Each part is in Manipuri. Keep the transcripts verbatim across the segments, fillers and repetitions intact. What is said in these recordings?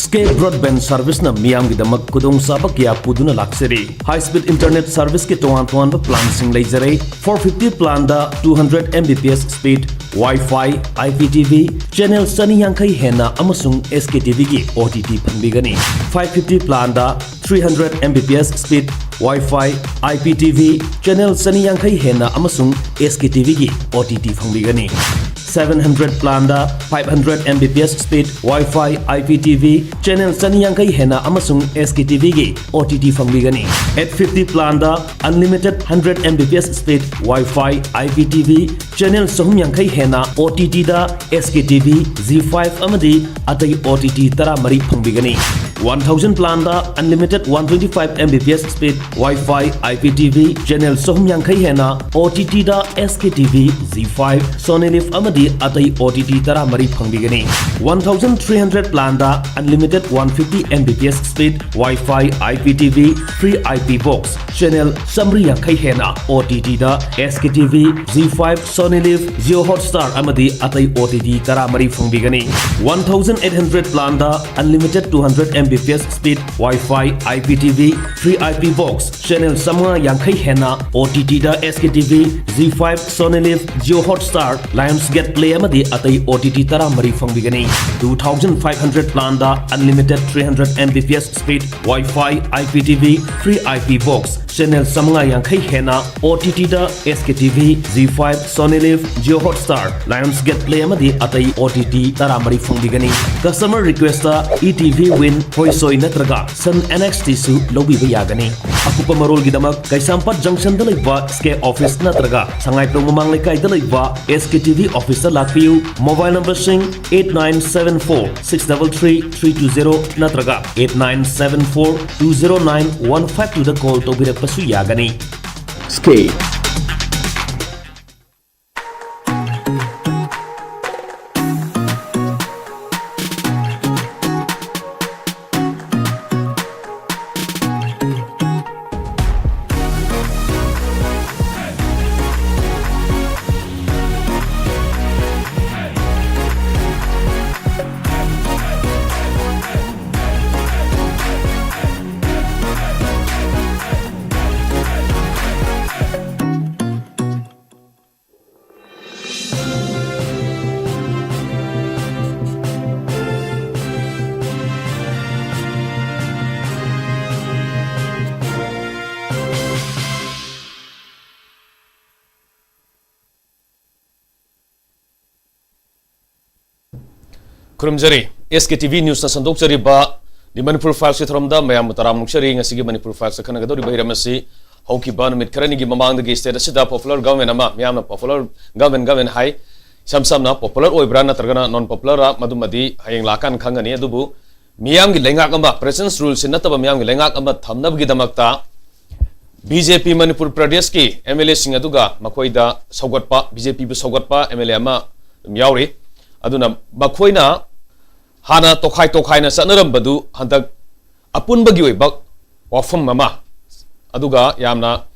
Sky Broadband Service-ꯅ ꯃꯤꯌꯥꯝꯒꯤꯗꯃꯛ ꯈꯨꯗꯣꯡꯆꯥꯕ ꯀꯌꯥ ꯄꯨꯗꯨꯅ ꯂꯥꯛꯆꯔꯤ꯫ High speed internet service-ꯀꯤ ꯇꯣꯉꯥꯟ ꯇꯣꯉꯥꯟꯕ plan-ꯁꯤꯡ ꯂꯩꯖꯔꯦ꯫ Four fifty plan-ꯗ two hundred M B P S speed Wi-Fi, I P T V, channel ꯆꯅꯤ ꯌꯥꯡꯈꯩ ꯍꯦꯟꯅ ꯑꯃꯁꯨꯡ S K T V-ꯒꯤ O T T ꯐꯪꯕꯤꯒꯅꯤ꯫ Five fifty plan-ꯗ three hundred M B P S speed Wi-Fi, I P T V, channel ꯆꯅꯤ ꯌꯥꯡꯈꯩ ꯍꯦꯟꯅ ꯑꯃꯁꯨꯡ S K T V-ꯒꯤ O T T ꯐꯪꯕꯤꯒꯅꯤ꯫ Seven hundred plan-ꯗ five hundred M B P S speed Wi-Fi, I P T V, channel ꯆꯅꯤ ꯌꯥꯡꯈꯩ ꯍꯦꯟꯅ ꯑꯃꯁꯨꯡ S K T V-ꯒꯤ O T T ꯐꯪꯕꯤꯒꯅꯤ꯫ Eight fifty plan-ꯗ unlimited hundred M B P S speed Wi-Fi, I P T V, channel ꯆꯍꯨꯝ ꯌꯥꯡꯈꯩ ꯍꯦꯟꯅ O T T-ꯗ S K T V, Zee five ꯑꯃꯗꯤ ꯑꯇꯩ O T T ꯇꯔꯥꯃꯔꯤ ꯐꯪꯕꯤꯒꯅꯤ꯫ One thousand plan-ꯗ unlimited one twenty-five M B P S speed Wi-Fi, I P T V, channel ꯆꯍꯨꯝ ꯌꯥꯡꯈꯩ ꯍꯦꯟꯅ O T T-ꯗ S K T V, Zee five, Sony Liv ꯑꯃꯗꯤ ꯑꯇꯩ O T T ꯇꯔꯥꯃꯔꯤ ꯐꯪꯕꯤꯒꯅꯤ꯫ One thousand three hundred plan-ꯗ unlimited one fifty M B P S speed Wi-Fi, I P T V, free I P box, channel ꯆꯥꯃꯔꯤ ꯌꯥꯡꯈꯩ ꯍꯦꯟꯅ O T T-ꯗ S K T V, Zee five, Sony Liv, Jio Hotstar ꯑꯃꯗꯤ ꯑꯇꯩ O T T ꯇꯔꯥꯃꯔꯤ ꯐꯪꯕꯤꯒꯅꯤ꯫ One thousand eight hundred plan-ꯗ unlimited two hundred M B P S speed Wi-Fi, I P T V, free I P box, channel ꯆꯥꯃꯉꯥ ꯌꯥꯡꯈꯩ ꯍꯦꯟꯅ O T T-ꯗ S K T V, Zee five, Sony Liv, Jio Hotstar, Lionsgate Play ꯑꯃꯗꯤ ꯑꯇꯩ O T T ꯇꯔꯥꯃꯔꯤ ꯐꯪꯕꯤꯒꯅꯤ꯫ Two thousand five hundred plan-ꯗ unlimited three hundred M B P S speed Wi-Fi, I P T V, free I P box, channel ꯆꯥꯃꯉꯥ ꯌꯥꯡꯈꯩ ꯍꯦꯟꯅ O T T-ꯗ S K T V, Zee five, Sony Liv, Jio Hotstar, Lionsgate Play ꯑꯃꯗꯤ ꯑꯇꯩ O T T ꯇꯔꯥꯃꯔꯤ ꯐꯪꯕꯤꯒꯅꯤ꯫ Customer request-ꯇ E T V Win, ꯍꯣꯏꯁꯣꯏ ꯅꯠꯇ꯭ꯔꯒ Sun N X T-ꯁꯨ ꯂꯧꯕꯤꯕ ꯌꯥꯒꯅꯤ꯫ ꯑꯀꯨꯞꯄ ꯃꯔꯣꯜꯒꯤꯗꯃꯛ ꯀꯩꯁꯥꯝꯄꯥꯠ junction-ꯗ ꯂꯩꯕ Sky office ꯅꯠꯇ꯭ꯔꯒ ꯁꯉꯥꯏꯄ꯭ꯔꯧ ꯃꯃꯥꯡ ꯂꯩꯀꯥꯏꯗ ꯂꯩꯕ S K T V office-ꯇ ꯂꯥꯛꯄꯤꯌꯨ꯫ Mobile number-ꯁꯤꯡ eight nine seven four six double three three two zero ꯅꯠꯇ꯭ꯔꯒ eight nine seven four two zero nine one five two-ꯗ call ꯇꯧꯕꯤꯔꯛꯄꯁꯨ ꯌꯥꯒꯅꯤ꯫ Sky꯫ ꯈꯨꯔꯨꯝꯖꯔꯤ꯫ ꯑꯦꯁ ꯀꯦ ꯇꯤ ꯚꯤ ꯅ꯭ꯌꯨꯁꯅ ꯁꯟꯗꯣꯛꯆꯔꯤꯕ ꯗꯤ ꯃꯅꯤꯄꯨꯔ ꯐꯥꯏꯜꯁꯀꯤ ꯊꯧꯔꯝꯗ ꯃꯌꯥꯝꯕꯨ ꯇꯔꯥꯝꯅ ꯑꯣꯛꯆꯔꯤ꯫ ꯉꯁꯤꯒꯤ ꯃꯅꯤꯄꯨꯔ ꯐꯥꯏꯜꯁꯇ ꯈꯟꯅꯒꯗꯧꯔꯤꯕ ꯍꯤꯔꯝ ꯑꯁꯤ ꯍꯧꯈꯤꯕ ꯅꯨꯃꯤꯠ ꯈꯔꯅꯤꯒꯤ ꯃꯃꯥꯡꯗꯒꯤ ꯁ꯭ꯇꯦꯠ ꯑꯁꯤꯗ ꯄꯣꯄꯨꯂꯔ ꯒꯚꯔꯟꯃꯦꯟ ꯑꯃ, ꯃꯤꯌꯥꯝꯅ ꯄꯣꯄꯨꯂꯔ ꯒꯚꯔꯟꯃꯦꯟ, ꯒꯚꯔꯟꯃꯦꯟ ꯍꯥꯏ, ꯏꯁꯝ ꯁꯝꯅ ꯄꯣꯄꯨꯂꯔ ꯑꯣꯏꯕ꯭ꯔꯥ ꯅꯠꯇ꯭ꯔꯒꯅ ꯅꯣꯟ ꯄꯣꯄꯨꯂꯔꯔꯥ, ꯃꯗꯨꯃꯗꯤ ꯍꯌꯦꯡ ꯂꯥꯛꯑꯀꯥꯟꯗ ꯈꯪꯒꯅꯤ꯫ ꯑꯗꯨꯕꯨ ꯃꯤꯌꯥꯝꯒꯤ ꯂꯩꯉꯥꯛ ꯑꯃ, ꯄ꯭ꯔꯦꯁꯤꯗꯦꯟꯁ ꯔꯨꯜꯁꯤ ꯅꯠꯇꯕ ꯃꯤꯌꯥꯝꯒꯤ ꯂꯩꯉꯥꯛ ꯑꯃ ꯊꯝꯅꯕꯒꯤꯗꯃꯛꯇ ꯕꯤ ꯖꯦ ꯄꯤ ꯃꯅꯤꯄꯨꯔ ꯄ꯭ꯔꯗꯦꯁꯀꯤ ꯑꯦꯝ ꯑꯦꯜ ꯑꯦꯁꯤꯡ ꯑꯗꯨꯒ ꯃꯈꯣꯏꯗ ꯁꯧꯒꯠꯄ, ꯕꯤ ꯖꯦ ꯄꯤꯕꯨ ꯁꯧꯒꯠꯄ ꯑꯦꯝ ꯑꯦꯜ ꯑꯦ ꯑꯃ ꯑꯗꯨꯝ ꯌꯥꯎꯔꯤ꯫ ꯑꯗꯨꯅ ꯃꯈꯣꯏꯅ ꯍꯥꯟꯅ ꯇꯣꯈꯥꯏ ꯇꯣꯈꯥꯏꯅ ꯆꯠꯅꯔꯝꯕꯗꯨ ꯍꯟꯗꯛ ꯑꯄꯨꯟꯕꯒꯤ ꯑꯣꯏꯕ ꯋꯥꯐꯝ ꯑꯃ, ꯑꯗꯨꯒ ꯌꯥꯝꯅ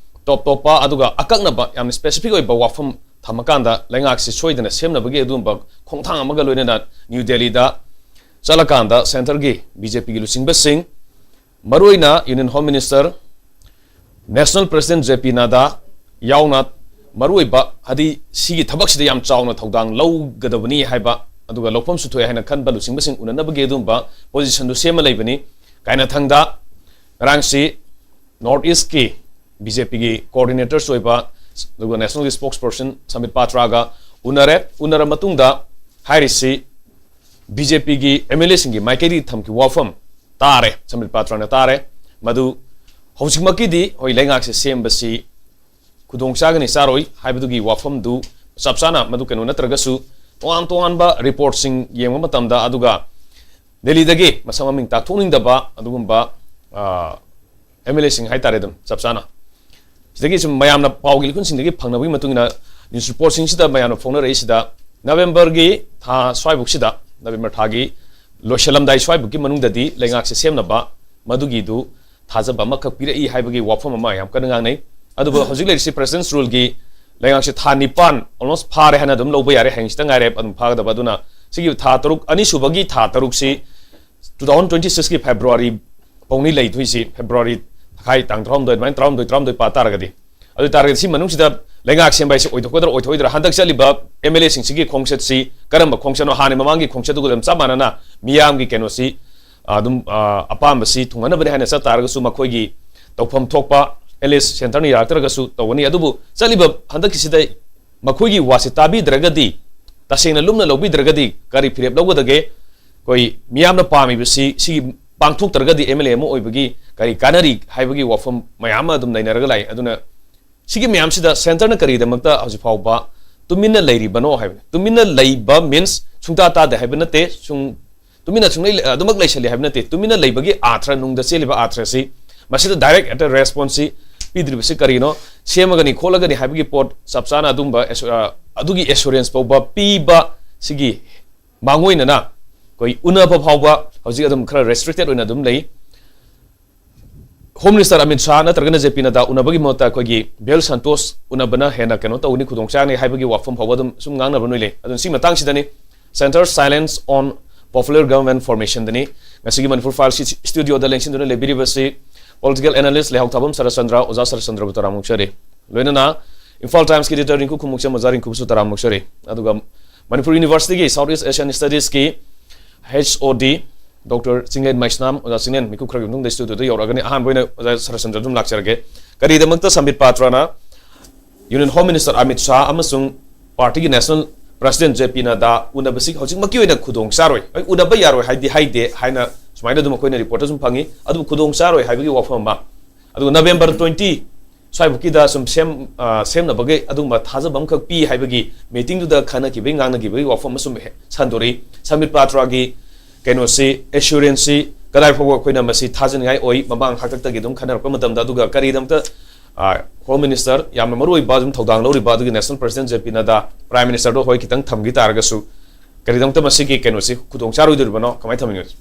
ꯇꯣꯞ ꯇꯣꯞꯄ, ꯑꯗꯨꯒ ꯑꯀꯛꯅꯕ, ꯌꯥꯝꯅ ꯁ꯭ꯄꯦꯁꯤꯐꯤꯛ ꯑꯣꯏꯕ ꯋꯥꯐꯝ ꯊꯝꯃꯀꯥꯟꯗ ꯂꯩꯉꯥꯛꯁꯤ ꯁꯣꯏꯗꯅ ꯁꯦꯝꯅꯕꯒꯤ ꯑꯗꯨꯒꯨꯝꯕ ꯈꯣꯡꯊꯥꯡ ꯑꯃꯒ ꯂꯣꯏꯅꯅ ꯅ꯭ꯌꯨ ꯗꯦꯜꯂꯤꯗ ꯆꯠꯂꯀꯥꯟꯗ ꯁꯦꯟꯇꯔꯒꯤ ꯕꯤ ꯖꯦ ꯄꯤꯒꯤ ꯂꯨꯆꯤꯡꯕꯁꯤꯡ, ꯃꯔꯨꯑꯣꯏꯅ union home minister, national president J P Nadda ꯌꯥꯎꯅ ꯃꯔꯨꯑꯣꯏꯕ, ꯍꯥꯏꯗꯤ ꯁꯤꯒꯤ ꯊꯕꯛꯁꯤꯗ ꯌꯥꯝ ꯆꯥꯎꯅ ꯊꯧꯗꯥꯡ ꯂꯧꯒꯗꯕꯅꯤ ꯍꯥꯏꯕ, ꯑꯗꯨꯒ ꯂꯧꯐꯝꯁꯨ ꯊꯣꯛꯑꯦ ꯍꯥꯏꯅ ꯈꯟꯕ ꯂꯨꯆꯤꯡꯕꯁꯤꯡ ꯎꯅꯅꯕꯒꯤ ꯑꯗꯨꯒꯨꯝꯕ ꯄꯣꯖꯤꯁꯟꯗꯨ ꯁꯦꯝꯃ ꯂꯩꯕꯅꯤ꯫ ꯀꯥꯏꯅꯊꯪꯗ ꯉꯔꯥꯡꯁꯤ ꯅꯣꯔꯠ ꯏꯁꯀꯤ ꯕꯤ ꯖꯦ ꯄꯤꯒꯤ ꯀꯣꯑꯣꯔꯗꯤꯅꯦꯇꯔꯁꯨ ꯑꯣꯏꯕ, ꯑꯗꯨꯒ ꯅꯦꯁꯅꯦꯜꯒꯤ ꯁ꯭ꯄꯣꯛꯁ ꯄꯔꯁꯟ ꯁꯝꯕꯤꯠ ꯄꯥꯇ꯭ꯔꯥꯒ ꯎꯅꯔꯦ꯫ ꯎꯅꯔ ꯃꯇꯨꯡꯗ ꯍꯥꯏꯔꯤꯁꯤ ꯕꯤ ꯖꯦ ꯄꯤꯒꯤ ꯑꯦꯝ ꯑꯦꯜ ꯑꯦꯁꯤꯡꯒꯤ ꯃꯥꯏꯀꯩꯗꯒꯤ ꯊꯝꯈꯤꯕ ꯋꯥꯐꯝ ꯇꯥꯔꯦ, ꯁꯝꯕꯤꯠ ꯄꯥꯇ꯭ꯔꯥꯅ ꯇꯥꯔꯦ꯫ ꯃꯗꯨ ꯍꯧꯖꯤꯛꯃꯛꯀꯤꯗꯤ ꯍꯣꯏ ꯂꯩꯉꯥꯛꯁꯦ ꯁꯦꯝꯕꯁꯤ ꯈꯨꯗꯣꯡ ꯆꯥꯒꯅꯤ ꯆꯥꯔꯣꯏ ꯍꯥꯏꯕꯗꯨꯒꯤ ꯋꯥꯐꯝꯗꯨ ꯆꯞ ꯆꯥꯅ ꯃꯗꯨ ꯀꯩꯅꯣ ꯅꯠꯇ꯭ꯔꯒꯁꯨ ꯇꯣꯉꯥꯟ ꯇꯣꯉꯥꯟꯕ ꯔꯤꯄꯣꯔꯠꯁꯤꯡ ꯌꯦꯡꯕ ꯃꯇꯝꯗ, ꯑꯗꯨꯒ ꯗꯦꯜꯂꯤꯗꯒꯤ ꯃꯁꯛ ꯃꯃꯤꯡ ꯇꯥꯛꯊꯣꯛꯅꯤꯡꯗꯕ ꯑꯗꯨꯒꯨꯝꯕ ꯑꯦꯝ ꯑꯦꯜ ꯑꯦꯁꯤꯡ ꯍꯥꯏꯇꯥꯔꯦ, ꯑꯗꯨꯝ ꯆꯞ ꯆꯥꯅ ꯁꯤꯗꯒꯤ ꯁꯨꯝ ꯃꯌꯥꯝꯅ ꯄꯥꯎꯒꯤ ꯂꯤꯈꯨꯟꯁꯤꯡꯗꯒꯤ ꯐꯪꯅꯕꯒꯤ ꯃꯇꯨꯡ ꯏꯟꯅ ꯅ꯭ꯌꯨꯁ ꯔꯤꯄꯣꯔꯠꯁꯤꯡꯁꯤꯗ ꯃꯌꯥꯝꯅ ꯐꯣꯡꯅꯔꯛꯏꯁꯤꯗ ꯅꯕꯦꯝꯕꯔꯒꯤ ꯊꯥ ꯁ꯭ꯋꯥꯏꯐꯥꯎꯁꯤꯗ, ꯅꯕꯦꯝꯕꯔ ꯊꯥꯒꯤ ꯂꯣꯏꯁꯤꯜꯂꯝꯗꯥꯏ ꯁ꯭ꯋꯥꯏꯐꯥꯎꯒꯤ ꯃꯅꯨꯡꯗꯗꯤ ꯂꯩꯉꯥꯛꯁꯦ ꯁꯦꯝꯅꯕ ꯃꯗꯨꯒꯤꯗꯨ ꯊꯥꯖꯕ ꯑꯃꯈꯛ ꯄꯤꯔꯛꯏ ꯍꯥꯏꯕꯒꯤ ꯋꯥꯐꯝ ꯑꯃ ꯌꯥꯝ ꯀꯟꯅ ꯉꯥꯡꯅꯩ꯫ ꯑꯗꯨꯕꯨ ꯍꯧꯖꯤꯛ ꯂꯩꯔꯤꯁꯤ ꯄ꯭ꯔꯦꯁꯤꯗꯦꯟꯁ ꯔꯨꯜꯒꯤ ꯂꯩꯉꯥꯛꯁꯦ ꯊꯥ ꯅꯤꯄꯥꯟ almost ꯐꯥꯔꯦ ꯍꯥꯏꯅ ꯑꯗꯨꯝ ꯂꯧꯕ ꯌꯥꯔꯦ, ꯍꯌꯦꯡꯁꯤꯇ ꯉꯥꯏꯔꯦ ꯑꯗꯨꯝ ꯐꯥꯒꯗꯕ꯫ ꯑꯗꯨꯅ ꯁꯤꯒꯤ ꯊꯥ ꯇꯔꯨꯛ, ꯑꯅꯤꯁꯨꯕꯒꯤ ꯊꯥ ꯇꯔꯨꯛꯁꯤ ꯇꯨ ꯊꯥꯎꯖꯟ ꯇ꯭ꯋꯦꯟꯇꯤ ꯁꯤꯛꯁꯀꯤ ꯐꯦꯕ꯭ꯔꯨꯋꯥꯔꯤ ꯐꯥꯎꯅꯤ ꯂꯩꯗꯣꯏꯁꯤ, ꯐꯦꯕ꯭ꯔꯨꯋꯥꯔꯤ ꯊꯥꯈꯥꯏ ꯇꯥꯡ ꯇꯔꯥꯍꯨꯝꯗꯣꯏ, ꯑꯗꯨꯃꯥꯏꯅ ꯇꯔꯥꯍꯨꯝꯗꯣꯏ, ꯇꯔꯥꯍꯨꯝꯗꯣꯏ ꯄꯥ ꯇꯥꯔꯒꯗꯤ꯫ ꯑꯗꯨ ꯑꯣꯏ ꯇꯥꯔꯒꯗꯤ ꯁꯤ ꯃꯅꯨꯡꯁꯤꯗ ꯂꯩꯉꯥꯛ ꯁꯦꯝꯕ ꯍꯥꯏꯁꯦ ꯑꯣꯏꯊꯣꯛꯀꯗ꯭ꯔꯥ ꯑꯣꯏꯊꯣꯛꯑꯣꯏꯗ꯭ꯔꯥ, ꯍꯟꯗꯛ ꯆꯠꯂꯤꯕ ꯑꯦꯝ ꯑꯦꯜ ꯑꯦꯁꯤꯡꯁꯤꯒꯤ ꯈꯣꯡꯆꯠꯁꯤ ꯀꯔꯝꯕ ꯈꯣꯡꯆꯠꯅꯣ, ꯍꯥꯟꯅ ꯃꯃꯥꯡꯒꯤ ꯈꯣꯡꯆꯠꯇꯨꯒ ꯑꯗꯨꯝ ꯆꯞ ꯃꯥꯟꯅꯅ ꯃꯤꯌꯥꯝꯒꯤ ꯀꯩꯅꯣꯁꯤ, ꯑ, ꯑꯗꯨꯝ, ꯑ, ꯑꯄꯥꯝꯕꯁꯤ ꯊꯨꯡꯍꯟꯅꯕꯅꯤ ꯍꯥꯏꯅ ꯆꯠ ꯇꯥꯔꯒꯁꯨ ꯃꯈꯣꯏꯒꯤ ꯇꯧꯐꯝ ꯊꯣꯛꯄ ꯑꯦꯠ ꯂꯤꯁ ꯁꯦꯟꯇꯔꯅ ꯌꯥꯔꯛꯇ꯭ꯔꯒꯁꯨ ꯇꯧꯒꯅꯤ꯫ ꯑꯗꯨꯕꯨ ꯆꯠꯂꯤꯕ ꯍꯟꯗꯛꯀꯤꯁꯤꯗ ꯃꯈꯣꯏꯒꯤ ꯋꯥꯁꯦ ꯇꯥꯕꯤꯗ꯭ꯔꯒꯗꯤ ꯇꯁꯦꯡꯅ ꯂꯨꯝꯅ ꯂꯧꯕꯤꯗ꯭ꯔꯒꯗꯤ ꯀꯔꯤ ꯐꯤꯔꯦꯞ ꯂꯧꯒꯗꯒꯦ? ꯑꯩꯈꯣꯏ ꯃꯤꯌꯥꯝꯅ ꯄꯥꯝꯃꯤꯕꯁꯤ ꯁꯤꯒꯤ ꯄꯥꯡꯊꯣꯛꯇ꯭ꯔꯒꯗꯤ ꯑꯦꯝ ꯑꯦꯜ ꯑꯦ ꯑꯃ ꯑꯣꯏꯕꯒꯤ ꯀꯔꯤ ꯀꯥꯟꯅꯔꯤ ꯍꯥꯏꯕꯒꯤ ꯋꯥꯐꯝ ꯃꯌꯥꯝ ꯑꯃ ꯑꯗꯨꯝ ꯅꯩꯅꯔꯒ ꯂꯥꯛꯏ꯫ ꯑꯗꯨꯅ ꯁꯤꯒꯤ ꯃꯌꯥꯝꯁꯤꯗ ꯁꯦꯟꯇꯔꯅ ꯀꯔꯤꯒꯤꯗꯃꯛꯇ ꯍꯧꯖꯤꯛ ꯐꯥꯎꯕ ꯇꯨꯃꯤꯟꯅ ꯂꯩꯔꯤꯕꯅꯣ ꯍꯥꯏꯕꯅꯤ꯫ ꯇꯨꯃꯤꯟꯅ ꯂꯩꯕ means ꯁꯨꯡꯇꯥ ꯇꯥꯗꯦ ꯍꯥꯏꯕ ꯅꯠꯇꯦ, ꯁꯨꯡ ꯇꯨꯃꯤꯟꯅ ꯁꯨꯡꯂꯩ ꯑꯗꯨꯃꯛ ꯂꯩꯁꯜꯂꯤ ꯍꯥꯏꯕ ꯅꯠꯇꯦ꯫ ꯇꯨꯃꯤꯟꯅ ꯂꯩꯕꯒꯤ ꯑꯥꯔꯊ꯭ꯔ, ꯅꯨꯡꯗ ꯆꯦꯜꯂꯤꯕ ꯑꯥꯔꯊ꯭ꯔꯁꯤ, ꯃꯁꯤꯗ direct ꯍꯦꯛꯇ response ꯁꯤ ꯄꯤꯗ꯭ꯔꯤꯕꯁꯤ ꯀꯔꯤꯅꯣ? ꯁꯦꯝꯃꯒꯅꯤ ꯈꯣꯠꯂꯒꯅꯤ ꯍꯥꯏꯕꯒꯤ ꯄꯣꯠ ꯆꯞ ꯆꯥꯅ ꯑꯗꯨꯝꯕ ꯑꯦꯁꯨ-, ꯑ, ꯑꯗꯨꯒꯤ assurance ꯐꯥꯎꯕ ꯄꯤꯕ ꯁꯤꯒꯤ ꯃꯥꯡꯑꯣꯏꯅꯅ ꯑꯩꯈꯣꯏ ꯎꯅꯕ ꯐꯥꯎꯕ ꯍꯧꯖꯤꯛ ꯑꯗꯨꯝ ꯈꯔ restricted ꯑꯣꯏꯅ ꯑꯗꯨꯝ ꯂꯩ꯫ ꯍꯣꯝ ꯃꯤꯅꯤꯁꯇꯔ ꯑꯃꯤꯠ ꯁꯥꯍ ꯅꯠꯇ꯭ꯔꯒꯅ ꯖꯦ ꯄꯤ ꯅꯗꯥ ꯎꯅꯕꯒꯤ ꯃꯍꯨꯠꯇ ꯑꯩꯈꯣꯏꯒꯤ ꯕꯤ ꯑꯦꯜ ꯁꯟꯇꯣꯁ ꯎꯅꯕꯅ ꯍꯦꯟꯅ ꯀꯩꯅꯣ ꯇꯧꯒꯅꯤ, ꯈꯨꯗꯣꯡ ꯆꯥꯒꯅꯤ ꯍꯥꯏꯕꯒꯤ ꯋꯥꯐꯝ ꯐꯥꯎꯕ ꯑꯗꯨꯝ ꯁꯨꯝ ꯉꯥꯡꯅꯕ ꯅꯣꯏ ꯂꯩ꯫ ꯑꯗꯨꯅ ꯁꯤ ꯃꯇꯥꯡꯁꯤꯗꯅꯤ Centre silence on popular government formation ꯗꯅꯤ ꯉꯁꯤꯒꯤ ꯃꯅꯤꯄꯨꯔ ꯐꯥꯏꯜꯁ ꯁ꯭ꯇꯨꯗꯤꯑꯣꯗ ꯂꯦꯡꯁꯤꯟꯗꯨꯅ ꯂꯩꯕꯤꯔꯤꯕꯁꯤ political analyst ꯂꯩꯍꯥꯎ ꯊꯥꯕꯝ ꯁꯔꯠꯆꯟꯗ꯭ꯔ, ꯑꯣꯖꯥ ꯁꯔꯠꯆꯟꯗ꯭ꯔꯕꯨ ꯇꯔꯥꯝꯅ ꯑꯣꯛꯆꯔꯤ꯫ ꯂꯣꯏꯅꯅ ꯏꯝꯐꯥꯜ ꯇꯥꯏꯝꯁꯀꯤ editor ꯔꯤꯡꯀꯨ ꯈꯨꯃꯨꯛꯆꯝ, ꯑꯣꯖꯥ ꯔꯤꯡꯀꯨꯕꯨꯁꯨ ꯇꯔꯥꯝꯅ ꯑꯣꯛꯆꯔꯤ꯫ ꯑꯗꯨꯒ ꯃꯅꯤꯄꯨꯔ ꯌꯨꯅꯤꯚꯔꯁꯤꯇꯤꯒꯤ South East Asian Studies ꯀꯤ H O D Doctor Chinglen ꯃꯩꯁꯅꯥꯝ, ꯑꯣꯖꯥ ꯆꯤꯡꯂꯦꯟ ꯃꯤꯀꯨꯞ ꯈꯔꯒꯤ ꯃꯇꯨꯡꯗ ꯁ꯭ꯇꯨꯗꯤꯑꯣꯗ ꯌꯧꯔꯛꯑꯒꯅꯤ꯫ ꯑꯍꯥꯟꯕ ꯑꯣꯏꯅ ꯑꯣꯖꯥ ꯁꯔꯠꯆꯟꯗ꯭ꯔ ꯑꯗꯨꯝ ꯂꯥꯛꯆꯔꯒꯦ꯫ ꯀꯔꯤꯒꯤꯗꯃꯛꯇ ꯁꯝꯕꯤꯠ ꯄꯥꯇ꯭ꯔꯅ Union Home Minister Amit Shah ꯑꯃꯁꯨꯡ ꯄꯥꯔꯇꯤꯒꯤ national president ꯖꯦ ꯄꯤ ꯅꯗꯥ ꯎꯅꯕꯁꯤ ꯍꯧꯖꯤꯛꯃꯛꯀꯤ ꯑꯣꯏꯅ ꯈꯨꯗꯣꯡ ꯆꯥꯔꯣꯏ, ꯑꯩ ꯎꯅꯕ ꯌꯥꯔꯣꯏ ꯍꯥꯏꯗꯤ ꯍꯥꯏꯗꯦ ꯍꯥꯏꯅ ꯁꯨꯃꯥꯏꯅ ꯑꯗꯨꯝ ꯑꯩꯈꯣꯏꯅ ꯔꯤꯄꯣꯔꯠꯇ ꯁꯨꯝ ꯐꯪꯉꯤ꯫ ꯑꯗꯨꯕꯨ ꯈꯨꯗꯣꯡ ꯆꯥꯔꯣꯏ ꯍꯥꯏꯕꯒꯤ ꯋꯥꯐꯝ ꯑꯃ, ꯑꯗꯨꯒ ꯅꯕꯦꯝꯕꯔ twenty ꯁ꯭ꯋꯥꯏꯐꯥꯎꯀꯤꯗ ꯁꯨꯝ ꯁꯦꯝ-, ꯑ, ꯁꯦꯝꯅꯕꯒꯤ ꯑꯗꯨꯒꯨꯝꯕ ꯊꯥꯖꯕ ꯑꯃꯈꯛ ꯄꯤ ꯍꯥꯏꯕꯒꯤ ꯃꯤꯇꯤꯡꯗꯨꯗ ꯈꯟꯅꯈꯤꯕꯒꯤ, ꯉꯥꯡꯅꯈꯤꯕꯒꯤ ꯋꯥꯐꯝ ꯑꯃꯁꯨ ꯍꯦ-, ꯁꯟꯗꯣꯔꯛꯏ꯫ ꯁꯝꯕꯤꯠ ꯄꯥꯇ꯭ꯔꯒꯤ ꯀꯩꯅꯣꯁꯤ, assurance ꯁꯤ ꯀꯗꯥꯏ ꯐꯥꯎꯕ ꯑꯩꯈꯣꯏꯅ ꯃꯁꯤ ꯊꯥꯖꯅꯤꯡꯉꯥꯏ ꯑꯣꯏ? ꯃꯃꯥꯡ ꯍꯥꯛꯇꯛꯇꯒꯤ ꯑꯗꯨꯝ ꯈꯟꯅꯔꯛꯄ ꯃꯇꯝꯗ, ꯑꯗꯨꯒ ꯀꯔꯤꯒꯤꯗꯃꯛꯇ, ꯑ, Home Minister ꯌꯥꯝꯅ ꯃꯔꯨ ꯑꯣꯏꯕ ꯑꯗꯨꯝ ꯊꯧꯗꯥꯡ ꯂꯧꯔꯤꯕ ꯑꯗꯨꯒꯤ national president J P ꯅꯗꯥ, Prime Minister ꯗꯣ ꯍꯣꯏ ꯈꯤꯇꯪ ꯊꯝꯈꯤ ꯇꯥꯔꯒꯁꯨ, ꯀꯔꯤꯒꯤꯗꯃꯛꯇ ꯃꯁꯤꯒꯤ ꯀꯩꯅꯣꯁꯤ ꯈꯨꯗꯣꯡ ꯆꯥꯔꯣꯏꯗꯣꯔꯤꯕꯅꯣ? ꯀꯃꯥꯏꯅ ꯊꯝꯅꯤꯡꯉꯤ?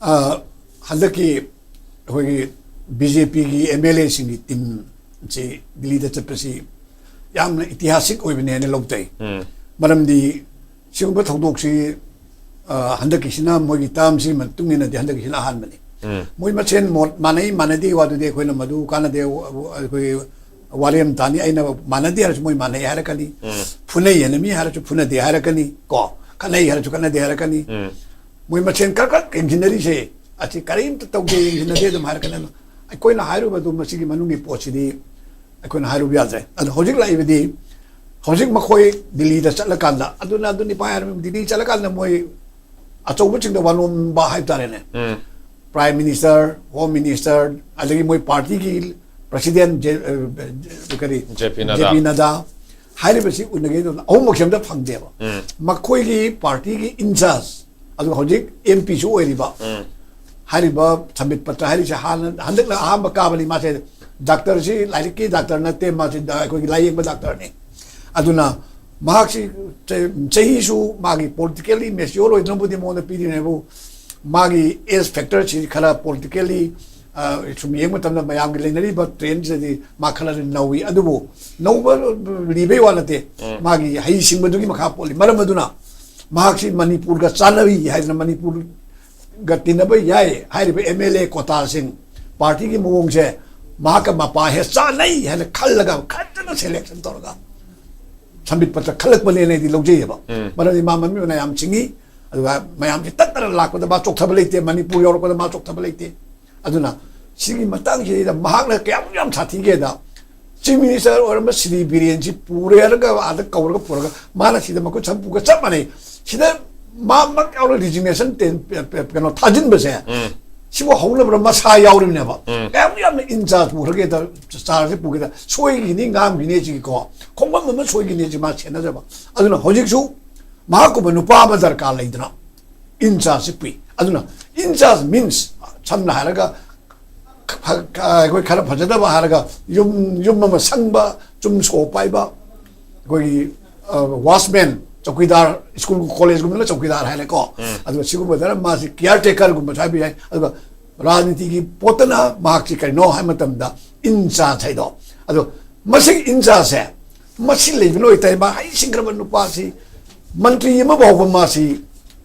ꯑ, ꯍꯟꯗꯛꯀꯤ ꯑꯩꯈꯣꯏꯒꯤ ꯕꯤ ꯖꯦ ꯄꯤꯒꯤ ꯑꯦꯝ ꯑꯦꯜ ꯑꯦꯁꯤꯡꯒꯤ ꯇꯤꯝꯁꯤ ꯗꯤꯜꯂꯤꯗ ꯆꯠꯄꯁꯤ ꯌꯥꯝꯅ ꯏꯇꯤꯍꯥꯁꯤꯛ ꯑꯣꯏꯕꯅꯦꯅ ꯂꯧꯖꯩ꯫ ꯎꯝ꯫ ꯃꯔꯝꯗꯤ ꯁꯤꯒꯨꯝꯕ ꯊꯧꯗꯣꯛꯁꯤ, ꯑ, ꯍꯟꯗꯛꯀꯤꯁꯤꯅ ꯃꯣꯏꯒꯤ ꯇꯥꯝꯁꯤ ꯃꯇꯨꯡ ꯏꯟꯅꯗꯤ ꯍꯟꯗꯛꯀꯤꯁꯤꯅ ꯑꯍꯥꯟꯕꯅꯤ꯫ ꯎꯝ꯫ ꯃꯣꯏ ꯃꯁꯦꯟ ꯃꯣꯠ ꯃꯥꯟꯅꯩ ꯃꯥꯟꯅꯗꯦ ꯋꯥꯗꯨꯗꯤ ꯑꯩꯈꯣꯏꯅ ꯃꯗꯨ ꯀꯥꯟꯅꯗꯦ, ꯑꯩꯈꯣꯏ ꯋꯥꯔꯦꯝ ꯇꯥꯅꯤ꯫ ꯑꯩꯅ ꯃꯥꯟꯅꯗꯦ ꯍꯥꯏꯔꯁꯨ ꯃꯣꯏ ꯃꯥꯟꯅꯩ ꯍꯥꯏꯔꯛꯀꯅꯤ, ꯎꯝ꯫ ꯐꯨꯅꯩ ꯍꯥꯏꯅ ꯃꯤ ꯍꯥꯏꯔꯁꯨ ꯐꯨꯅꯗꯦ ꯍꯥꯏꯔꯛꯀꯅꯤ, ꯀꯣ, ꯈꯠꯅꯩ ꯍꯥꯏꯔꯁꯨ ꯈꯠꯅꯗꯦ ꯍꯥꯏꯔꯛꯀꯅꯤ꯫ ꯎꯝ꯫ ꯃꯣꯏ ꯃꯁꯦꯟ ꯀꯛ ꯀꯛ ꯌꯦꯡꯁꯤꯟꯅꯔꯤꯁꯦ ꯑꯁꯤ ꯀꯔꯤꯝꯇ ꯇꯧꯗꯦ, ꯌꯦꯡꯁꯤꯟꯅꯗꯦ ꯑꯗꯨꯝ ꯍꯥꯏꯔꯛꯀꯅꯤ꯫ ꯑꯗꯣ ꯑꯩꯈꯣꯏꯅ ꯍꯥꯏꯔꯨꯕꯗꯨ ꯃꯁꯤꯒꯤ ꯃꯅꯨꯡꯒꯤ ꯄꯣꯠꯁꯤꯗꯤ ꯑꯩꯈꯣꯏꯅ ꯍꯥꯏꯔꯨꯕ ꯌꯥꯗ꯭ꯔꯦ꯫ ꯑꯗꯣ ꯍꯧꯖꯤꯛ ꯂꯥꯛꯏꯕꯗꯤ ꯍꯧꯖꯤꯛ ꯃꯈꯣꯏ ꯗꯤꯜꯂꯤꯗ ꯆꯠꯂꯀꯥꯟꯗ, ꯑꯗꯨꯅ ꯑꯗꯨ ꯅꯤꯄꯥ ꯍꯥꯏꯔ ꯗꯤꯜꯂꯤ ꯆꯠꯂꯀꯥꯟꯗ ꯃꯣꯏ ꯑꯆꯧꯕꯁꯤꯡꯗ ꯋꯥꯅꯣꯝꯕ ꯍꯥꯏꯕ ꯇꯥꯔꯦꯅꯦ꯫ ꯎꯝ. Prime Minister, Home Minister, ꯑꯗꯒꯤ ꯃꯣꯏ ꯄꯥꯔꯇꯤꯒꯤ president ꯖꯦ-, ꯑ, ꯀꯔꯤ, ꯖꯦ ꯄꯤ ꯅꯗꯥ. ꯖꯦ ꯄꯤ ꯅꯗꯥ ꯍꯥꯏꯔꯤꯕꯁꯤ ꯎꯅꯒꯦ ꯇꯧꯗꯅ ꯑꯍꯨꯝꯃꯛꯁꯦ ꯑꯝꯇ ꯐꯪꯗꯦꯕ꯫ ꯎꯝ. ꯃꯈꯣꯏꯒꯤ ꯄꯥꯔꯇꯤꯒꯤ in charge, ꯑꯗꯨꯒ ꯍꯧꯖꯤꯛ ꯑꯦꯝ ꯄꯤꯁꯨ ꯑꯣꯏꯔꯤꯕ ꯎꯝ. ꯍꯥꯏꯔꯤꯕ ꯁꯝꯕꯤꯠ ꯄꯇ꯭ꯔ ꯍꯥꯏꯔꯤꯁꯦ ꯍꯥꯟꯅ, ꯍꯟꯗꯛꯅ ꯑꯍꯥꯟꯕ ꯀꯥꯕꯅꯤ꯫ ꯃꯥꯁꯦ ꯗꯥꯛꯇꯔꯁꯤ ꯂꯥꯏꯔꯤꯛꯀꯤ ꯗꯥꯛꯇꯔ ꯅꯠꯇꯦ, ꯃꯥꯁꯤ ꯗ-, ꯑꯩꯈꯣꯏꯒꯤ ꯂꯥꯏꯌꯦꯡꯕ ꯗꯥꯛꯇꯔꯅꯤ꯫ ꯑꯗꯨꯅ ꯃꯍꯥꯛꯁꯤ ꯆ-, ꯆꯍꯤꯁꯨ ꯃꯥꯒꯤ politically mature ꯑꯣꯏꯗꯅꯕꯨꯗꯤ ꯃꯉꯣꯟꯗ ꯄꯤꯔꯤꯅꯦꯕꯨ, ꯃꯥꯒꯤ age factor ꯁꯤ ꯈꯔ politically, ꯑ, ꯁꯨꯝ ꯌꯦꯡꯕ ꯃꯇꯝꯗ ꯃꯌꯥꯝꯒꯤ ꯂꯩꯅꯔꯤꯕ trend ꯁꯤꯗꯗꯤ ꯃꯥ ꯈꯔ ꯅꯧꯏ꯫ ꯑꯗꯨꯕꯨ ꯅꯧꯕ ꯂꯤꯕꯩ ꯋꯥ ꯅꯠꯇꯦ, ꯎꯝ. ꯃꯥꯒꯤ ꯍꯩꯁꯤꯡꯕꯗꯨꯒꯤ ꯃꯈꯥ ꯄꯣꯜꯂꯤ꯫ ꯃꯔꯝ ꯑꯗꯨꯅ ꯃꯍꯥꯛꯁꯤ ꯃꯅꯤꯄꯨꯔꯒ ꯆꯥꯟꯅꯔꯤ ꯍꯥꯏꯗꯅ, ꯃꯅꯤꯄꯨꯔꯒ ꯇꯤꯟꯅꯕ ꯌꯥꯏ ꯍꯥꯏꯔꯤꯕ ꯑꯦꯝ ꯑꯦꯜ ꯑꯦ ꯀꯣꯇꯥꯁꯤꯡ, ꯄꯥꯔꯇꯤꯒꯤ ꯃꯑꯣꯡꯁꯦ ꯃꯍꯥꯛꯀ ꯃꯄꯥ ꯍꯦꯛ ꯆꯥꯟꯅꯩ ꯍꯥꯏꯅ ꯈꯜꯂꯒ ꯐꯖꯅ selection ꯇꯧꯔꯒ ꯁꯝꯕꯤꯠ ꯄꯇ꯭ꯔ ꯈꯜꯂꯛꯄꯅꯦꯅ ꯑꯩꯗꯤ ꯂꯧꯖꯩꯑꯕ꯫ ꯎꯝ. ꯃꯔꯝꯗꯤ ꯃꯥ ꯃꯃꯤꯡ ꯃꯅꯥ ꯌꯥꯝ ꯆꯤꯡꯉꯤ, ꯑꯗꯨꯒ ꯃꯌꯥꯝꯁꯤ ꯇꯠꯇꯅ ꯂꯥꯛꯄꯗ ꯃꯥ ꯆꯣꯛꯊꯕ ꯂꯩꯇꯦ, ꯃꯅꯤꯄꯨꯔ ꯌꯧꯔꯛꯄꯗ ꯃꯥ ꯆꯣꯛꯊꯕ ꯂꯩꯇꯦ꯫ ꯑꯗꯨꯅ ꯁꯤꯒꯤ ꯃꯇꯥꯡꯁꯤꯗ ꯃꯍꯥꯛꯅ ꯀꯌꯥꯃꯨꯛ ꯌꯥꯝ ꯁꯥꯊꯤꯒꯦꯗ, Chief Minister ꯑꯣꯏꯔꯝꯕ ꯁ꯭ꯔꯤ ꯕꯤꯔꯦꯟꯁꯤ ꯄꯨꯔꯦꯔꯒ ꯑꯥꯗ ꯀꯧꯔꯒ ꯄꯨꯔꯒ ꯃꯥꯅ ꯁꯤꯗ ꯃꯈꯨꯠ ꯁꯝꯄꯨꯒ ꯆꯞ ꯃꯥꯟꯅꯩ꯫ ꯁꯤꯗ ꯃꯥꯃꯛ ꯌꯥꯎꯔ resignation ꯇꯦꯟ-, ꯄꯦ-, ꯄꯦ-, ꯀꯩꯅꯣ ꯊꯥꯖꯤꯟꯕꯁꯦ, ꯎꯝ. ꯁꯤꯕꯨ ꯍꯧꯅꯕ꯭ꯔꯥ ꯃꯁꯥ ꯌꯥꯎꯔꯤꯕꯅꯦꯕ꯫ ꯎꯝ. ꯀꯌꯥꯃꯨꯛ ꯌꯥꯝꯅ in charge ꯄꯨꯈ꯭ꯔꯒꯦꯗ, charge ꯁꯤ ꯄꯨꯒꯦꯗ, ꯁꯣꯏꯈꯤꯅꯤ, ꯉꯥꯡꯈꯤꯅꯤ ꯁꯤꯒꯤꯀꯣ, ꯈꯣꯡꯕꯝ ꯑꯃ ꯁꯣꯏꯈꯤꯅꯤ ꯁꯤ ꯃꯥ ꯁꯦꯟꯅꯖꯕ꯫ ꯑꯗꯨꯅ ꯍꯧꯖꯤꯛꯁꯨ ꯃꯍꯥꯛꯀꯨꯝꯕ ꯅꯨꯄꯥ ꯑꯃ ꯗꯔꯀꯥꯔ ꯂꯩꯗꯅ in charge ꯁꯤ ꯄꯨꯏ꯫ ꯑꯗꯨꯅ in charge means, ꯁꯝꯅ ꯍꯥꯏꯔꯒ, ꯐ-, ꯑꯩꯈꯣꯏ ꯈꯔ ꯐꯖꯗꯕ ꯍꯥꯏꯔꯒ ꯌꯨꯝ, ꯌꯨꯝ ꯑꯃ ꯁꯪꯕ, ꯆꯨꯝ ꯁꯣ ꯄꯥꯏꯕ, ꯑꯩꯈꯣꯏꯒꯤ, ꯑ, watchman, ꯆꯧꯀꯤꯗꯥꯔ, ꯁ꯭ꯀꯨꯜ ꯀꯣꯂꯦꯖꯀꯨꯝꯕꯗꯅ ꯆꯧꯀꯤꯗꯥꯔ ꯍꯥꯏꯔꯦꯀꯣ꯫ ꯎꯝ. ꯑꯗꯨꯒ ꯁꯤꯒꯨꯝꯕꯗꯅ ꯃꯥꯁꯤ caretaker ꯒꯨꯝꯕꯁꯨ ꯍꯥꯏꯕ ꯌꯥꯏ꯫ ꯑꯗꯨꯒ ꯔꯥꯖꯅꯤꯇꯤꯒꯤ ꯄꯣꯠꯇꯅ ꯃꯍꯥꯛꯁꯤ ꯀꯔꯤꯅꯣ ꯍꯥꯏꯕ ꯃꯇꯝꯗ in charge ꯍꯥꯏꯗꯣ꯫ ꯑꯗꯣ ꯃꯁꯤꯒꯤ in charge ꯁꯦ ꯃꯁꯤ ꯂꯩꯕ ꯂꯣꯏ ꯇꯥꯏ꯫ ꯃꯥ ꯍꯩꯁꯤꯡꯈ꯭ꯔꯕ ꯅꯨꯄꯥꯁꯤ, ꯃꯟꯇ꯭ꯔꯤ ꯑꯃ ꯐꯥꯎꯕ ꯃꯥꯁꯤ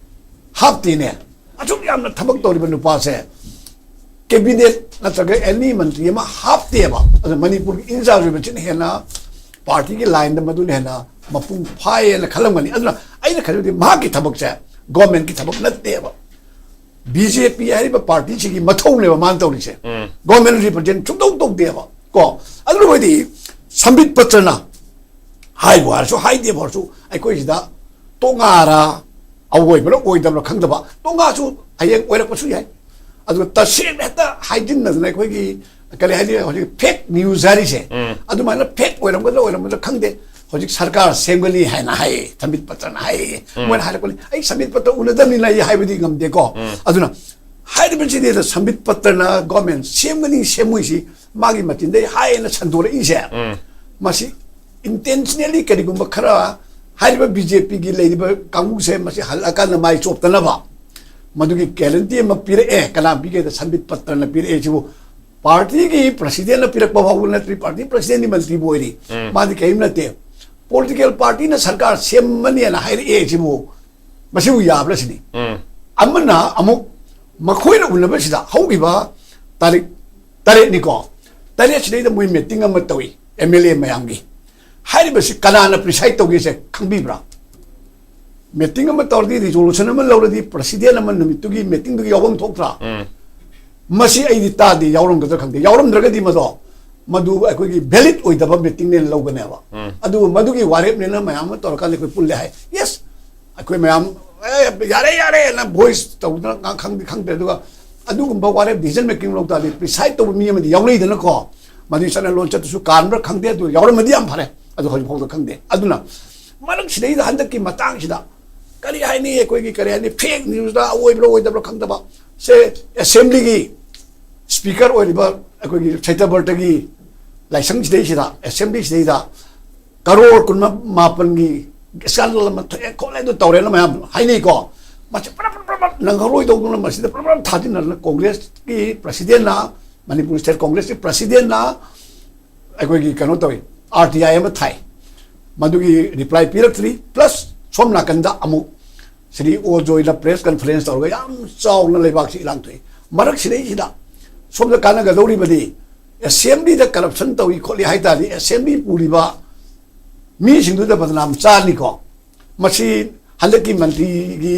ꯍꯥꯞꯇꯦꯅꯦ꯫ ꯑꯁꯨꯛ ꯌꯥꯝꯅ ꯊꯕꯛ ꯇꯧꯔꯤꯕ ꯅꯨꯄꯥꯁꯦ cabinet ꯅꯠꯇ꯭ꯔꯒ any ꯃꯟꯇ꯭ꯔꯤ ꯑꯃ ꯍꯥꯞꯇꯦꯕ꯫ ꯑꯗꯨ ꯃꯅꯤꯄꯨꯔꯒꯤ in charge ꯑꯣꯏꯕꯁꯤꯅ ꯍꯦꯟꯅ ꯄꯥꯔꯇꯤꯒꯤ line ꯗ ꯃꯗꯨꯅ ꯍꯦꯟꯅ ꯃꯄꯨꯡ ꯐꯥꯏꯌꯦꯅ ꯈꯜꯂꯝꯒꯅꯤ꯫ ꯑꯗꯨꯅ ꯑꯩꯅ ꯈꯜꯂꯤꯕꯗꯤ ꯃꯍꯥꯛꯀꯤ ꯊꯕꯛꯁꯦ government ꯀꯤ ꯊꯕꯛ ꯅꯠꯇꯦꯕ꯫ ꯕꯤ ꯖꯦ ꯄꯤ ꯍꯥꯏꯔꯤꯕ ꯄꯥꯔꯇꯤꯁꯤꯒꯤ ꯃꯊꯧꯅꯦꯕ ꯃꯥꯅ ꯇꯧꯔꯤꯁꯦ꯫ ꯎꯝ. Government represent ꯁꯨꯡꯇꯧ ꯇꯧꯗꯦꯕ ꯀꯣ꯫ ꯑꯗꯨꯅ ꯑꯣꯏꯗꯤ ꯁꯝꯕꯤꯠ ꯄꯇ꯭ꯔꯅ ꯍꯥꯏꯕꯨ ꯍꯥꯏꯔꯁꯨ ꯍꯥꯏꯗꯦꯕꯨ ꯍꯥꯏꯔꯁꯨ ꯑꯩꯈꯣꯏꯁꯤꯗ ꯇꯣꯉꯥꯔ ꯑꯋꯣꯏꯕ꯭ꯔꯥ ꯑꯣꯏꯗꯕ꯭ꯔꯥ ꯈꯪꯗꯕ, ꯇꯣꯉꯥꯁꯨ ꯍꯌꯦꯡ ꯑꯣꯏꯔꯛꯄꯁꯨ ꯌꯥꯏ꯫ ꯑꯗꯨꯒ ꯇꯁꯦꯡꯅ ꯍꯦꯛꯇ ꯍꯥꯏꯖꯤꯟꯅꯗꯅ ꯑꯩꯈꯣꯏꯒꯤ ꯀꯔꯤ ꯍꯥꯏꯅꯤ, ꯍꯧꯖꯤꯛ ꯐꯦꯛ ꯅ꯭ꯌꯨꯁ ꯍꯥꯏꯔꯤꯁꯦ, ꯑꯗꯨꯃꯥꯏꯅ ꯐꯦꯛ ꯑꯣꯏꯔꯝꯒꯗ꯭ꯔꯥ ꯑꯣꯏꯔꯝꯒꯗ꯭ꯔꯥ ꯈꯪꯗꯦ꯫ ꯍꯧꯖꯤꯛ ꯁꯔꯀꯥꯔ ꯁꯦꯝꯒꯅꯤ ꯍꯥꯏꯅ ꯍꯥꯏꯌꯦ, ꯁꯝꯕꯤꯠ ꯄꯇ꯭ꯔꯅ ꯍꯥꯏꯌꯦ, ꯃꯣꯏꯅ ꯍꯥꯏꯔꯛꯄꯅꯤ꯫ ꯑꯩ ꯁꯝꯕꯤꯠ ꯄꯇ꯭ꯔ ꯎꯅꯗꯕꯅꯤꯅ ꯑꯩ ꯍꯥꯏꯕꯗꯤ ꯉꯝꯗꯦꯀꯣ꯫ ꯑꯗꯨꯅ ꯍꯥꯏꯔꯤꯕꯁꯤꯗꯤ ꯁꯝꯕꯤꯠ ꯄꯇ꯭ꯔꯅ ꯒꯣꯔꯃꯦꯟ ꯁꯦꯝꯒꯅꯤ ꯁꯦꯝꯃꯣꯏꯁꯤ ꯃꯥꯒꯤ ꯃꯆꯤꯟꯗꯩ ꯍꯥꯏꯌꯦꯅ ꯁꯟꯗꯣꯔꯛꯏꯁꯦ, ꯃꯁꯤ ꯏꯟꯇꯦꯟꯁꯅꯦꯜꯂꯤ ꯀꯔꯤꯒꯨꯝꯕ ꯈꯔ ꯍꯥꯏꯔꯤꯕ ꯕꯤ ꯖꯦ ꯄꯤꯒꯤ ꯂꯩꯔꯤꯕ ꯀꯥꯡꯕꯨꯁꯦ ꯃꯁꯤ ꯍꯜꯂꯛꯑꯀꯥꯟꯗ ꯃꯥꯏ ꯆꯣꯞꯇꯅꯕ ꯃꯗꯨꯒꯤ ꯒꯦꯔꯦꯟꯇꯤ ꯑꯃ ꯄꯤꯔꯛꯑꯦ꯫ ꯀꯅꯥ ꯄꯤꯒꯦꯗ ꯁꯝꯕꯤꯠ ꯄꯇ꯭ꯔꯅ ꯄꯤꯔꯛꯑꯦ꯫ ꯁꯤꯕꯨ ꯄꯥꯔꯇꯤꯒꯤ ꯄ꯭ꯔꯁꯤꯗꯦꯟꯅ ꯄꯤꯔꯛꯄ ꯐꯥꯎꯕ ꯅꯠꯇ꯭ꯔꯤ, ꯄꯥꯔꯇꯤ ꯄ꯭ꯔꯁꯤꯗꯦꯟꯗꯤ ꯃꯟꯇ꯭ꯔꯤꯕꯨ ꯑꯣꯏꯔꯤ, ꯃꯥꯗꯤ ꯀꯔꯤꯝ ꯅꯠꯇꯦ꯫ ꯄꯣꯂꯤꯇꯤꯀꯦꯜ ꯄꯥꯔꯇꯤꯅ ꯁꯔꯀꯥꯔ ꯁꯦꯝꯃꯅꯤꯅ ꯍꯥꯏꯔꯛꯑꯦ ꯁꯤꯕꯨ ꯃꯁꯤꯕꯨ ꯌꯥꯕ꯭ꯔꯥ ꯁꯤꯅꯤ꯫ ꯑꯃꯅ ꯑꯃꯨꯛ ꯃꯈꯣꯏꯅ ꯎꯅꯕꯁꯤꯗ ꯍꯧꯈꯤꯕ ꯇꯥꯔꯤꯛ ꯇꯔꯦꯠꯅꯤꯀꯣ, ꯇꯔꯦꯠꯁꯤꯗꯩꯗ ꯃꯣꯏ ꯃꯤꯇꯤꯡ ꯑꯃ ꯇꯧꯏ ꯑꯦꯝ ꯑꯦꯜ ꯑꯦ ꯃꯌꯥꯝꯒꯤ꯫ ꯍꯥꯏꯔꯤꯕꯁꯤ ꯀꯅꯥꯅ ꯄ꯭ꯔꯤꯁꯥꯏꯠ ꯇꯧꯒꯦꯁꯦ ꯈꯪꯕꯤꯕ꯭ꯔꯥ? ꯃꯤꯇꯤꯡ ꯑꯃ ꯇꯧꯔꯗꯤ, ꯔꯤꯖꯣꯂꯨꯁꯟ ꯑꯃ ꯂꯧꯔꯗꯤ, ꯄ꯭ꯔꯁꯤꯗꯦꯟ ꯑꯃ ꯅꯨꯃꯤꯠꯇꯨꯒꯤ ꯃꯤꯇꯤꯡꯗꯨꯒꯤ ꯌꯥꯎꯐꯝ ꯊꯣꯛꯇ꯭ꯔꯥ? ꯃꯁꯤ ꯑꯩꯗꯤ ꯇꯥꯗꯦ, ꯌꯥꯎꯔꯝꯒꯗ꯭ꯔꯥ ꯈꯪꯗꯦ꯫ ꯌꯥꯎꯔꯝꯗ꯭ꯔꯒꯗꯤ ꯃꯗꯣ, ꯃꯗꯨ ꯑꯩꯈꯣꯏꯒꯤ ꯚꯦꯂꯤꯠ ꯑꯣꯏꯗꯕ ꯃꯤꯇꯤꯡꯅꯦꯅ ꯂꯧꯒꯅꯦꯕ꯫ ꯑꯗꯨꯕꯨ ꯃꯗꯨꯒꯤ ꯋꯥꯔꯦꯞꯅꯦꯅ ꯃꯌꯥꯝ ꯑꯃ ꯇꯧꯔꯀꯥꯟꯗ ꯑꯩꯈꯣꯏ ꯄꯨꯜꯂꯦ ꯍꯥꯏ꯫ ꯌꯦꯁ, ꯑꯩꯈꯣꯏ ꯃꯌꯥꯝ, "ꯑꯦ, ꯌꯥꯔꯦ, ꯌꯥꯔꯦꯅ" ꯚꯣꯏꯁ ꯇꯧꯗꯅ ꯉꯥꯡ-, ꯈꯪꯗꯤ ꯈꯪꯗ꯭ꯔꯦ꯫ ꯑꯗꯨꯒ ꯑꯗꯨꯒꯨꯝꯕ ꯋꯥꯔꯦꯞ, ꯗꯤꯁꯤꯖꯟ ꯃꯦꯀꯤꯡ ꯂꯧ ꯇꯥꯔꯗꯤ ꯄ꯭ꯔꯤꯁꯥꯏꯠ ꯇꯧꯕ ꯃꯤ ꯑꯃꯗꯤ ꯌꯥꯎꯅꯩꯗꯅꯀꯣ꯫ ꯃꯗꯨꯒꯤ ꯆꯠꯅ ꯂꯣꯟꯆꯠꯇꯨꯁꯨ ꯀꯥꯟꯕ꯭ꯔꯥ ꯈꯪꯗꯦ, ꯑꯗꯨ ꯌꯥꯎꯔꯝꯃꯗꯤ ꯌꯥꯝ ꯐꯔꯦ꯫ ꯑꯗꯨ ꯍꯧꯖꯤꯛ ꯐꯥꯎꯗ ꯈꯪꯗꯦ꯫ ꯑꯗꯨꯅ ꯃꯔꯛꯁꯤꯗꯩꯗ ꯍꯟꯗꯛꯀꯤ ꯃꯇꯥꯡꯁꯤꯗ ꯀꯔꯤ ꯍꯥꯏꯅꯤ, ꯑꯩꯈꯣꯏꯒꯤ ꯀꯔꯤ ꯍꯥꯏꯅꯤ, ꯐꯦꯛ ꯅ꯭ꯌꯨꯁꯇ ꯑꯣꯏꯕ꯭ꯔꯥ ꯑꯣꯏꯗꯕ꯭ꯔꯥ ꯈꯪꯗꯕ꯫ ꯁꯦ, ꯑꯦꯁꯦꯝꯕ꯭ꯂꯤꯒꯤ ꯁ꯭ꯄꯤꯀꯔ ꯑꯣꯏꯔꯤꯕ ꯑꯩꯈꯣꯏꯒꯤ ꯁꯩꯇꯕꯔꯇꯒꯤ ꯂꯥꯏꯁꯪꯁꯤꯗꯩꯁꯤꯗ, ꯑꯦꯁꯦꯝꯕ꯭ꯂꯤꯁꯤꯗꯩꯗ ꯀꯔꯣꯔ ꯀꯨꯟ ꯃꯥꯄꯟꯒꯤ ꯁ꯭ꯀꯥꯟꯗꯜ ꯑꯃ ꯊꯣꯛꯑꯦ ꯈꯣꯠꯂꯦ ꯑꯗꯨ ꯇꯧꯔꯦꯅ ꯃꯌꯥꯝ ꯍꯥꯏꯅꯩꯀꯣ꯫ ꯃꯁꯤ ꯄꯨꯔꯥ ꯄꯨꯔꯥ ꯄꯨꯔꯥ ꯅꯪꯍꯧꯔꯣꯏꯗꯧꯗꯅ ꯃꯁꯤꯗ ꯄꯨꯔꯥ ꯄꯨꯔꯥ ꯊꯥꯖꯤꯟꯅꯗꯅ ꯀꯣꯡꯒ꯭ꯔꯦꯁꯀꯤ ꯄ꯭ꯔꯁꯤꯗꯦꯟꯅ, ꯃꯅꯤꯄꯨꯔ ꯁ꯭ꯇꯦꯠ ꯀꯣꯡꯒ꯭ꯔꯦꯁꯀꯤ ꯄ꯭ꯔꯁꯤꯗꯦꯟꯅ ꯑꯩꯈꯣꯏꯒꯤ ꯀꯩꯅꯣ ꯇꯧꯏ, ꯑꯥꯔ ꯇꯤ ꯑꯥꯏ ꯑꯃ ꯊꯥꯏ꯫ ꯃꯗꯨꯒꯤ ꯔꯤꯄ꯭ꯂꯥꯏ ꯄꯤꯔꯛꯇ꯭ꯔꯤ꯫ ꯄ꯭ꯂꯁ ꯁꯣꯝ ꯅꯥꯀꯟꯗ ꯑꯃꯨꯛ ꯁ꯭ꯔꯤ ꯑꯣ ꯖꯣꯏꯅ ꯄ꯭ꯔꯦꯁ ꯀꯟꯐꯔꯦꯟꯁ ꯇꯧꯔꯒ ꯌꯥꯝ ꯆꯥꯎꯅ ꯂꯩꯕꯥꯛꯁꯤ ꯏꯔꯥꯡ ꯊꯣꯛꯏ꯫ ꯃꯔꯛꯁꯤꯗꯩꯁꯤꯗ ꯁꯣꯝꯗ ꯀꯥꯟꯅꯒꯗꯧꯔꯤꯕꯗꯤ ꯑꯦꯁꯦꯝꯕ꯭ꯂꯤꯗ ꯀꯔꯞꯁꯟ ꯇꯧꯏ ꯈꯣꯠꯂꯤ ꯍꯥꯏ ꯇꯥꯔꯗꯤ ꯑꯦꯁꯦꯝꯕ꯭ꯂꯤ ꯄꯨꯔꯤꯕ ꯃꯤꯁꯤꯡꯗꯨꯗ ꯕꯗꯅꯥꯝ ꯆꯥꯔꯅꯤꯀꯣ꯫ ꯃꯁꯤ ꯍꯟꯗꯛꯀꯤ ꯃꯟꯇ꯭ꯔꯤꯒꯤ,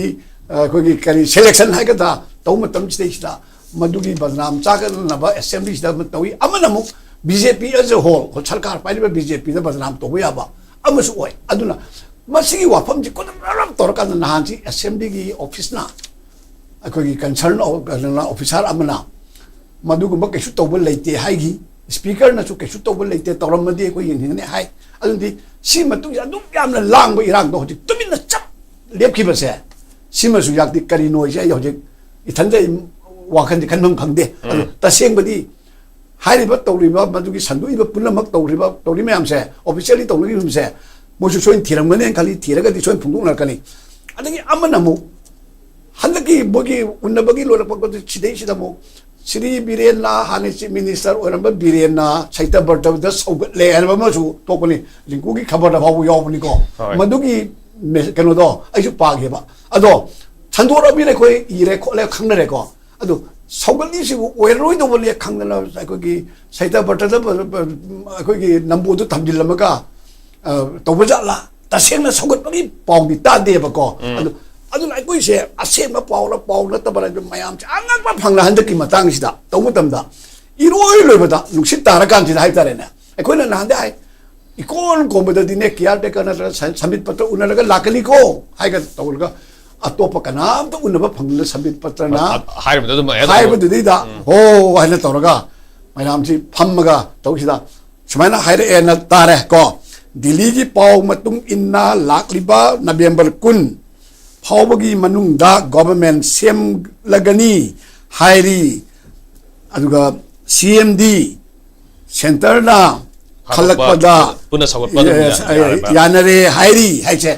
ꯑ, ꯑꯩꯈꯣꯏꯒꯤ ꯀꯔꯤ ꯁꯦꯂꯦꯛꯁꯟ ꯍꯥꯏꯒꯗ꯭ꯔꯥ ꯇꯧꯕ ꯃꯇꯝꯁꯤꯗꯩꯁꯤꯗ ꯃꯗꯨꯒꯤ ꯕꯗꯅꯥꯝ ꯆꯥꯒꯗꯅꯕ ꯑꯦꯁꯦꯝꯕ꯭ꯂꯤꯁꯤꯗ ꯑꯃ ꯇꯧꯏ꯫ ꯑꯃꯅ ꯑꯃꯨꯛ B J P as a whole, ꯁꯔꯀꯥꯔ ꯄꯥꯏꯔꯤꯕ ꯕꯤ ꯖꯦ ꯄꯤꯗ ꯕꯗꯅꯥꯝ ꯇꯧꯕ ꯌꯥꯕ ꯑꯃꯁꯨ ꯑꯣꯏ꯫ ꯑꯗꯨꯅ ꯃꯁꯤꯒꯤ ꯋꯥꯐꯝꯁꯤ ꯈꯨꯗꯝ ꯇꯧꯔꯀꯥꯟꯗ ꯅꯍꯥꯟꯁꯤ ꯑꯦꯁꯦꯝꯕ꯭ꯂꯤꯒꯤ ꯑꯣꯐꯤꯁꯅ, ꯑꯩꯈꯣꯏꯒꯤ ꯀꯟꯁꯔꯟ ꯑꯣꯐꯤꯁꯥꯔ ꯑꯃꯅ ꯃꯗꯨꯒꯨꯝꯕ ꯀꯩꯁꯨ ꯇꯧꯕ ꯂꯩꯇꯦ ꯍꯥꯏꯈꯤ꯫ ꯁ꯭ꯄꯤꯀꯔꯅꯁꯨ ꯀꯩꯁꯨ ꯇꯧꯕ ꯂꯩꯇꯦ, ꯇꯧꯔꯝꯃꯗꯤ ꯑꯩꯈꯣꯏ ꯌꯦꯡꯅꯤꯡꯒꯅꯤ ꯍꯥꯏ꯫ ꯑꯗꯨꯗꯤ ꯁꯤ ꯃꯇꯨꯡꯁꯤ ꯑꯗꯨꯛ ꯌꯥꯝꯅ ꯂꯥꯡꯕ ꯏꯔꯥꯡꯗꯣ ꯍꯧꯖꯤꯛ ꯇꯨꯃꯤꯟꯅ ꯆꯞ ꯂꯦꯞꯈꯤꯕꯁꯦ, ꯁꯤꯃꯁꯨ ꯌꯥꯛꯇꯤ ꯀꯔꯤꯅꯣꯁꯦ ꯑꯩ ꯍꯧꯖꯤꯛ ꯏꯊꯟꯗ ꯑꯩ ꯋꯥꯈꯜꯁꯦ ꯈꯟꯐꯝ ꯈꯪꯗꯦ꯫ ꯑꯗꯣ ꯎꯝ꯫ ꯇꯁꯦꯡꯕꯗꯤ ꯍꯥꯏꯔꯤꯕ ꯇꯧꯔꯤꯕ ꯃꯗꯨꯒꯤ ꯁꯟꯗꯣꯛꯏꯕ ꯄꯨꯝꯅꯃꯛ ꯇꯧꯔꯤꯕ ꯇꯧꯔꯤ ꯃꯌꯥꯝꯁꯦ, ꯑꯣꯐꯤꯁꯤꯌꯦꯜꯂꯤ ꯇꯧꯅꯈꯤꯕꯁꯦ, ꯃꯣꯏꯁꯨ ꯁꯣꯏꯅ ꯊꯤꯔꯝꯒꯅꯦꯅ ꯈꯜꯂꯤ, ꯊꯤꯔꯒꯗꯤ ꯁꯣꯏꯅ ꯐꯣꯡꯗꯣꯛꯅꯔꯛꯀꯅꯤ꯫ ꯑꯗꯒꯤ ꯑꯃꯅ ꯑꯃꯨꯛ ꯍꯟꯗꯛꯀꯤ ꯃꯣꯏꯒꯤ ꯎꯟꯅꯕꯒꯤ ꯂꯣꯏꯔꯛꯄ ꯁꯤꯗꯩꯁꯤꯗ ꯑꯃꯨꯛ ꯁ꯭ꯔꯤ ꯕꯤꯔꯦꯟꯅ, ꯍꯥꯟꯅ ꯆꯤꯐ ꯃꯤꯅꯤꯁꯇꯔ ꯑꯣꯏꯔꯝꯕ ꯕꯤꯔꯦꯟꯅ ꯁꯩꯇꯕ꯭ꯔꯇꯗ ꯁꯧꯒꯠꯂꯦ ꯍꯥꯏꯕ ꯑꯃꯁꯨ ꯊꯣꯛꯄꯅꯤ, ꯔꯤꯡꯀꯨꯒꯤ ꯈꯕꯔꯗ ꯐꯥꯎꯕ ꯌꯥꯎꯕꯅꯤꯀꯣ꯫ ꯍꯣꯏ꯫ ꯃꯗꯨꯒꯤ ꯃꯦ-, ꯀꯩꯅꯣꯗꯣ ꯑꯩꯁꯨ ꯄꯥꯒꯦꯕ꯫ ꯑꯗꯣ ꯁꯟꯗꯣꯔꯛꯑꯕꯅꯤꯅ ꯑꯩꯈꯣꯏ ꯏꯔꯦ ꯈꯣꯠꯂꯦ ꯈꯪꯅꯔꯦꯀꯣ꯫ ꯑꯗꯣ ꯁꯧꯒꯠꯂꯤꯁꯤꯕꯨ ꯑꯣꯏꯔꯔꯣꯏꯗꯧꯕꯅꯦ ꯈꯪꯗꯅ ꯑꯩꯈꯣꯏꯒꯤ ꯁꯩꯇꯕ꯭ꯔꯇꯗ ꯑꯩꯈꯣꯏꯒꯤ ꯅꯝꯕꯣꯗꯨ ꯊꯝꯖꯤꯜꯂꯝꯃꯒ, ꯑ, ꯇꯧꯕ ꯖꯥꯠꯂꯥ? ꯇꯁꯦꯡꯅ ꯁꯧꯒꯠꯄꯒꯤ ꯄꯥꯎꯗꯤ ꯇꯥꯗꯦꯕꯀꯣ꯫ ꯎꯝ꯫ ꯑꯗꯨ, ꯑꯗꯨꯅ ꯑꯩꯈꯣꯏꯁꯦ ꯑꯁꯦꯡꯕ ꯄꯥꯎꯔ ꯄꯥꯎ ꯅꯠꯇꯕꯔ ꯍꯥꯏꯕ ꯃꯌꯥꯝꯁꯦ ꯑꯉꯛꯄ ꯐꯪꯅ ꯍꯟꯗꯛꯀꯤ ꯃꯇꯥꯡꯁꯤꯗ ꯇꯧꯕ ꯃꯇꯝꯗ ꯏꯔꯣꯏ ꯂꯣꯏꯕꯗ ꯅꯨꯡꯁꯤꯠ ꯇꯥꯔꯀꯥꯟꯁꯤꯗ ꯍꯥꯏꯇꯥꯔꯦꯅꯦ, ꯑꯩꯈꯣꯏꯅ ꯅꯍꯥꯟꯗꯩ ꯍꯥꯏ, ꯏꯀꯣꯟ ꯀꯣꯟꯕꯗꯗꯤꯅꯦ ꯀꯤꯌꯥꯔ ꯇꯦꯀꯔ ꯅꯠꯇ꯭ꯔꯒ ꯁ-, ꯁꯝꯕꯤꯠ ꯄꯇ꯭ꯔ ꯎꯅꯔꯒ ꯂꯥꯛꯀꯅꯤꯀꯣ ꯍꯥꯏꯒ ꯇꯧꯔꯒ ꯑꯇꯣꯞꯄ ꯀꯅꯥꯝꯇ ꯎꯅꯕ ꯐꯪꯗꯅ ꯁꯝꯕꯤꯠ ꯄꯇ꯭ꯔꯅ ꯑ-, ꯑ-, ꯍꯥꯏꯔꯤꯕꯗꯨꯗ ꯑꯗꯨꯝ ꯑꯌꯥꯗ ꯍꯥꯏꯕꯗꯨꯗꯩꯗ ꯎꯝ꯫ ꯍꯣ ꯍꯥꯏꯅ ꯇꯧꯔꯒ ꯃꯌꯥꯝꯁꯤ ꯐꯝꯃꯒ ꯇꯧꯁꯤꯗ ꯁꯨꯃꯥꯏꯅ ꯍꯥꯏꯔꯛꯑꯦꯅ ꯇꯥꯔꯦ ꯀꯣ꯫ ꯗꯤꯜꯂꯤꯒꯤ ꯄꯥꯎ ꯃꯇꯨꯡ ꯏꯟꯅ ꯂꯥꯛꯂꯤꯕ ꯅꯕꯦꯝꯕꯔ ꯀꯨꯟ ꯐꯥꯎꯕꯒꯤ ꯃꯅꯨꯡꯗ ꯒꯣꯚꯔꯟꯃꯦꯟ ꯁꯦꯝꯂꯒꯅꯤ ꯍꯥꯏꯔꯤ꯫ ꯑꯗꯨꯒ ꯁꯤ ꯑꯦꯝ ꯗꯤ ꯁꯦꯟꯇꯔꯅ ꯍꯥꯄꯛꯄ, ꯈꯜꯂꯛꯄꯗ ꯄꯨꯟꯅ ꯁꯧꯒꯠꯄ ꯑꯗꯨꯝ ꯌꯥ-, ꯌꯥ-, ꯌꯥꯔꯦꯕ꯫ ꯌꯥꯅꯔꯦ ꯍꯥꯏꯔꯤ ꯍꯥꯏꯁꯦ꯫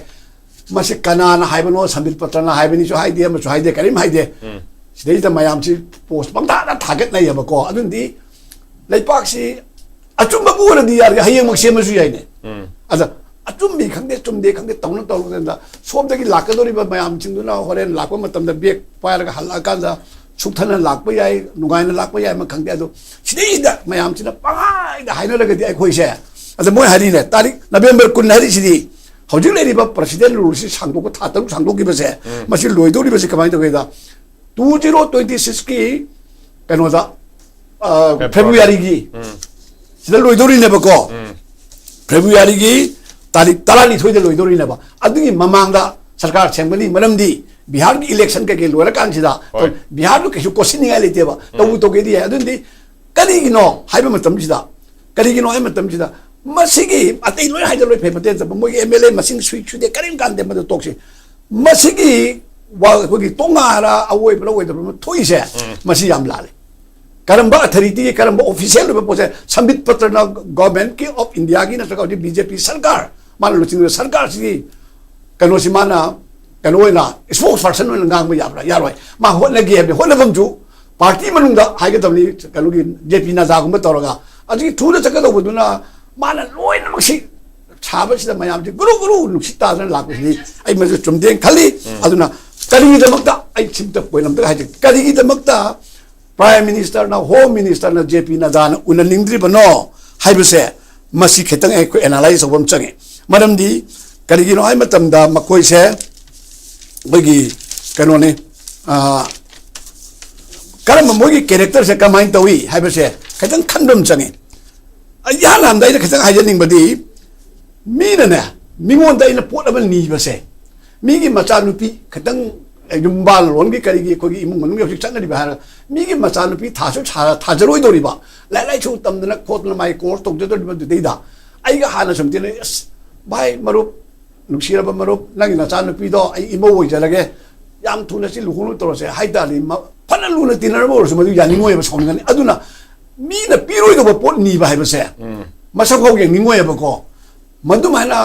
ꯃꯁꯤ ꯀꯅꯥꯅ ꯍꯥꯏꯕꯅꯣ? ꯁꯝꯕꯤꯠ ꯄꯇ꯭ꯔꯅ ꯍꯥꯏꯕꯅꯤꯁꯨ ꯍꯥꯏꯗꯦ, ꯑꯃꯁꯨ ꯍꯥꯏꯗꯦ, ꯀꯔꯤꯝ ꯍꯥꯏꯗꯦ꯫ ꯎꯝ꯫ ꯁꯤꯗꯩꯁꯤꯗ ꯃꯌꯥꯝꯁꯤ ꯄꯣꯁ ꯄꯪꯊꯥꯗ ꯊꯥꯒꯠꯅꯩꯌꯦꯕꯀꯣ꯫ ꯑꯗꯨꯅꯗꯤ ꯂꯩꯄꯥꯛꯁꯤ ꯑꯆꯨꯝꯕꯕꯨ ꯑꯣꯏꯔꯗꯤ ꯌꯥꯔꯦ, ꯍꯌꯦꯡꯃꯛ ꯁꯦꯝꯃꯁꯨ ꯌꯥꯏꯅꯦ꯫ ꯎꯝ꯫ ꯑꯗ ꯑꯆꯨꯝꯕꯤ ꯈꯪꯗꯦ, ꯆꯨꯝꯗꯦ ꯈꯪꯗꯦ, ꯇꯧꯅ ꯇꯧꯔꯀꯥꯟꯗ ꯁꯣꯝꯗꯒꯤ ꯂꯥꯛꯀꯗꯧꯔꯤꯕ ꯃꯌꯥꯝꯁꯤꯡꯗꯨꯅ ꯍꯣꯔꯦꯟ ꯂꯥꯛꯄ ꯃꯇꯝꯗ ꯕꯦꯒ ꯄꯥꯏꯔꯒ ꯍꯜꯂꯛꯑꯀꯥꯟꯗ ꯁꯨꯛꯊꯅ ꯂꯥꯛꯄ ꯌꯥꯏ, ꯅꯨꯡꯉꯥꯏꯅ ꯂꯥꯛꯄ ꯌꯥꯏ ꯑꯃ ꯈꯪꯗꯦ꯫ ꯑꯗꯣ ꯁꯤꯗꯩꯁꯤꯗ ꯃꯌꯥꯝꯁꯤꯅ ꯄꯪꯍꯥꯏꯗ ꯍꯥꯏꯅꯔꯒꯗꯤ ꯑꯩꯈꯣꯏꯁꯦ, ꯑꯗ ꯃꯣꯏ ꯍꯥꯏꯔꯤꯅꯦ, ꯇꯥꯔꯤꯛ ꯅꯕꯦꯝꯕꯔ ꯀꯨꯟ ꯍꯥꯏꯔꯤꯁꯤꯗꯤ ꯍꯧꯖꯤꯛ ꯂꯩꯔꯤꯕ ꯄ꯭ꯔꯁꯤꯗꯦꯟ ꯔꯨꯜꯁꯤ ꯁꯥꯡꯗꯣꯛꯄ, ꯊꯥ ꯇꯔꯨꯛ ꯁꯥꯡꯗꯣꯛꯈꯤꯕꯁꯦ, ꯎꯝ꯫ ꯃꯁꯤ ꯂꯣꯏꯗꯧꯔꯤꯕꯁꯤ ꯀꯃꯥꯏꯅ ꯇꯧꯒꯦꯗ, ꯇꯨ ꯖꯤꯔꯣ ꯇ꯭ꯋꯦꯟꯇꯤ ꯁꯤꯛꯁꯀꯤ ꯀꯩꯅꯣꯗ, ꯑ, ꯐꯦꯕ꯭ꯔꯨꯋꯥꯔꯤ꯫ ꯐꯦꯕ꯭ꯔꯨꯋꯥꯔꯤꯒꯤ ꯎꯝ꯫ ꯁꯤꯗ ꯂꯣꯏꯗꯧꯔꯤꯅꯦꯕꯀꯣ꯫ ꯎꯝ꯫ ꯐꯦꯕ꯭ꯔꯨꯋꯥꯔꯤꯒꯤ ꯇꯥꯔꯤꯛ ꯇꯔꯥꯅꯤꯊꯣꯏꯗ ꯂꯣꯏꯗꯧꯔꯤꯅꯦꯕ꯫ ꯑꯗꯨꯒꯤ ꯃꯃꯥꯡꯗ ꯁꯔꯀꯥꯔ ꯁꯦꯝꯒꯅꯤ꯫ ꯃꯔꯝꯗꯤ ꯕꯤꯍꯥꯔꯒꯤ ꯏꯂꯦꯛꯁꯟ ꯀꯩꯀꯩ ꯂꯣꯏꯔꯀꯥꯟꯁꯤꯗ ꯍꯣꯏ꯫ ꯕꯤꯍꯥꯔꯗꯨ ꯀꯩꯁꯨ ꯀꯣꯠꯁꯤꯟꯅꯤꯡꯉꯥꯏ ꯂꯩꯇꯦꯕ꯫ ꯇꯧꯕ ꯇꯧꯒꯦꯗꯤ ꯌꯥꯏ꯫ ꯑꯗꯨꯅꯗꯤ ꯀꯔꯤꯒꯤꯅꯣ ꯍꯥꯏꯕ ꯃꯇꯝꯁꯤꯗ, ꯀꯔꯤꯒꯤꯅꯣ ꯍꯥꯏꯕ ꯃꯇꯝꯁꯤꯗ, ꯃꯁꯤꯒꯤ ꯑꯇꯩ ꯂꯣꯏ ꯍꯥꯏꯗ ꯂꯣꯏ ꯐꯩ, ꯃꯇꯦꯡ ꯆꯠꯄ ꯃꯣꯏꯒꯤ ꯑꯦꯝ ꯑꯦꯜ ꯑꯦ ꯃꯁꯤꯡ ꯁꯨꯏ ꯁꯨꯗꯦ ꯀꯔꯤꯝ ꯀꯥꯟꯗꯦ, ꯃꯗꯨ ꯇꯣꯛꯁꯤ꯫ ꯃꯁꯤꯒꯤ ꯋꯥ-, ꯑꯩꯈꯣꯏꯒꯤ ꯇꯣꯉꯥꯟꯅ ꯑꯋꯣꯏꯕ ꯑꯣꯏꯗꯕ ꯑꯃ ꯊꯣꯛꯏꯁꯦ, ꯃꯁꯤ ꯌꯥꯝ ꯂꯥꯜꯂꯦ꯫ ꯀꯔꯝꯕ ꯑꯊꯣꯔꯤꯇꯤꯒꯤ, ꯀꯔꯝꯕ ꯑꯣꯐꯤꯁꯤꯌꯦꯜ ꯑꯣꯏꯕ ꯄꯣꯠꯁꯦ, ꯁꯝꯕꯤꯠ ꯄꯇ꯭ꯔꯅ ꯒꯣꯔꯃꯦꯟꯀꯤ ꯑꯣꯐ ꯏꯟꯗꯤꯌꯥꯒꯤ ꯅꯠꯇ꯭ꯔꯒ ꯍꯧꯖꯤꯛ ꯕꯤ ꯖꯦ ꯄꯤ ꯁꯔꯀꯥꯔ, ꯃꯥꯅ ꯂꯨꯆꯤꯡꯕ ꯁꯔꯀꯥꯔꯁꯤꯒꯤ ꯀꯩꯅꯣꯁꯤ ꯃꯥꯅ ꯀꯩꯅꯣ ꯑꯣꯏꯅ ꯏꯁꯄꯣꯛꯁ ꯄꯥꯔꯁꯟ ꯑꯣꯏꯅ ꯉꯥꯡꯕ ꯌꯥꯕ꯭ꯔꯥ? ꯌꯥꯔꯣꯏ꯫ ꯃꯥ ꯍꯣꯠꯅꯒꯦ ꯍꯥꯏꯕꯗꯤ ꯍꯣꯠꯅꯐꯝꯁꯨ ꯄꯥꯔꯇꯤ ꯃꯅꯨꯡꯗ ꯍꯥꯏꯒꯗꯕꯅꯤ꯫ ꯀꯩꯅꯣꯒꯤ ꯖꯦ ꯄꯤ ꯅꯗꯥꯒꯨꯝꯕ ꯇꯧꯔꯒ ꯑꯗꯨꯒꯤ ꯊꯨꯅ ꯆꯠꯀꯗꯧꯕꯗꯨꯅ ꯃꯥꯅ ꯂꯣꯏꯅꯃꯛꯁꯤ ꯁꯥꯕꯁꯤꯗ ꯃꯌꯥꯝꯁꯤ ꯒꯨꯔꯨ ꯒꯨꯔꯨ ꯅꯨꯡꯁꯤꯠ ꯇꯥꯗꯅ ꯂꯥꯛꯄꯁꯤꯗꯤ ꯑꯩ ꯃꯁꯤ ꯆꯨꯝꯗꯦꯅ ꯈꯜꯂꯤ꯫ ꯑꯗꯨꯅ ꯀꯔꯤꯒꯤꯗꯃꯛꯇ, ꯑꯩ ꯁꯤꯝꯇ ꯄꯣꯏꯟ ꯑꯝꯇ ꯍꯥꯏꯖꯒꯦ, ꯀꯔꯤꯒꯤꯗꯃꯛꯇ ꯄ꯭ꯔꯥꯏꯝ ꯃꯤꯅꯤꯁꯇꯔꯅ, ꯍꯣꯝ ꯃꯤꯅꯤꯁꯇꯔꯅ ꯖꯦ ꯄꯤ ꯅꯗꯥꯅ ꯎꯅꯅꯤꯡꯗ꯭ꯔꯤꯕꯅꯣ ꯍꯥꯏꯕꯁꯦ, ꯃꯁꯤ ꯈꯤꯇꯪ ꯑꯩꯈꯣꯏ ꯑꯦꯅꯥꯂꯥꯏꯁ ꯇꯧꯕ ꯑꯃ ꯆꯪꯉꯤ꯫ ꯃꯔꯝꯗꯤ ꯀꯔꯤꯒꯤꯅꯣ ꯍꯥꯏꯕ ꯃꯇꯝꯗ ꯃꯈꯣꯏꯁꯦ ꯑꯩꯈꯣꯏꯒꯤ ꯀꯩꯅꯣꯅꯤ, ꯑꯥ, ꯀꯔꯝꯕ ꯃꯣꯏꯒꯤ ꯀꯦꯔꯦꯛꯇꯔꯁꯦ ꯀꯃꯥꯏꯅ ꯇꯧꯏ ꯍꯥꯏꯕꯁꯦ ꯈꯤꯇꯪ ꯈꯟꯕ ꯑꯃ ꯆꯪꯉꯤ꯫ ꯑꯩ ꯏꯍꯥꯟ ꯍꯥꯟꯕꯗ ꯑꯩꯅ ꯈꯤꯇꯪ ꯍꯥꯏꯖꯅꯤꯡꯕꯗꯤ, ꯃꯤꯅꯅꯦ, ꯃꯤꯉꯣꯟꯗ ꯑꯩꯅ ꯄꯣꯠ ꯑꯃ ꯅꯤꯕꯁꯦ, ꯃꯤꯒꯤ ꯃꯆꯥꯅꯨꯄꯤ ꯈꯤꯇꯪ ꯌꯨꯝꯕꯥꯜꯂꯣꯟꯒꯤ ꯀꯔꯤꯒꯤ ꯑꯩꯈꯣꯏꯒꯤ ꯏꯃꯨꯡ ꯃꯅꯨꯡꯒꯤ ꯍꯧꯖꯤꯛ ꯆꯠꯅꯔꯤꯕ ꯍꯥꯏꯔꯒ, ꯃꯤꯒꯤ ꯃꯆꯥꯅꯨꯄꯤ ꯊꯥꯁꯨ ꯊꯥ-, ꯊꯥꯖꯔꯣꯏꯗꯧꯔꯤꯕ, ꯂꯥꯏꯔꯤꯛ ꯂꯥꯏꯁꯨ ꯇꯝꯗꯅ ꯈꯣꯠꯇꯅ ꯃꯥꯒꯤ ꯀꯣꯔꯁ ꯇꯧꯖꯗꯧꯔꯤꯕꯗꯨꯗꯩꯗ ꯑꯩꯒ ꯍꯥꯟꯅ ꯁꯨꯝ ꯇꯤꯟꯅꯩ, "ꯑꯁ ꯚꯥꯏ, ꯃꯔꯨꯞ, ꯅꯨꯡꯁꯤꯔꯕ ꯃꯔꯨꯞ, ꯅꯪꯒꯤ ꯅꯆꯥꯅꯨꯄꯤꯗꯣ ꯑꯩ ꯏꯃꯧ ꯑꯣꯏꯖꯔꯒꯦ, ꯌꯥꯝ ꯊꯨꯅ ꯁꯤ ꯂꯨꯍꯣꯡꯅꯕ ꯇꯧꯔꯁꯦ" ꯍꯥꯏ ꯇꯥꯔꯗꯤ, ꯃ-, ꯐꯅ ꯂꯨꯅ ꯇꯤꯟꯅꯔꯕ ꯑꯣꯏꯔꯁꯨ ꯃꯗꯨ ꯌꯥꯅꯤꯡꯉꯣꯏꯕ, ꯁꯥꯎꯅꯤꯡꯒꯅꯤ꯫ ꯑꯗꯨꯅ ꯃꯤꯅ ꯄꯤꯔꯣꯏꯗꯧꯕ ꯄꯣꯠ ꯅꯤꯕ ꯍꯥꯏꯕꯁꯦ ꯃꯁꯛ ꯐꯥꯎ ꯌꯦꯡꯅꯤꯡꯉꯣꯏꯕꯀꯣ꯫ ꯃꯗꯨꯃꯥꯏꯅ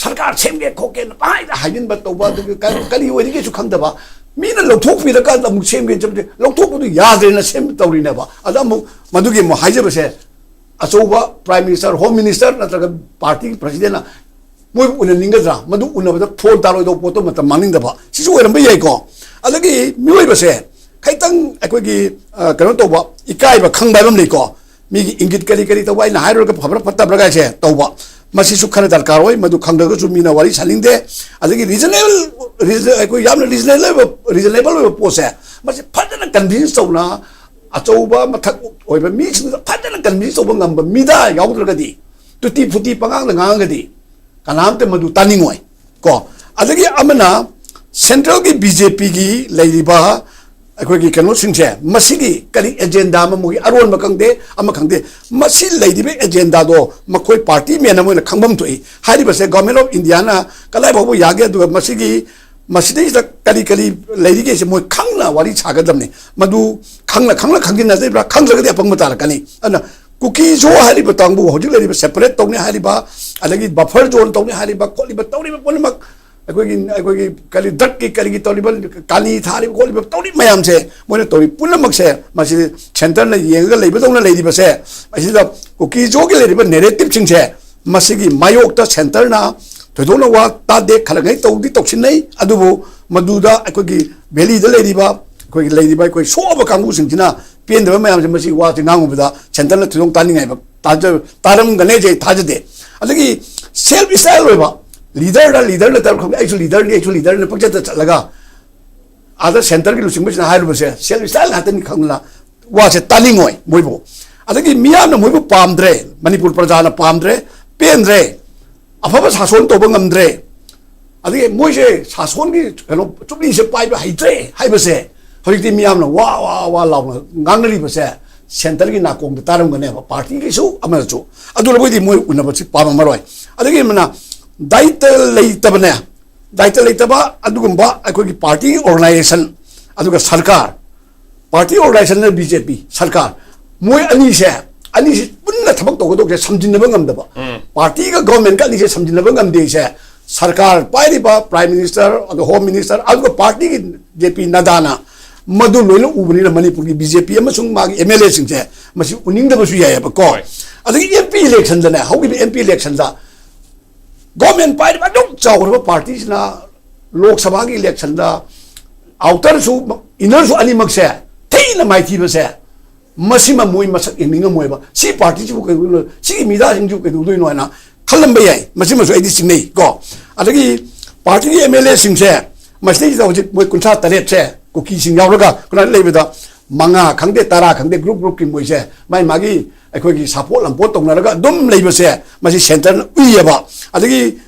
ꯁꯔꯀꯥꯔ ꯁꯦꯝꯒꯦ ꯈꯣꯠꯀꯦꯅ ꯄꯪꯍꯥꯏꯗ ꯍꯥꯏꯖꯤꯟꯕ ꯇꯧꯕ, ꯑꯗꯨꯒ ꯀ-, ꯀꯔꯤ ꯑꯣꯏꯔꯤꯒꯦꯁꯨ ꯈꯪꯗꯕ, ꯃꯤꯅ ꯂꯧꯊꯣꯛꯄꯤꯔꯀꯥꯟꯗ ꯑꯃꯨꯛ ꯁꯦꯝꯒꯦ ꯆꯠꯄꯗꯤ ꯂꯧꯊꯣꯛꯄꯗꯨ ꯌꯥꯗ꯭ꯔꯦꯅ ꯁꯦꯝ ꯇꯧꯔꯤꯅꯦꯕ꯫ ꯑꯗ ꯑꯃꯨꯛ ꯃꯗꯨꯒꯤ ꯑꯃꯨꯛ ꯍꯥꯏꯖꯕꯁꯦ, ꯑꯆꯧꯕ ꯄ꯭ꯔꯥꯏꯝ ꯃꯤꯅꯤꯁꯇꯔ, ꯍꯣꯝ ꯃꯤꯅꯤꯁꯇꯔ ꯅꯠꯇ꯭ꯔꯒ ꯄꯥꯔꯇꯤꯒꯤ ꯄ꯭ꯔꯁꯤꯗꯦꯟꯅ ꯃꯣꯏꯕꯨ ꯎꯅꯅꯤꯡꯒꯗ꯭ꯔꯥ? ꯃꯗꯨ ꯎꯅꯕꯗ ꯐꯣꯟ ꯇꯥꯔꯣꯏꯗꯧꯕ ꯄꯣꯠꯇꯣ ꯃꯇꯝ ꯃꯥꯡꯅꯤꯡꯗꯕ ꯁꯤꯁꯨ ꯑꯣꯏꯔꯝꯕ ꯌꯥꯏꯀꯣ꯫ ꯑꯗꯒꯤ ꯃꯤꯑꯣꯏꯕꯁꯦ ꯈꯤꯇꯪ ꯑꯩꯈꯣꯏꯒꯤ, ꯑ, ꯀꯩꯅꯣ ꯇꯧꯕ, ꯏꯀꯥꯏꯕ ꯈꯪꯕ ꯍꯥꯏꯕ ꯑꯃ ꯂꯩꯀꯣ꯫ ꯃꯤꯒꯤ ꯏꯪꯒꯤꯠ ꯀꯔꯤ ꯀꯔꯤ ꯇꯧꯕ, ꯑꯩꯅ ꯍꯥꯏꯔꯨꯔꯒ ꯐꯕ꯭ꯔꯥ ꯐꯠꯇꯕ꯭ꯔꯥ ꯀꯥꯏꯁꯦ ꯇꯧꯕ, ꯃꯁꯤꯁꯨ ꯈꯔ ꯗꯔꯀꯥꯔ ꯑꯣꯏ꯫ ꯃꯗꯨ ꯈꯪꯗ꯭ꯔꯒꯁꯨ ꯃꯤꯅ ꯋꯥꯔꯤ ꯁꯥꯅꯤꯡꯗꯦ꯫ ꯑꯗꯒꯤ ꯔꯤꯖꯅꯦꯕꯜ, ꯔꯤꯖ-, ꯑꯩꯈꯣꯏ ꯌꯥꯝꯅ ꯔꯤꯖꯅꯦꯕꯜ ꯑꯣꯏꯕ, ꯔꯤꯖꯅꯦꯕꯜ ꯑꯣꯏꯕ ꯄꯣꯠꯁꯦ, ꯃꯁꯤ ꯐꯖꯅ ꯀꯟꯚꯤꯟꯁ ꯇꯧꯅ, ꯑꯆꯧꯕ ꯃꯊꯛ ꯑꯣꯏꯕ ꯃꯤꯁꯤꯡꯗꯨꯗ ꯐꯖꯅ ꯀꯟꯚꯤꯟꯁ ꯇꯧꯕ ꯉꯝꯕ ꯃꯤꯗ ꯌꯥꯎꯗ꯭ꯔꯒꯗꯤ, ꯇꯨꯇꯤ ꯐꯨꯇꯤ ꯄꯉꯥꯡꯗ ꯉꯥꯡꯉꯒꯗꯤ ꯀꯅꯥꯝꯇ ꯃꯗꯨ ꯇꯥꯅꯤꯡꯉꯣꯏ꯫ ꯀꯣ, ꯑꯗꯒꯤ ꯑꯃꯅ central ꯒꯤ B J P ꯒꯤ ꯂꯩꯔꯤꯕ ꯑꯩꯈꯣꯏꯒꯤ ꯀꯩꯅꯣꯁꯤꯡꯁꯦ, ꯃꯁꯤꯒꯤ ꯀꯔꯤ agenda ꯑꯃ, ꯃꯣꯏꯒꯤ ꯑꯔꯣꯟꯕ ꯈꯪꯗꯦ, ꯑꯃ ꯈꯪꯗꯦ, ꯃꯁꯤ ꯂꯩꯔꯤꯕ agenda ꯗꯣ ꯃꯈꯣꯏ party man ꯑꯃ ꯑꯣꯏꯅ ꯈꯪꯐꯝ ꯊꯣꯛꯏ꯫ ꯍꯥꯏꯔꯤꯕꯁꯦ Government of India ꯅ ꯀꯗꯥꯏ ꯐꯥꯎꯕ ꯌꯥꯒꯦ, ꯑꯗꯨꯒ ꯃꯁꯤꯒꯤ, ꯃꯁꯤꯗꯩꯁꯤꯗ ꯀꯔꯤ ꯀꯔꯤ ꯂꯩꯔꯤꯒꯦꯁꯦ ꯃꯣꯏ ꯈꯪꯅ ꯋꯥꯔꯤ ꯁꯥꯒꯗꯕꯅꯤ꯫ ꯃꯗꯨ ꯈꯪꯅ, ꯈꯪꯅ ꯈꯪꯖꯤꯟꯅꯗ꯭ꯔꯤꯕ꯭ꯔꯥ? ꯈꯪꯗ꯭ꯔꯒꯗꯤ ꯑꯄꯪꯕ ꯇꯥꯔꯛꯀꯅꯤ꯫ ꯑꯗꯨꯅ ꯀꯨꯀꯤ ꯖꯣ ꯍꯥꯏꯔꯤꯕ ꯀꯥꯡꯕꯨ, ꯍꯧꯖꯤꯛ ꯂꯩꯔꯤꯕ separate ꯇꯧꯅꯤ ꯍꯥꯏꯔꯤꯕ, ꯑꯗꯒꯤ buffer zone ꯇꯧꯅꯤ ꯍꯥꯏꯔꯤꯕ, ꯈꯣꯠꯂꯤꯕ, ꯇꯧꯔꯤꯕ ꯄꯨꯝꯅꯃꯛ, ꯑꯩꯈꯣꯏꯒꯤ, ꯑꯩꯈꯣꯏꯒꯤ ꯀꯔꯤ drug ꯀꯤ ꯀꯔꯤꯒꯤ ꯇꯧꯔꯤꯕ, ꯀꯥꯂꯤ ꯊꯥꯔꯤꯕ ꯈꯣꯠꯂꯤꯕ ꯇꯧꯔꯤꯕ ꯃꯌꯥꯝꯁꯦ, ꯃꯣꯏꯅ ꯇꯧꯔꯤ ꯄꯨꯝꯅꯃꯛꯁꯦ, ꯃꯁꯤ centre ꯅ ꯌꯦꯡꯉꯒ ꯂꯩꯕꯗꯧꯅ ꯂꯩꯔꯤꯕꯁꯦ, ꯃꯁꯤꯗ ꯀꯨꯀꯤ ꯖꯣꯒꯤ ꯂꯩꯔꯤꯕ narrative ꯁꯤꯡꯁꯦ, ꯃꯁꯤꯒꯤ ꯃꯥꯌꯣꯛꯇ centre ꯅ ꯊꯣꯏꯗꯣꯛꯅ ꯋꯥ ꯇꯥꯗꯦ꯫ ꯈꯔ ꯉꯩ ꯇꯧꯗꯤ ꯇꯧꯁꯤꯟꯅꯩ, ꯑꯗꯨꯕꯨ ꯃꯗꯨꯗ ꯑꯩꯈꯣꯏꯒꯤ valley ꯗ ꯂꯩꯔꯤꯕ, ꯑꯩꯈꯣꯏꯒꯤ ꯂꯩꯔꯤꯕ ꯑꯩꯈꯣꯏ ꯁꯣꯛꯑꯕ ꯀꯥꯡꯕꯨꯁꯤꯡꯁꯤꯅ ꯄꯦꯟꯗꯕ ꯃꯌꯥꯝꯁꯦ, ꯃꯁꯤ ꯋꯥꯁꯦ ꯉꯥꯡꯉꯨꯕꯗ centre ꯅ ꯊꯣꯏꯗꯣꯛ ꯇꯥꯅꯤꯡꯉꯥꯏꯕ ꯇꯥꯖ-, ꯇꯥꯔꯝꯒꯅꯤ ꯍꯥꯏꯁꯦ ꯑꯩ ꯊꯥꯖꯗꯦ꯫ ꯑꯗꯒꯤ self style ꯑꯣꯏꯕ leader ꯔ leader ꯅꯠꯇꯕ ꯈꯪꯗꯦ, "ꯑꯩꯁꯨ leader ꯅꯤ, ꯑꯩꯁꯨ leader ꯅꯤ" ꯄꯪꯆꯠꯇ ꯆꯠꯂꯒ ꯑꯥꯗ centre ꯒꯤ ꯂꯨꯆꯤꯡꯕꯁꯤꯅ ꯍꯥꯏꯔꯨꯕꯁꯦ self style ꯉꯥꯛꯇꯅꯤ ꯈꯪꯗꯅ ꯋꯥꯁꯦ ꯇꯥꯅꯤꯡꯉꯣꯏ ꯃꯣꯏꯕꯨ꯫ ꯑꯗꯒꯤ ꯃꯤꯌꯥꯝꯅ ꯃꯣꯏꯕꯨ ꯄꯥꯝꯗ꯭ꯔꯦ, ꯃꯅꯤꯄꯨꯔ ꯄ꯭ꯔꯖꯥꯅ ꯄꯥꯝꯗ꯭ꯔꯦ, ꯄꯦꯟꯗ꯭ꯔꯦ, ꯑꯐꯕ ꯁꯥꯁꯣꯟ ꯇꯧꯕ ꯉꯝꯗ꯭ꯔꯦ, ꯑꯗꯒꯤ ꯃꯣꯏꯁꯦ ꯁꯥꯁꯣꯟꯒꯤ ꯀꯩꯅꯣ ꯆꯨꯞꯂꯤꯁꯦ ꯄꯥꯏꯕ ꯍꯩꯇ꯭ꯔꯦ ꯍꯥꯏꯕꯁꯦ ꯍꯧꯖꯤꯛꯇꯤ ꯃꯤꯌꯥꯝꯅ ꯋꯥ ꯋꯥ ꯋꯥ ꯂꯥꯎꯅ ꯉꯥꯡꯅꯔꯤꯕꯁꯦ centre ꯒꯤ ꯅꯥꯀꯣꯡꯗ ꯇꯥꯔꯝꯒꯅꯦꯕ, party ꯒꯤꯁꯨ ꯑꯃꯅꯁꯨ꯫ ꯑꯗꯨ ꯂꯧꯕꯗꯤ ꯃꯣꯏ ꯎꯅꯕꯁꯤ ꯄꯥꯝꯃꯝꯃꯔꯣꯏ꯫ ꯑꯗꯒꯤ ꯑꯃꯅ ꯗꯥꯏꯇ ꯂꯩꯇꯕꯅꯦ, ꯗꯥꯏꯇ ꯂꯩꯇꯕ ꯑꯗꯨꯒꯨꯝꯕ ꯑꯩꯈꯣꯏꯒꯤ party ꯒꯤ organisation ꯑꯗꯨꯒ ꯁꯔꯀꯥꯔ, party organisation ꯅ B J P, ꯁꯔꯀꯥꯔ, ꯃꯣꯏ ꯑꯅꯤꯁꯦ, ꯑꯅꯤꯁꯤ ꯄꯨꯟꯅ ꯊꯕꯛ ꯇꯧꯒꯗꯧꯕꯁꯦ ꯁꯝꯖꯤꯟꯅꯕ ꯉꯝꯗꯕ, ꯎꯝ꯫ Party ꯒ government ꯀ ꯑꯅꯤꯁꯦ ꯁꯝꯖꯤꯟꯅꯕ ꯉꯝꯗꯦꯁꯦ ꯁꯔꯀꯥꯔ ꯄꯥꯏꯔꯤꯕ Prime Minister, ꯑꯗꯨꯒ Home Minister, ꯑꯗꯨꯒ party ꯒꯤ J P ꯅꯗꯥꯅ ꯃꯗꯨ ꯂꯣꯏꯅ ꯎꯕꯅꯤꯅ ꯃꯅꯤꯄꯨꯔꯒꯤ B J P ꯑꯃꯁꯨꯡ ꯃꯥꯒꯤ M L A ꯁꯤꯡꯁꯦ ꯃꯁꯤ ꯎꯅꯤꯡꯗꯕꯁꯨ ꯌꯥꯏꯑꯕꯀꯣ꯫ ꯍꯣꯏ꯫ ꯑꯗꯒꯤ M P election ꯗꯅꯦ, ꯍꯧꯈꯤꯕ M P election ꯗ government ꯄꯥꯏꯔꯤꯕ ꯑꯗꯨꯛ ꯆꯥꯎꯈ꯭ꯔꯕ party ꯁꯤꯅ ꯂꯣꯛ ꯁꯚꯥꯒꯤ election ꯗ outer ꯁꯨ inner ꯁꯨ ꯑꯅꯤꯃꯛꯁꯦ ꯊꯤꯅ ꯃꯥꯏꯊꯤꯕꯁꯦ, ꯃꯁꯤꯃ ꯃꯣꯏ ꯃꯁꯛ ꯌꯦꯡꯅꯤꯡꯉꯝꯃꯣꯏꯕ꯫ ꯁꯤ party ꯁꯤꯕꯨ ꯀꯩꯗꯧꯗꯣꯏꯅꯣ, ꯁꯤꯒꯤ ꯃꯤꯗꯥꯁꯤꯡꯁꯤꯕꯨ ꯀꯩꯗꯧꯗꯣꯏꯅꯣ ꯍꯥꯏꯅ ꯈꯜꯂꯝꯕ ꯌꯥꯏ꯫ ꯃꯁꯤꯃꯁꯨ ꯑꯩꯗꯤ ꯆꯤꯡꯅꯩ ꯀꯣ꯫ ꯑꯗꯒꯤ party ꯒꯤ M L A ꯁꯤꯡꯁꯦ ꯃꯁꯤꯗꯩꯁꯤꯗ ꯍꯧꯖꯤꯛ ꯃꯣꯏ ꯀꯨꯟꯊ꯭ꯔꯥ ꯇꯔꯦꯠꯁꯦ ꯀꯨꯀꯤꯁꯤꯡ ꯌꯥꯎꯔꯒ ꯀꯨꯟꯊ꯭ꯔꯥ ꯂꯩꯕꯗ ꯃꯉꯥ ꯈꯪꯗꯦ, ꯇꯔꯥ ꯈꯪꯗꯦ, group group ꯀꯤ ꯃꯣꯏꯁꯦ ꯃꯥꯏ ꯃꯥꯒꯤ ꯑꯩꯈꯣꯏꯒꯤ ꯁꯥꯄꯣꯠ ꯂꯝꯄꯣꯠ ꯇꯧꯅꯔꯒ ꯑꯗꯨꯝ ꯂꯩꯕꯁꯦ ꯃꯁꯤ centre ꯅ ꯎꯏꯌꯦꯕ꯫ ꯑꯗꯒꯤ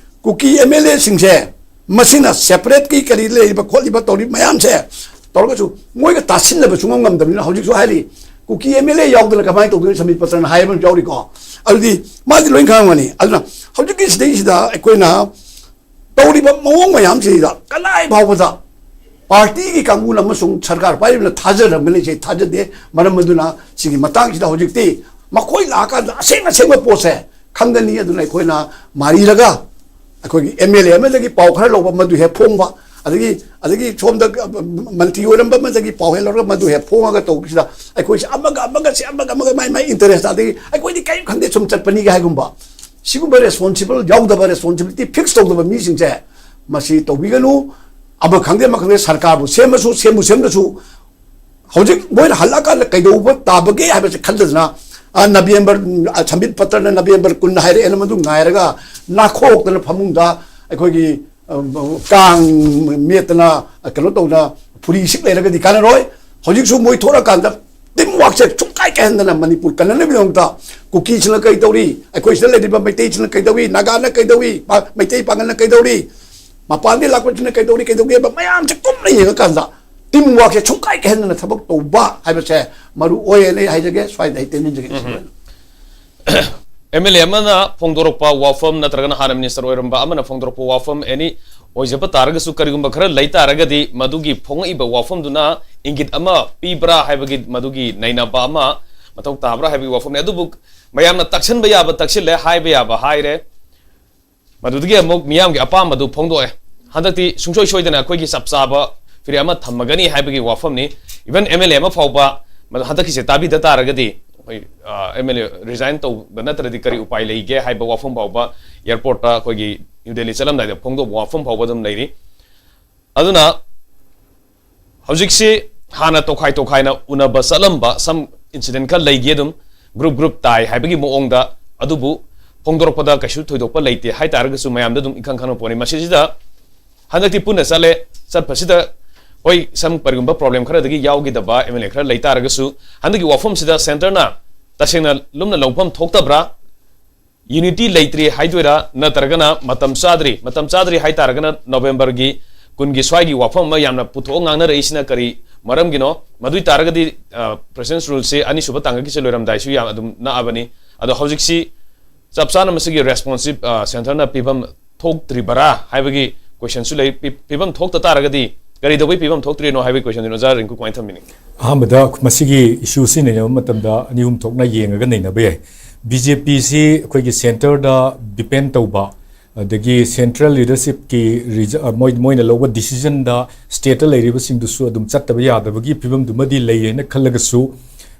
ꯀꯨꯀꯤ ꯑꯦꯝ ꯑꯦꯜ ꯑꯦꯁꯤꯡꯁꯦ ꯃꯁꯤꯅ ꯁꯦꯄꯔꯦꯠꯀꯤ ꯀꯔꯤ ꯂꯩꯔꯤꯕ ꯈꯣꯠꯂꯤꯕ ꯇꯧꯔꯤꯕ ꯃꯌꯥꯝꯁꯦ ꯇꯧꯔꯒꯁꯨ ꯃꯣꯏꯒ ꯇꯥꯁꯤꯟꯅꯕ ꯁꯨꯡꯉꯝ ꯉꯝꯗꯕꯅꯤꯅ ꯍꯧꯖꯤꯛꯁꯨ ꯍꯥꯏꯔꯤ, ꯀꯨꯀꯤ ꯑꯦꯝ ꯑꯦꯜ ꯑꯦ ꯌꯥꯎꯗꯅ ꯀꯃꯥꯏꯅ ꯇꯧꯗꯣꯏꯅꯣ, ꯁꯝꯕꯤꯠ ꯄꯇ꯭ꯔꯅ ꯍꯥꯏꯕ ꯑꯃ ꯌꯥꯎꯔꯤꯀꯣ꯫ ꯑꯗꯨꯗꯤ ꯃꯥꯗꯤ ꯂꯣꯏ ꯈꯪꯉꯝꯒꯅꯤ꯫ ꯑꯗꯨꯅ ꯍꯧꯖꯤꯛꯀꯤ ꯁꯤꯗꯩꯁꯤꯗ ꯑꯩꯈꯣꯏꯅ ꯇꯧꯔꯤꯕ ꯃꯑꯣꯡ ꯃꯌꯥꯝꯁꯤꯗ ꯀꯗꯥꯏ ꯐꯥꯎꯕꯗ ꯄꯥꯔꯇꯤꯒꯤ ꯀꯥꯡꯕꯨꯅ ꯑꯃꯁꯨꯡ ꯁꯔꯀꯥꯔ ꯄꯥꯏꯔꯤꯕꯅ ꯊꯥꯖꯔꯝꯒꯅꯤ? ꯁꯤ ꯊꯥꯖꯗꯦ꯫ ꯃꯔꯝ ꯑꯗꯨꯅ ꯁꯤꯒꯤ ꯃꯇꯥꯡꯁꯤꯗ ꯍꯧꯖꯤꯛꯇꯤ ꯃꯈꯣꯏ ꯂꯥꯛꯑꯀꯥꯟꯗ ꯑꯁꯦꯡ ꯑꯁꯦꯡꯕ ꯄꯣꯠꯁꯦ ꯈꯪꯒꯅꯤ꯫ ꯑꯗꯨꯅ ꯑꯩꯈꯣꯏꯅ ꯃꯥꯔꯤꯔꯒ ꯑꯩꯈꯣꯏꯒꯤ ꯑꯦꯝ ꯑꯦꯜ ꯑꯦ ꯑꯃꯗꯒꯤ ꯄꯥꯎ ꯈꯔ ꯂꯧꯕ, ꯃꯗꯨ ꯍꯦꯛ ꯐꯣꯡꯕ, ꯑꯗꯒꯤ ꯑꯗꯒꯤ ꯁꯣꯝꯗ ꯃꯟꯇ꯭ꯔꯤ ꯑꯣꯏꯔꯝꯕ ꯑꯃꯗꯒꯤ ꯄꯥꯎ ꯍꯦꯛ ꯂꯧꯔꯒ ꯃꯗꯨ ꯍꯦꯛ ꯐꯣꯡꯉꯒ ꯇꯧꯕꯁꯤꯗ ꯑꯩꯈꯣꯏꯁꯦ ꯑꯃꯒ ꯑꯃꯒ ꯁꯤ ꯑꯃꯒ ꯑꯃꯒ ꯃꯥꯏ ꯃꯥꯏ ꯏꯟꯇꯔꯦꯁ, ꯑꯗꯒꯤ ꯑꯩꯈꯣꯏꯗꯤ ꯀꯔꯤꯝ ꯈꯪꯗꯦ, ꯁꯨꯝ ꯆꯠꯄꯅꯤꯒ ꯍꯥꯏꯒꯨꯝꯕ, ꯁꯤꯒꯨꯝꯕ ꯔꯦꯁꯄꯣꯟꯁꯤꯕꯜ ꯌꯥꯎꯗꯕ, ꯔꯦꯁꯄꯣꯟꯁꯤꯕꯤꯂꯤꯇꯤ ꯐꯤꯛꯁ ꯇꯧꯗꯕ ꯃꯤꯁꯤꯡꯁꯦ ꯃꯁꯤ ꯇꯧꯕꯤꯒꯅꯨ꯫ ꯑꯃ ꯈꯪꯗꯦ ꯑꯃ ꯈꯪꯗꯦ, ꯁꯔꯀꯥꯔꯕꯨ ꯁꯦꯝꯃꯁꯨ ꯁꯦꯝꯕꯨ ꯁꯦꯝꯗ꯭ꯔꯁꯨ ꯍꯧꯖꯤꯛ ꯃꯣꯏꯅ ꯍꯜꯂꯛꯑꯀꯥꯟꯗ ꯀꯩꯗꯧꯕ ꯇꯥꯕꯒꯦ ꯍꯥꯏꯕꯁꯦ ꯈꯟꯗꯗꯅ, ꯑ, ꯅꯕꯦꯝꯕꯔ, ꯑ, ꯁꯝꯕꯤꯠ ꯄꯇ꯭ꯔꯅ ꯅꯕꯦꯝꯕꯔ ꯀꯨꯟ ꯍꯥꯏꯔꯛꯑꯦꯅ ꯃꯗꯨ ꯉꯥꯏꯔꯒ ꯅꯥꯈꯣꯛꯇꯅ ꯐꯃꯨꯡꯗ ꯑꯩꯈꯣꯏꯒꯤ, ꯑ, ꯀꯥꯡ ꯃꯦꯠꯇꯅ, ꯑ, ꯀꯩꯅꯣ ꯇꯧꯗꯅ ꯐꯨꯔꯤ ꯁꯤꯛ ꯂꯩꯔꯒꯗꯤ ꯀꯥꯟꯅꯔꯣꯏ꯫ ꯍꯧꯖꯤꯛꯁꯨ ꯃꯣꯏ ꯊꯣꯛꯂꯀꯥꯟꯗ ꯇꯤꯝ ꯋꯥꯛꯁꯦ ꯁꯨꯡꯀꯥꯏ ꯀꯥꯏꯍꯟꯗꯅ ꯃꯅꯤꯄꯨꯔ ꯀꯟꯅꯅꯕꯒꯤꯗꯃꯛꯇ ꯀꯨꯀꯤꯁꯤꯅ ꯀꯩ ꯇꯧꯔꯤ, ꯑꯩꯈꯣꯏ ꯁꯤꯗ ꯂꯩꯔꯤꯕ ꯃꯩꯇꯩꯁꯤꯅ ꯀꯩꯗꯧꯔꯤ, ꯅꯥꯒꯥꯅ ꯀꯩꯗꯧꯔꯤ, ꯄꯥ-, ꯃꯩꯇꯩ ꯄꯥꯉꯜꯅ ꯀꯩꯗꯧꯔꯤ, ꯃꯄꯥꯟꯗꯒꯤ ꯂꯥꯛꯄꯁꯤꯅ ꯀꯩꯗꯧꯔꯤ, ꯀꯩꯗꯧꯒꯦꯕ ꯃꯌꯥꯝꯁꯦ ꯀꯨꯞꯅ ꯌꯦꯡꯉꯀꯥꯟꯗ ꯇꯤꯝ ꯋꯥꯛꯁꯦ ꯁꯨꯡꯀꯥꯏ ꯀꯥꯏꯍꯟꯗꯅ ꯊꯕꯛ ꯇꯧꯕ ꯍꯥꯏꯕꯁꯦ ꯃꯔꯨ ꯑꯣꯏ ꯍꯥꯏꯅ ꯑꯩ ꯍꯥꯏꯖꯒꯦ꯫ ꯁ꯭ꯋꯥꯏꯗ ꯑꯩ ꯇꯦꯟꯖꯟꯖꯒꯦ꯫ ꯎꯝ꯫ ꯑꯦꯝ ꯑꯦꯜ ꯑꯦ ꯑꯃꯅ ꯐꯣꯡꯗꯣꯔꯛꯄ ꯋꯥꯐꯝ ꯅꯠꯇ꯭ꯔꯒꯅ ꯍꯥꯟꯅ ꯃꯤꯅꯤꯁꯇꯔ ꯑꯣꯏꯔꯝꯕ ꯑꯃꯅ ꯐꯣꯡꯗꯣꯔꯛꯄ ꯋꯥꯐꯝ ꯑꯦꯅꯤ ꯑꯣꯏꯖꯕ ꯇꯥꯔꯒꯁꯨ, ꯀꯔꯤꯒꯨꯝꯕ ꯈꯔ ꯂꯩ ꯇꯥꯔꯒꯗꯤ ꯃꯗꯨꯒꯤ ꯐꯣꯡꯉꯛꯏꯕ ꯋꯥꯐꯝꯗꯨꯅ ꯏꯪꯒꯤꯠ ꯑꯃ ꯄꯤꯕ꯭ꯔꯥ ꯍꯥꯏꯕꯒꯤ ꯃꯗꯨꯒꯤ ꯅꯩꯅꯕ ꯑꯃ, ꯃꯊꯧ ꯇꯥꯕ꯭ꯔꯥ ꯍꯥꯏꯕꯒꯤ ꯋꯥꯐꯝꯅꯤ꯫ ꯑꯗꯨꯕꯨ ꯃꯌꯥꯝꯅ ꯇꯛꯁꯟꯕ ꯌꯥꯕ ꯇꯛꯁꯤꯜꯂꯦ, ꯍꯥꯏꯕ ꯌꯥꯕ ꯍꯥꯏꯔꯦ꯫ ꯃꯗꯨꯗꯒꯤ ꯑꯃꯨꯛ ꯃꯤꯌꯥꯝꯒꯤ ꯑꯄꯥꯝꯕꯗꯨ ꯐꯣꯡꯗꯣꯛꯑꯦ꯫ ꯍꯟꯗꯛꯇꯤ ꯁꯨꯡꯁꯣꯏ ꯁꯣꯏꯗꯅ ꯑꯩꯈꯣꯏꯒꯤ ꯆꯞ ꯆꯥꯕ ꯐꯤꯔꯦꯞ ꯑꯃ ꯊꯝꯃꯒꯅꯤ ꯍꯥꯏꯕꯒꯤ ꯋꯥꯐꯝꯅꯤ꯫ ꯏꯚꯟ ꯑꯦꯝ ꯑꯦꯜ ꯑꯦ ꯑꯃ ꯐꯥꯎꯕ ꯃꯗꯨ ꯍꯟꯗꯛꯀꯤꯁꯦ ꯇꯥꯕꯤꯗ ꯇꯥꯔꯒꯗꯤ, ꯑꯩꯈꯣꯏ, ꯑ, ꯑꯦꯝ ꯑꯦꯜ ꯑꯦ ꯔꯤꯖꯥꯏꯟ ꯇꯧꯕ ꯅꯠꯇ꯭ꯔꯗꯤ ꯀꯔꯤ ꯎꯄꯥꯏ ꯂꯩꯒꯦ ꯍꯥꯏꯕ ꯋꯥꯐꯝ ꯐꯥꯎꯕ ꯑꯦꯌꯥꯔꯄꯣꯔꯠꯇ ꯑꯩꯈꯣꯏꯒꯤ ꯅ꯭ꯌꯨ ꯗꯦꯜꯂꯤ ꯆꯠꯂꯝꯗꯥꯏꯗ ꯐꯣꯡꯗꯣꯛꯄ ꯋꯥꯐꯝ ꯐꯥꯎꯕ ꯑꯗꯨꯝ ꯂꯩꯔꯤ꯫ ꯑꯗꯨꯅ ꯍꯧꯖꯤꯛꯁꯤ ꯍꯥꯟꯅ ꯇꯣꯈꯥꯏ ꯇꯣꯈꯥꯏꯅ ꯎꯅꯕ ꯆꯠꯂꯝꯕ some incident ꯈꯔ ꯂꯩꯈꯤ ꯑꯗꯨꯝ, ꯒ꯭ꯔꯨꯞ ꯒ꯭ꯔꯨꯞ ꯇꯥꯏ ꯍꯥꯏꯕꯒꯤ ꯃꯑꯣꯡꯗ꯫ ꯑꯗꯨꯕꯨ ꯐꯣꯡꯗꯣꯔꯛꯄꯗ ꯀꯩꯁꯨ ꯊꯣꯏꯗꯣꯛꯄ ꯂꯩꯇꯦ ꯍꯥꯏꯇꯥꯔꯒꯁꯨ ꯃꯌꯥꯝꯗ ꯑꯗꯨꯝ ꯏꯈꯪ ꯈꯪꯕ ꯄꯣꯠꯅꯤ꯫ ꯃꯁꯤꯁꯤꯗ ꯍꯟꯗꯛꯇꯤ ꯄꯨꯟꯅ ꯆꯠꯂꯦ, ꯆꯠꯄꯁꯤꯗ ꯍꯣꯏ some ꯀꯔꯤꯒꯨꯝꯕ ꯄ꯭ꯔꯣꯕ꯭ꯂꯦꯝ ꯈꯔꯗꯒꯤ ꯌꯥꯎꯈꯤꯗꯕ ꯑꯦꯝ ꯑꯦꯜ ꯑꯦ ꯈꯔ ꯂꯩ ꯇꯥꯔꯒꯁꯨ ꯍꯟꯗꯛꯀꯤ ꯋꯥꯐꯝꯁꯤꯗ ꯁꯦꯟꯇꯔꯅ ꯇꯁꯦꯡꯅ ꯂꯨꯝꯅ ꯂꯧꯐꯝ ꯊꯣꯛꯇꯕ꯭ꯔꯥ? ꯌꯨꯅꯤꯇꯤ ꯂꯩꯇ꯭ꯔꯤ ꯍꯥꯏꯗꯣꯏꯔꯥ, ꯅꯠꯇ꯭ꯔꯒꯅ ꯃꯇꯝ ꯆꯥꯗ꯭ꯔꯤ? ꯃꯇꯝ ꯆꯥꯗ꯭ꯔꯤ ꯍꯥꯏꯇꯥꯔꯒꯅ ꯅꯣꯕꯦꯝꯕꯔꯒꯤ ꯀꯨꯟꯒꯤ ꯁ꯭ꯋꯥꯏꯒꯤ ꯋꯥꯐꯝ ꯑꯃ ꯌꯥꯝꯅ ꯄꯨꯊꯣꯛꯑ ꯉꯥꯡꯅꯔꯛꯏꯁꯤꯅ ꯀꯔꯤ ꯃꯔꯝꯒꯤꯅꯣ? ꯃꯗꯨꯏ ꯇꯥꯔꯒꯗꯤ, ꯑ, ꯄ꯭ꯔꯦꯁꯤꯗꯦꯟꯁ ꯔꯨꯜꯁꯤ ꯑꯅꯤꯁꯨꯕ ꯇꯥꯡꯀꯛꯀꯤꯁꯦ ꯂꯣꯏꯔꯝꯗꯥꯏꯁꯨ ꯌꯥꯝ ꯑꯗꯨꯝ ꯅꯛꯑꯕꯅꯤ꯫ ꯑꯗꯣ ꯍꯧꯖꯤꯛꯁꯤ ꯆꯞ ꯆꯥꯅ ꯃꯁꯤꯒꯤ ꯔꯦꯁꯄꯣꯟꯁꯤꯞ, ꯑ, ꯁꯦꯟꯇꯔꯅ ꯄꯤꯐꯝ ꯊꯣꯛꯇ꯭ꯔꯤꯕꯔꯥ ꯍꯥꯏꯕꯒꯤ ꯀꯣꯏꯁꯟꯁꯨ ꯂꯩ꯫ ꯄꯤ-, ꯄꯤꯐꯝ ꯊꯣꯛꯇ ꯇꯥꯔꯒꯗꯤ ꯀꯔꯤꯗꯧꯕꯩ ꯄꯤꯐꯝ ꯊꯣꯛꯇ꯭ꯔꯤꯅꯣ ꯍꯥꯏꯕꯒꯤ ꯀꯣꯏꯁꯟꯗꯨꯅ ꯑꯣꯖꯥ ꯔꯤꯡꯀꯨ ꯀꯃꯥꯏꯅ ꯊꯝꯕꯤꯅꯤꯡꯉꯤ? ꯑꯍꯥꯟꯕꯗ ꯃꯁꯤꯒꯤ ꯏꯁꯨꯁꯤ ꯅꯩꯅꯕ ꯃꯇꯝꯗ ꯑꯅꯤ ꯑꯍꯨꯝ ꯊꯣꯛꯅ ꯌꯦꯡꯉꯒ ꯅꯩꯅꯕ ꯌꯥꯏ꯫ ꯕꯤ ꯖꯦ ꯄꯤꯁꯤ ꯑꯩꯈꯣꯏꯒꯤ ꯁꯦꯟꯇꯔꯗ ꯗꯤꯄꯦꯟ ꯇꯧꯕ, ꯑꯗꯒꯤ ꯁꯦꯟꯇ꯭ꯔꯦꯜ ꯂꯤꯗꯔꯁꯤꯞꯀꯤ ꯔꯤꯖ-, ꯑ, ꯃꯣꯏ-, ꯃꯣꯏꯅ ꯂꯧꯕ ꯗꯤꯁꯤꯖꯟꯗ ꯁ꯭ꯇꯦꯠꯇ ꯂꯩꯔꯤꯕꯁꯤꯡꯗꯨꯁꯨ ꯑꯗꯨꯝ ꯆꯠꯇꯕ ꯌꯥꯗꯕꯒꯤ ꯐꯤꯕꯝꯗꯨꯃꯗꯤ ꯂꯩ ꯍꯥꯏꯅ ꯈꯜꯂꯒꯁꯨ,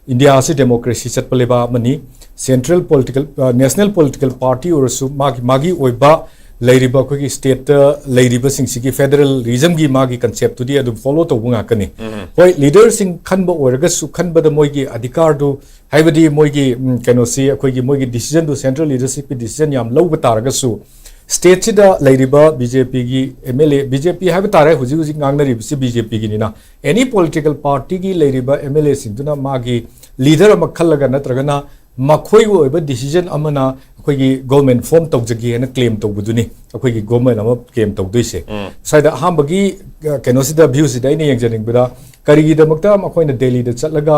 ꯏꯟꯗꯤꯌꯥ ꯑꯁꯤ ꯗꯦꯃꯣꯀ꯭ꯔꯦꯁꯤ ꯆꯠꯄ ꯂꯩꯕꯥꯛ ꯑꯃꯅꯤ꯫ ꯁꯦꯟꯇ꯭ꯔꯦꯜ ꯄꯣꯂꯤꯇꯤꯀꯦꯜ, ꯑ, ꯅꯦꯁꯅꯦꯜ ꯄꯣꯂꯤꯇꯤꯀꯦꯜ ꯄꯥꯔꯇꯤ ꯑꯣꯏꯔꯁꯨ ꯃꯥꯒꯤ, ꯃꯥꯒꯤ ꯑꯣꯏꯕ ꯂꯩꯔꯤꯕ ꯑꯩꯈꯣꯏꯒꯤ ꯁ꯭ꯇꯦꯠꯇ ꯂꯩꯔꯤꯕꯁꯤꯡꯁꯤꯒꯤ ꯐꯦꯗꯔꯦꯂꯤꯖꯝꯒꯤ ꯃꯥꯒꯤ ꯀꯟꯁꯦꯞꯇꯨꯗꯤ ꯑꯗꯨꯝ ꯐꯣꯂꯣ ꯇꯧꯕ ꯉꯥꯛꯀꯅꯤ꯫ ꯎꯝ꯫ ꯍꯣꯏ, ꯂꯤꯗꯔꯁꯤꯡ ꯈꯟꯕ ꯑꯣꯏꯔꯒꯁꯨ ꯈꯟꯕꯗ ꯃꯣꯏꯒꯤ ꯑꯙꯤꯀꯥꯔꯗꯨ, ꯍꯥꯏꯕꯗꯤ ꯃꯣꯏꯒꯤ, ꯎꯝ, ꯀꯩꯅꯣꯁꯤ, ꯑꯩꯈꯣꯏꯒꯤ ꯃꯣꯏꯒꯤ ꯗꯤꯁꯤꯖꯟꯗꯨ ꯁꯦꯟꯇ꯭ꯔꯦꯜ ꯂꯤꯗꯔꯁꯤꯞꯀꯤ ꯗꯤꯁꯤꯖꯟ ꯌꯥꯝ ꯂꯧꯕ ꯇꯥꯔꯒꯁꯨ ꯁ꯭ꯇꯦꯠꯁꯤꯗ ꯂꯩꯔꯤꯕ ꯕꯤ ꯖꯦ ꯄꯤꯒꯤ M L A, B J P ꯍꯥꯏꯕ ꯇꯥꯔꯦ, ꯍꯧꯖꯤꯛ ꯍꯧꯖꯤꯛ ꯉꯥꯡꯅꯔꯤꯕꯁꯤ ꯕꯤ ꯖꯦ ꯄꯤꯒꯤꯅꯤꯅ, ꯑꯦꯅꯤ ꯄꯣꯂꯤꯇꯤꯀꯦꯜ ꯄꯥꯔꯇꯤꯒꯤ ꯂꯩꯔꯤꯕ ꯑꯦꯝ ꯑꯦꯜ ꯑꯦꯁꯤꯡꯗꯨꯅ ꯃꯥꯒꯤ ꯂꯤꯗꯔ ꯑꯃ ꯈꯜꯂꯒ ꯅꯠꯇ꯭ꯔꯒꯅ ꯃꯈꯣꯏꯒꯤ ꯑꯣꯏꯕ ꯗꯤꯁꯤꯖꯟ ꯑꯃꯅ ꯑꯩꯈꯣꯏꯒꯤ ꯒꯣꯔꯃꯦꯟ ꯐꯣꯔꯝ ꯇꯧꯖꯒꯦ ꯍꯥꯏꯅ ꯀ꯭ꯂꯦꯝ ꯇꯧꯕꯗꯨꯅꯤ ꯑꯩꯈꯣꯏꯒꯤ ꯒꯣꯔꯃꯦꯟ ꯑꯃ ꯀ꯭ꯂꯦꯝ ꯇꯧꯗꯣꯏꯁꯦ꯫ ꯎꯝ꯫ ꯁ꯭ꯋꯥꯏꯗ ꯑꯍꯥꯟꯕꯒꯤ, ꯑ, ꯀꯩꯅꯣꯁꯤꯗ, ꯚ꯭ꯌꯨꯁꯤꯗ ꯑꯩꯅ ꯌꯦꯡꯖꯅꯤꯡꯕꯗ, ꯀꯔꯤꯒꯤꯗꯃꯛꯇ ꯃꯈꯣꯏꯅ ꯗꯦꯜꯂꯤꯗ ꯆꯠꯂꯒ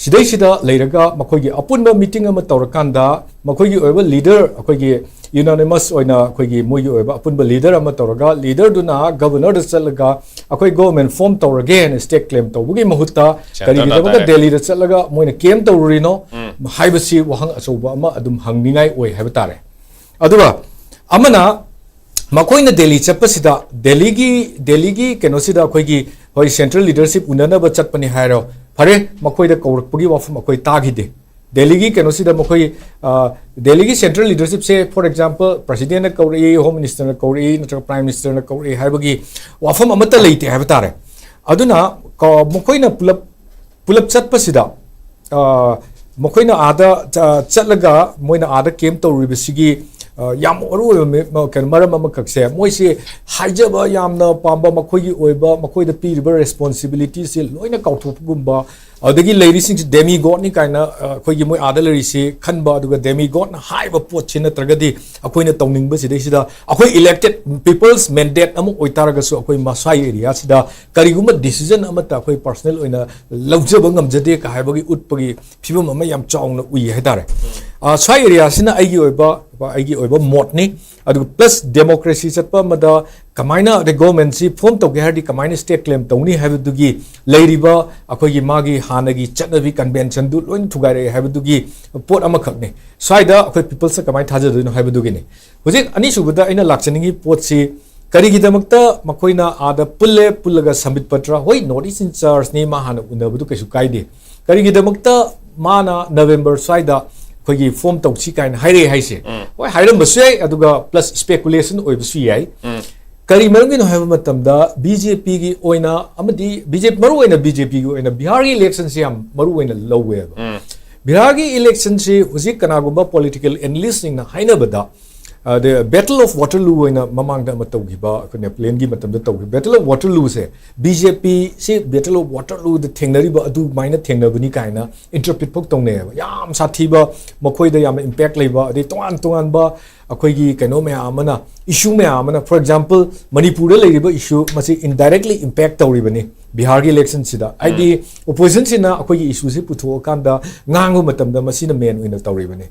ꯁꯤꯗꯩꯁꯤꯗ ꯂꯩꯔꯒ ꯃꯈꯣꯏꯒꯤ ꯑꯄꯨꯟꯕ ꯃꯤꯇꯤꯡ ꯑꯃ ꯇꯧꯔꯀꯥꯟꯗ ꯃꯈꯣꯏꯒꯤ ꯑꯣꯏꯕ ꯂꯤꯗꯔ, ꯑꯩꯈꯣꯏꯒꯤ ꯌꯨꯅꯥꯅꯤꯃꯁ ꯑꯣꯏꯅ ꯑꯩꯈꯣꯏꯒꯤ ꯃꯣꯏꯒꯤ ꯑꯣꯏꯕ ꯑꯄꯨꯟꯕ ꯂꯤꯗꯔ ꯑꯃ ꯇꯧꯔꯒ, ꯂꯤꯗꯔꯗꯨꯅ ꯒꯕꯔꯅꯔꯗ ꯆꯠꯂꯒ ꯑꯩꯈꯣꯏ ꯒꯣꯔꯃꯦꯟ ꯐꯣꯔꯝ ꯇꯧꯔꯒꯦ ꯍꯥꯏꯅ ꯁ꯭ꯇꯦꯠ ꯀ꯭ꯂꯦꯝ ꯇꯧꯕꯒꯤ ꯃꯍꯨꯠꯇ, ꯁꯦꯟꯇꯔꯗ ꯀꯔꯤꯒꯤꯗꯃꯛꯇ ꯇꯥꯔꯦ꯫ ꯗꯦꯜꯂꯤꯗ ꯆꯠꯂꯒ ꯃꯣꯏꯅ ꯀꯦꯝ ꯇꯧꯔꯨꯔꯤꯅꯣ ꯎꯝ꯫ ꯍꯥꯏꯕꯁꯤ ꯋꯥꯍꯪ ꯑꯆꯧꯕ ꯑꯃ ꯑꯗꯨꯝ ꯍꯪꯅꯤꯡꯉꯥꯏ ꯑꯣꯏ ꯍꯥꯏꯕ ꯇꯥꯔꯦ꯫ ꯑꯗꯨꯒ ꯑꯃꯅ, ꯃꯈꯣꯏꯅ ꯗꯦꯜꯂꯤ ꯆꯠꯄꯁꯤꯗ, ꯗꯦꯜꯂꯤꯒꯤ, ꯗꯦꯜꯂꯤꯒꯤ ꯀꯩꯅꯣꯁꯤꯗ ꯑꯩꯈꯣꯏꯒꯤ, ꯍꯣꯏ, ꯁꯦꯟꯇ꯭ꯔꯦꯜ ꯂꯤꯗꯔꯁꯤꯞ ꯎꯅꯅꯕ ꯆꯠꯄꯅꯤ ꯍꯥꯏꯔꯣ, ꯐꯔꯦ, ꯃꯈꯣꯏꯗ ꯀꯧꯔꯛꯄꯒꯤ ꯋꯥꯐꯝ ꯑꯩꯈꯣꯏ ꯇꯥꯈꯤꯗꯦ꯫ ꯗꯦꯜꯂꯤꯒꯤ ꯀꯩꯅꯣꯁꯤꯗ ꯃꯈꯣꯏ, ꯑ, ꯗꯦꯜꯂꯤꯒꯤ ꯁꯦꯟꯇ꯭ꯔꯦꯜ ꯂꯤꯗꯔꯁꯤꯞꯁꯦ, ꯐꯣꯔ ꯑꯦꯛꯖꯥꯝꯄꯜ, ꯄ꯭ꯔꯁꯤꯗꯦꯟꯅ ꯀꯧꯔꯛꯏ, ꯍꯣꯝ ꯃꯤꯅꯤꯁꯇꯔꯅ ꯀꯧꯔꯛꯏ, ꯅꯠꯇ꯭ꯔꯒ ꯄ꯭ꯔꯥꯏꯝ ꯃꯤꯅꯤꯁꯇꯔꯅ ꯀꯧꯔꯛꯏ ꯍꯥꯏꯕꯒꯤ ꯋꯥꯐꯝ ꯑꯃꯠꯇ ꯂꯩꯇꯦ ꯍꯥꯏꯕ ꯇꯥꯔꯦ꯫ ꯑꯗꯨꯅ ꯀ-, ꯃꯈꯣꯏꯅ ꯄꯨꯂꯞ, ꯄꯨꯂꯞ ꯆꯠꯄꯁꯤꯗ, ꯑ, ꯃꯈꯣꯏꯅ ꯑꯥꯗ ꯆ-, ꯆꯠꯂꯒ ꯃꯣꯏꯅ ꯑꯥꯗ ꯀꯦꯝ ꯇꯧꯔꯤꯕꯁꯤꯒꯤ ꯑ, ꯌꯥꯝ ꯃꯔꯨ ꯑꯣꯏꯕ ꯃꯤ-, ꯃ-, ꯀꯩꯅꯣ, ꯃꯔꯝ ꯑꯃꯈꯛꯁꯦ, ꯃꯣꯏꯁꯦ ꯍꯥꯏꯖꯕ ꯌꯥꯝꯅ ꯄꯥꯝꯕ, ꯃꯈꯣꯏꯒꯤ ꯑꯣꯏꯕ, ꯃꯈꯣꯏꯗ ꯄꯤꯔꯤꯕ responsibility ꯁꯦ ꯂꯣꯏꯅ ꯀꯥꯎꯊꯣꯛꯄꯒꯨꯝꯕ, ꯑꯗꯒꯤ ꯂꯩꯔꯤꯁꯤꯡꯁꯤ demigod ꯅꯤ ꯀꯥꯏꯅ, ꯑ, ꯑꯩꯈꯣꯏꯒꯤ ꯃꯣꯏ ꯑꯥꯗ ꯂꯩꯔꯤꯁꯤ ꯈꯟꯕ, ꯑꯗꯨꯒ demigod ꯅ ꯍꯥꯏꯕ ꯄꯣꯠꯁꯤ ꯅꯠꯇ꯭ꯔꯒꯗꯤ ꯑꯩꯈꯣꯏꯅ ꯇꯧꯅꯤꯡꯕ ꯁꯤꯗꯩꯁꯤꯗ ꯑꯩꯈꯣꯏ elected people's mandate ꯑꯃ ꯑꯣꯏꯇꯥꯔꯒꯁꯨ ꯑꯩꯈꯣꯏ ꯃꯁꯥꯒꯤ area ꯁꯤꯗ ꯀꯔꯤꯒꯨꯝꯕ decision ꯑꯃꯠꯇ ꯑꯩꯈꯣꯏ personal ꯑꯣꯏꯅ ꯂꯧꯖꯕ ꯉꯝꯖꯗꯦ ꯀ ꯍꯥꯏꯕꯒꯤ ꯎꯠꯄꯒꯤ ꯐꯤꯕꯝ ꯑꯃ ꯌꯥꯝ ꯆꯥꯎꯅ ꯎꯏ ꯍꯥꯏꯇꯥꯔꯦ꯫ ꯑ, ꯁ꯭ꯋꯥꯏ area ꯁꯤꯅ ꯑꯩꯒꯤ ꯑꯣꯏꯕ, ꯑꯩꯒꯤ ꯑꯣꯏꯕ ꯃꯣꯠꯅꯤ꯫ ꯑꯗꯨꯒ plus democracy ꯆꯠꯄ ꯑꯃꯗ ꯀꯃꯥꯏꯅ ꯑꯗꯩ government ꯁꯤ form ꯇꯧꯒꯦ ꯍꯥꯏꯔꯗꯤ ꯀꯃꯥꯏꯅ state claim ꯇꯧꯅꯤ ꯍꯥꯏꯕꯗꯨꯒꯤ ꯂꯩꯔꯤꯕ ꯑꯩꯈꯣꯏꯒꯤ ꯃꯥꯒꯤ ꯍꯥꯟꯅꯒꯤ ꯆꯠꯅꯕꯤ convention ꯗꯨ ꯂꯣꯏꯅ ꯊꯨꯒꯥꯏꯔꯛꯑꯦ ꯍꯥꯏꯕꯗꯨꯒꯤ ꯄꯣꯠ ꯑꯃꯈꯛꯅꯤ꯫ ꯁ꯭ꯋꯥꯏꯗ ꯑꯩꯈꯣꯏ peoples ꯅ ꯀꯃꯥꯏꯅ ꯊꯥꯖꯗꯣꯏꯅꯣ ꯍꯥꯏꯕꯗꯨꯒꯤꯅꯤ꯫ ꯍꯧꯖꯤꯛ ꯑꯅꯤꯁꯨꯕꯗ ꯑꯩꯅ ꯂꯥꯛꯆꯅꯤꯡꯉꯤ ꯄꯣꯠꯁꯤ, ꯀꯔꯤꯒꯤꯗꯃꯛꯇ ꯃꯈꯣꯏꯅ ꯑꯥꯗ ꯄꯨꯜꯂꯦ, ꯄꯨꯜꯂꯒ ꯁꯝꯕꯤꯠ ꯄꯇ꯭ꯔ, ꯍꯣꯏ, North East in Charge ꯅꯤ, ꯃꯥ ꯍꯥꯟꯅ ꯎꯅꯕꯗꯨ ꯀꯩꯁꯨ ꯀꯥꯏꯗꯦ꯫ ꯀꯔꯤꯒꯤꯗꯃꯛꯇ ꯃꯥꯅ November ꯁ꯭ꯋꯥꯏꯗ ꯑꯩꯈꯣꯏꯒꯤ form ꯇꯧꯁꯤ ꯀꯥꯏꯅ ꯍꯥꯏꯔꯛꯑꯦ ꯍꯥꯏꯁꯦ? ꯎꯝ꯫ ꯍꯣꯏ, ꯍꯥꯏꯔꯝꯕꯁꯨ ꯌꯥꯏ, ꯑꯗꯨꯒ plus speculation ꯑꯣꯏꯕꯁꯨ ꯌꯥꯏ꯫ ꯎꯝ꯫ ꯀꯔꯤ ꯃꯔꯝꯒꯤꯅꯣ ꯍꯥꯏꯕ ꯃꯇꯝꯗ, BJP ꯒꯤ ꯑꯣꯏꯅ, ꯑꯃꯗꯤ BJP, ꯃꯔꯨ ꯑꯣꯏꯅ BJP ꯒꯤ ꯑꯣꯏꯅ ꯕꯤꯍꯥꯔꯒꯤ election ꯁꯦ ꯌꯥꯝ ꯃꯔꯨ ꯑꯣꯏꯅ ꯂꯧꯋꯦꯕ꯫ ꯎꯝ꯫ ꯕꯤꯍꯥꯔꯒꯤ election ꯁꯤ ꯍꯧꯖꯤꯛ ꯀꯅꯥꯒꯨꯝꯕ political analyst ꯁꯤꯡꯅ ꯍꯥꯏꯅꯕꯗ, ꯑꯗ Battle of Waterloo ꯑꯣꯏꯅ ꯃꯃꯥꯡꯗ ꯑꯃ ꯇꯧꯈꯤꯕ, ꯑꯩꯈꯣꯏ Napoleon ꯒꯤ ꯃꯇꯝꯗ ꯇꯧꯈꯤꯕ Battle of Waterloo say, BJP ꯁꯤ Battle of Waterloo ꯗ ꯊꯦꯡꯅꯔꯤꯕ ꯑꯗꯨꯃꯥꯏꯅ ꯊꯦꯡꯅꯕꯅꯤ ꯀꯥꯏꯅ interpret ꯐꯥꯎ ꯇꯧꯅꯩꯌꯦꯕ꯫ ꯌꯥꯝ ꯁꯥꯊꯤꯕ, ꯃꯈꯣꯏꯗ ꯌꯥꯝꯅ impact ꯂꯩꯕ, ꯑꯗꯩ ꯇꯣꯉꯥꯟ ꯇꯣꯉꯥꯟꯕ ꯑꯩꯈꯣꯏꯒꯤ ꯀꯩꯅꯣ ꯃꯌꯥꯝ ꯑꯃꯅ, issue ꯃꯌꯥꯝ ꯑꯃꯅ, for example, ꯃꯅꯤꯄꯨꯔꯗ ꯂꯩꯔꯤꯕ issue ꯃꯁꯤ indirectly impact ꯇꯧꯔꯤꯕꯅꯤ ꯕꯤꯍꯥꯔꯒꯤ election ꯁꯤꯗ꯫ ꯍꯥꯏꯗꯤ opposition ꯁꯤꯅ ꯑꯩꯈꯣꯏꯒꯤ issue ꯁꯤ ꯄꯨꯊꯣꯛꯑꯀꯥꯟꯗ ꯉꯥꯡꯕ ꯃꯇꯝꯗ ꯃꯁꯤꯅ main ꯑꯣꯏꯅ ꯇꯧꯔꯤꯕꯅꯤ꯫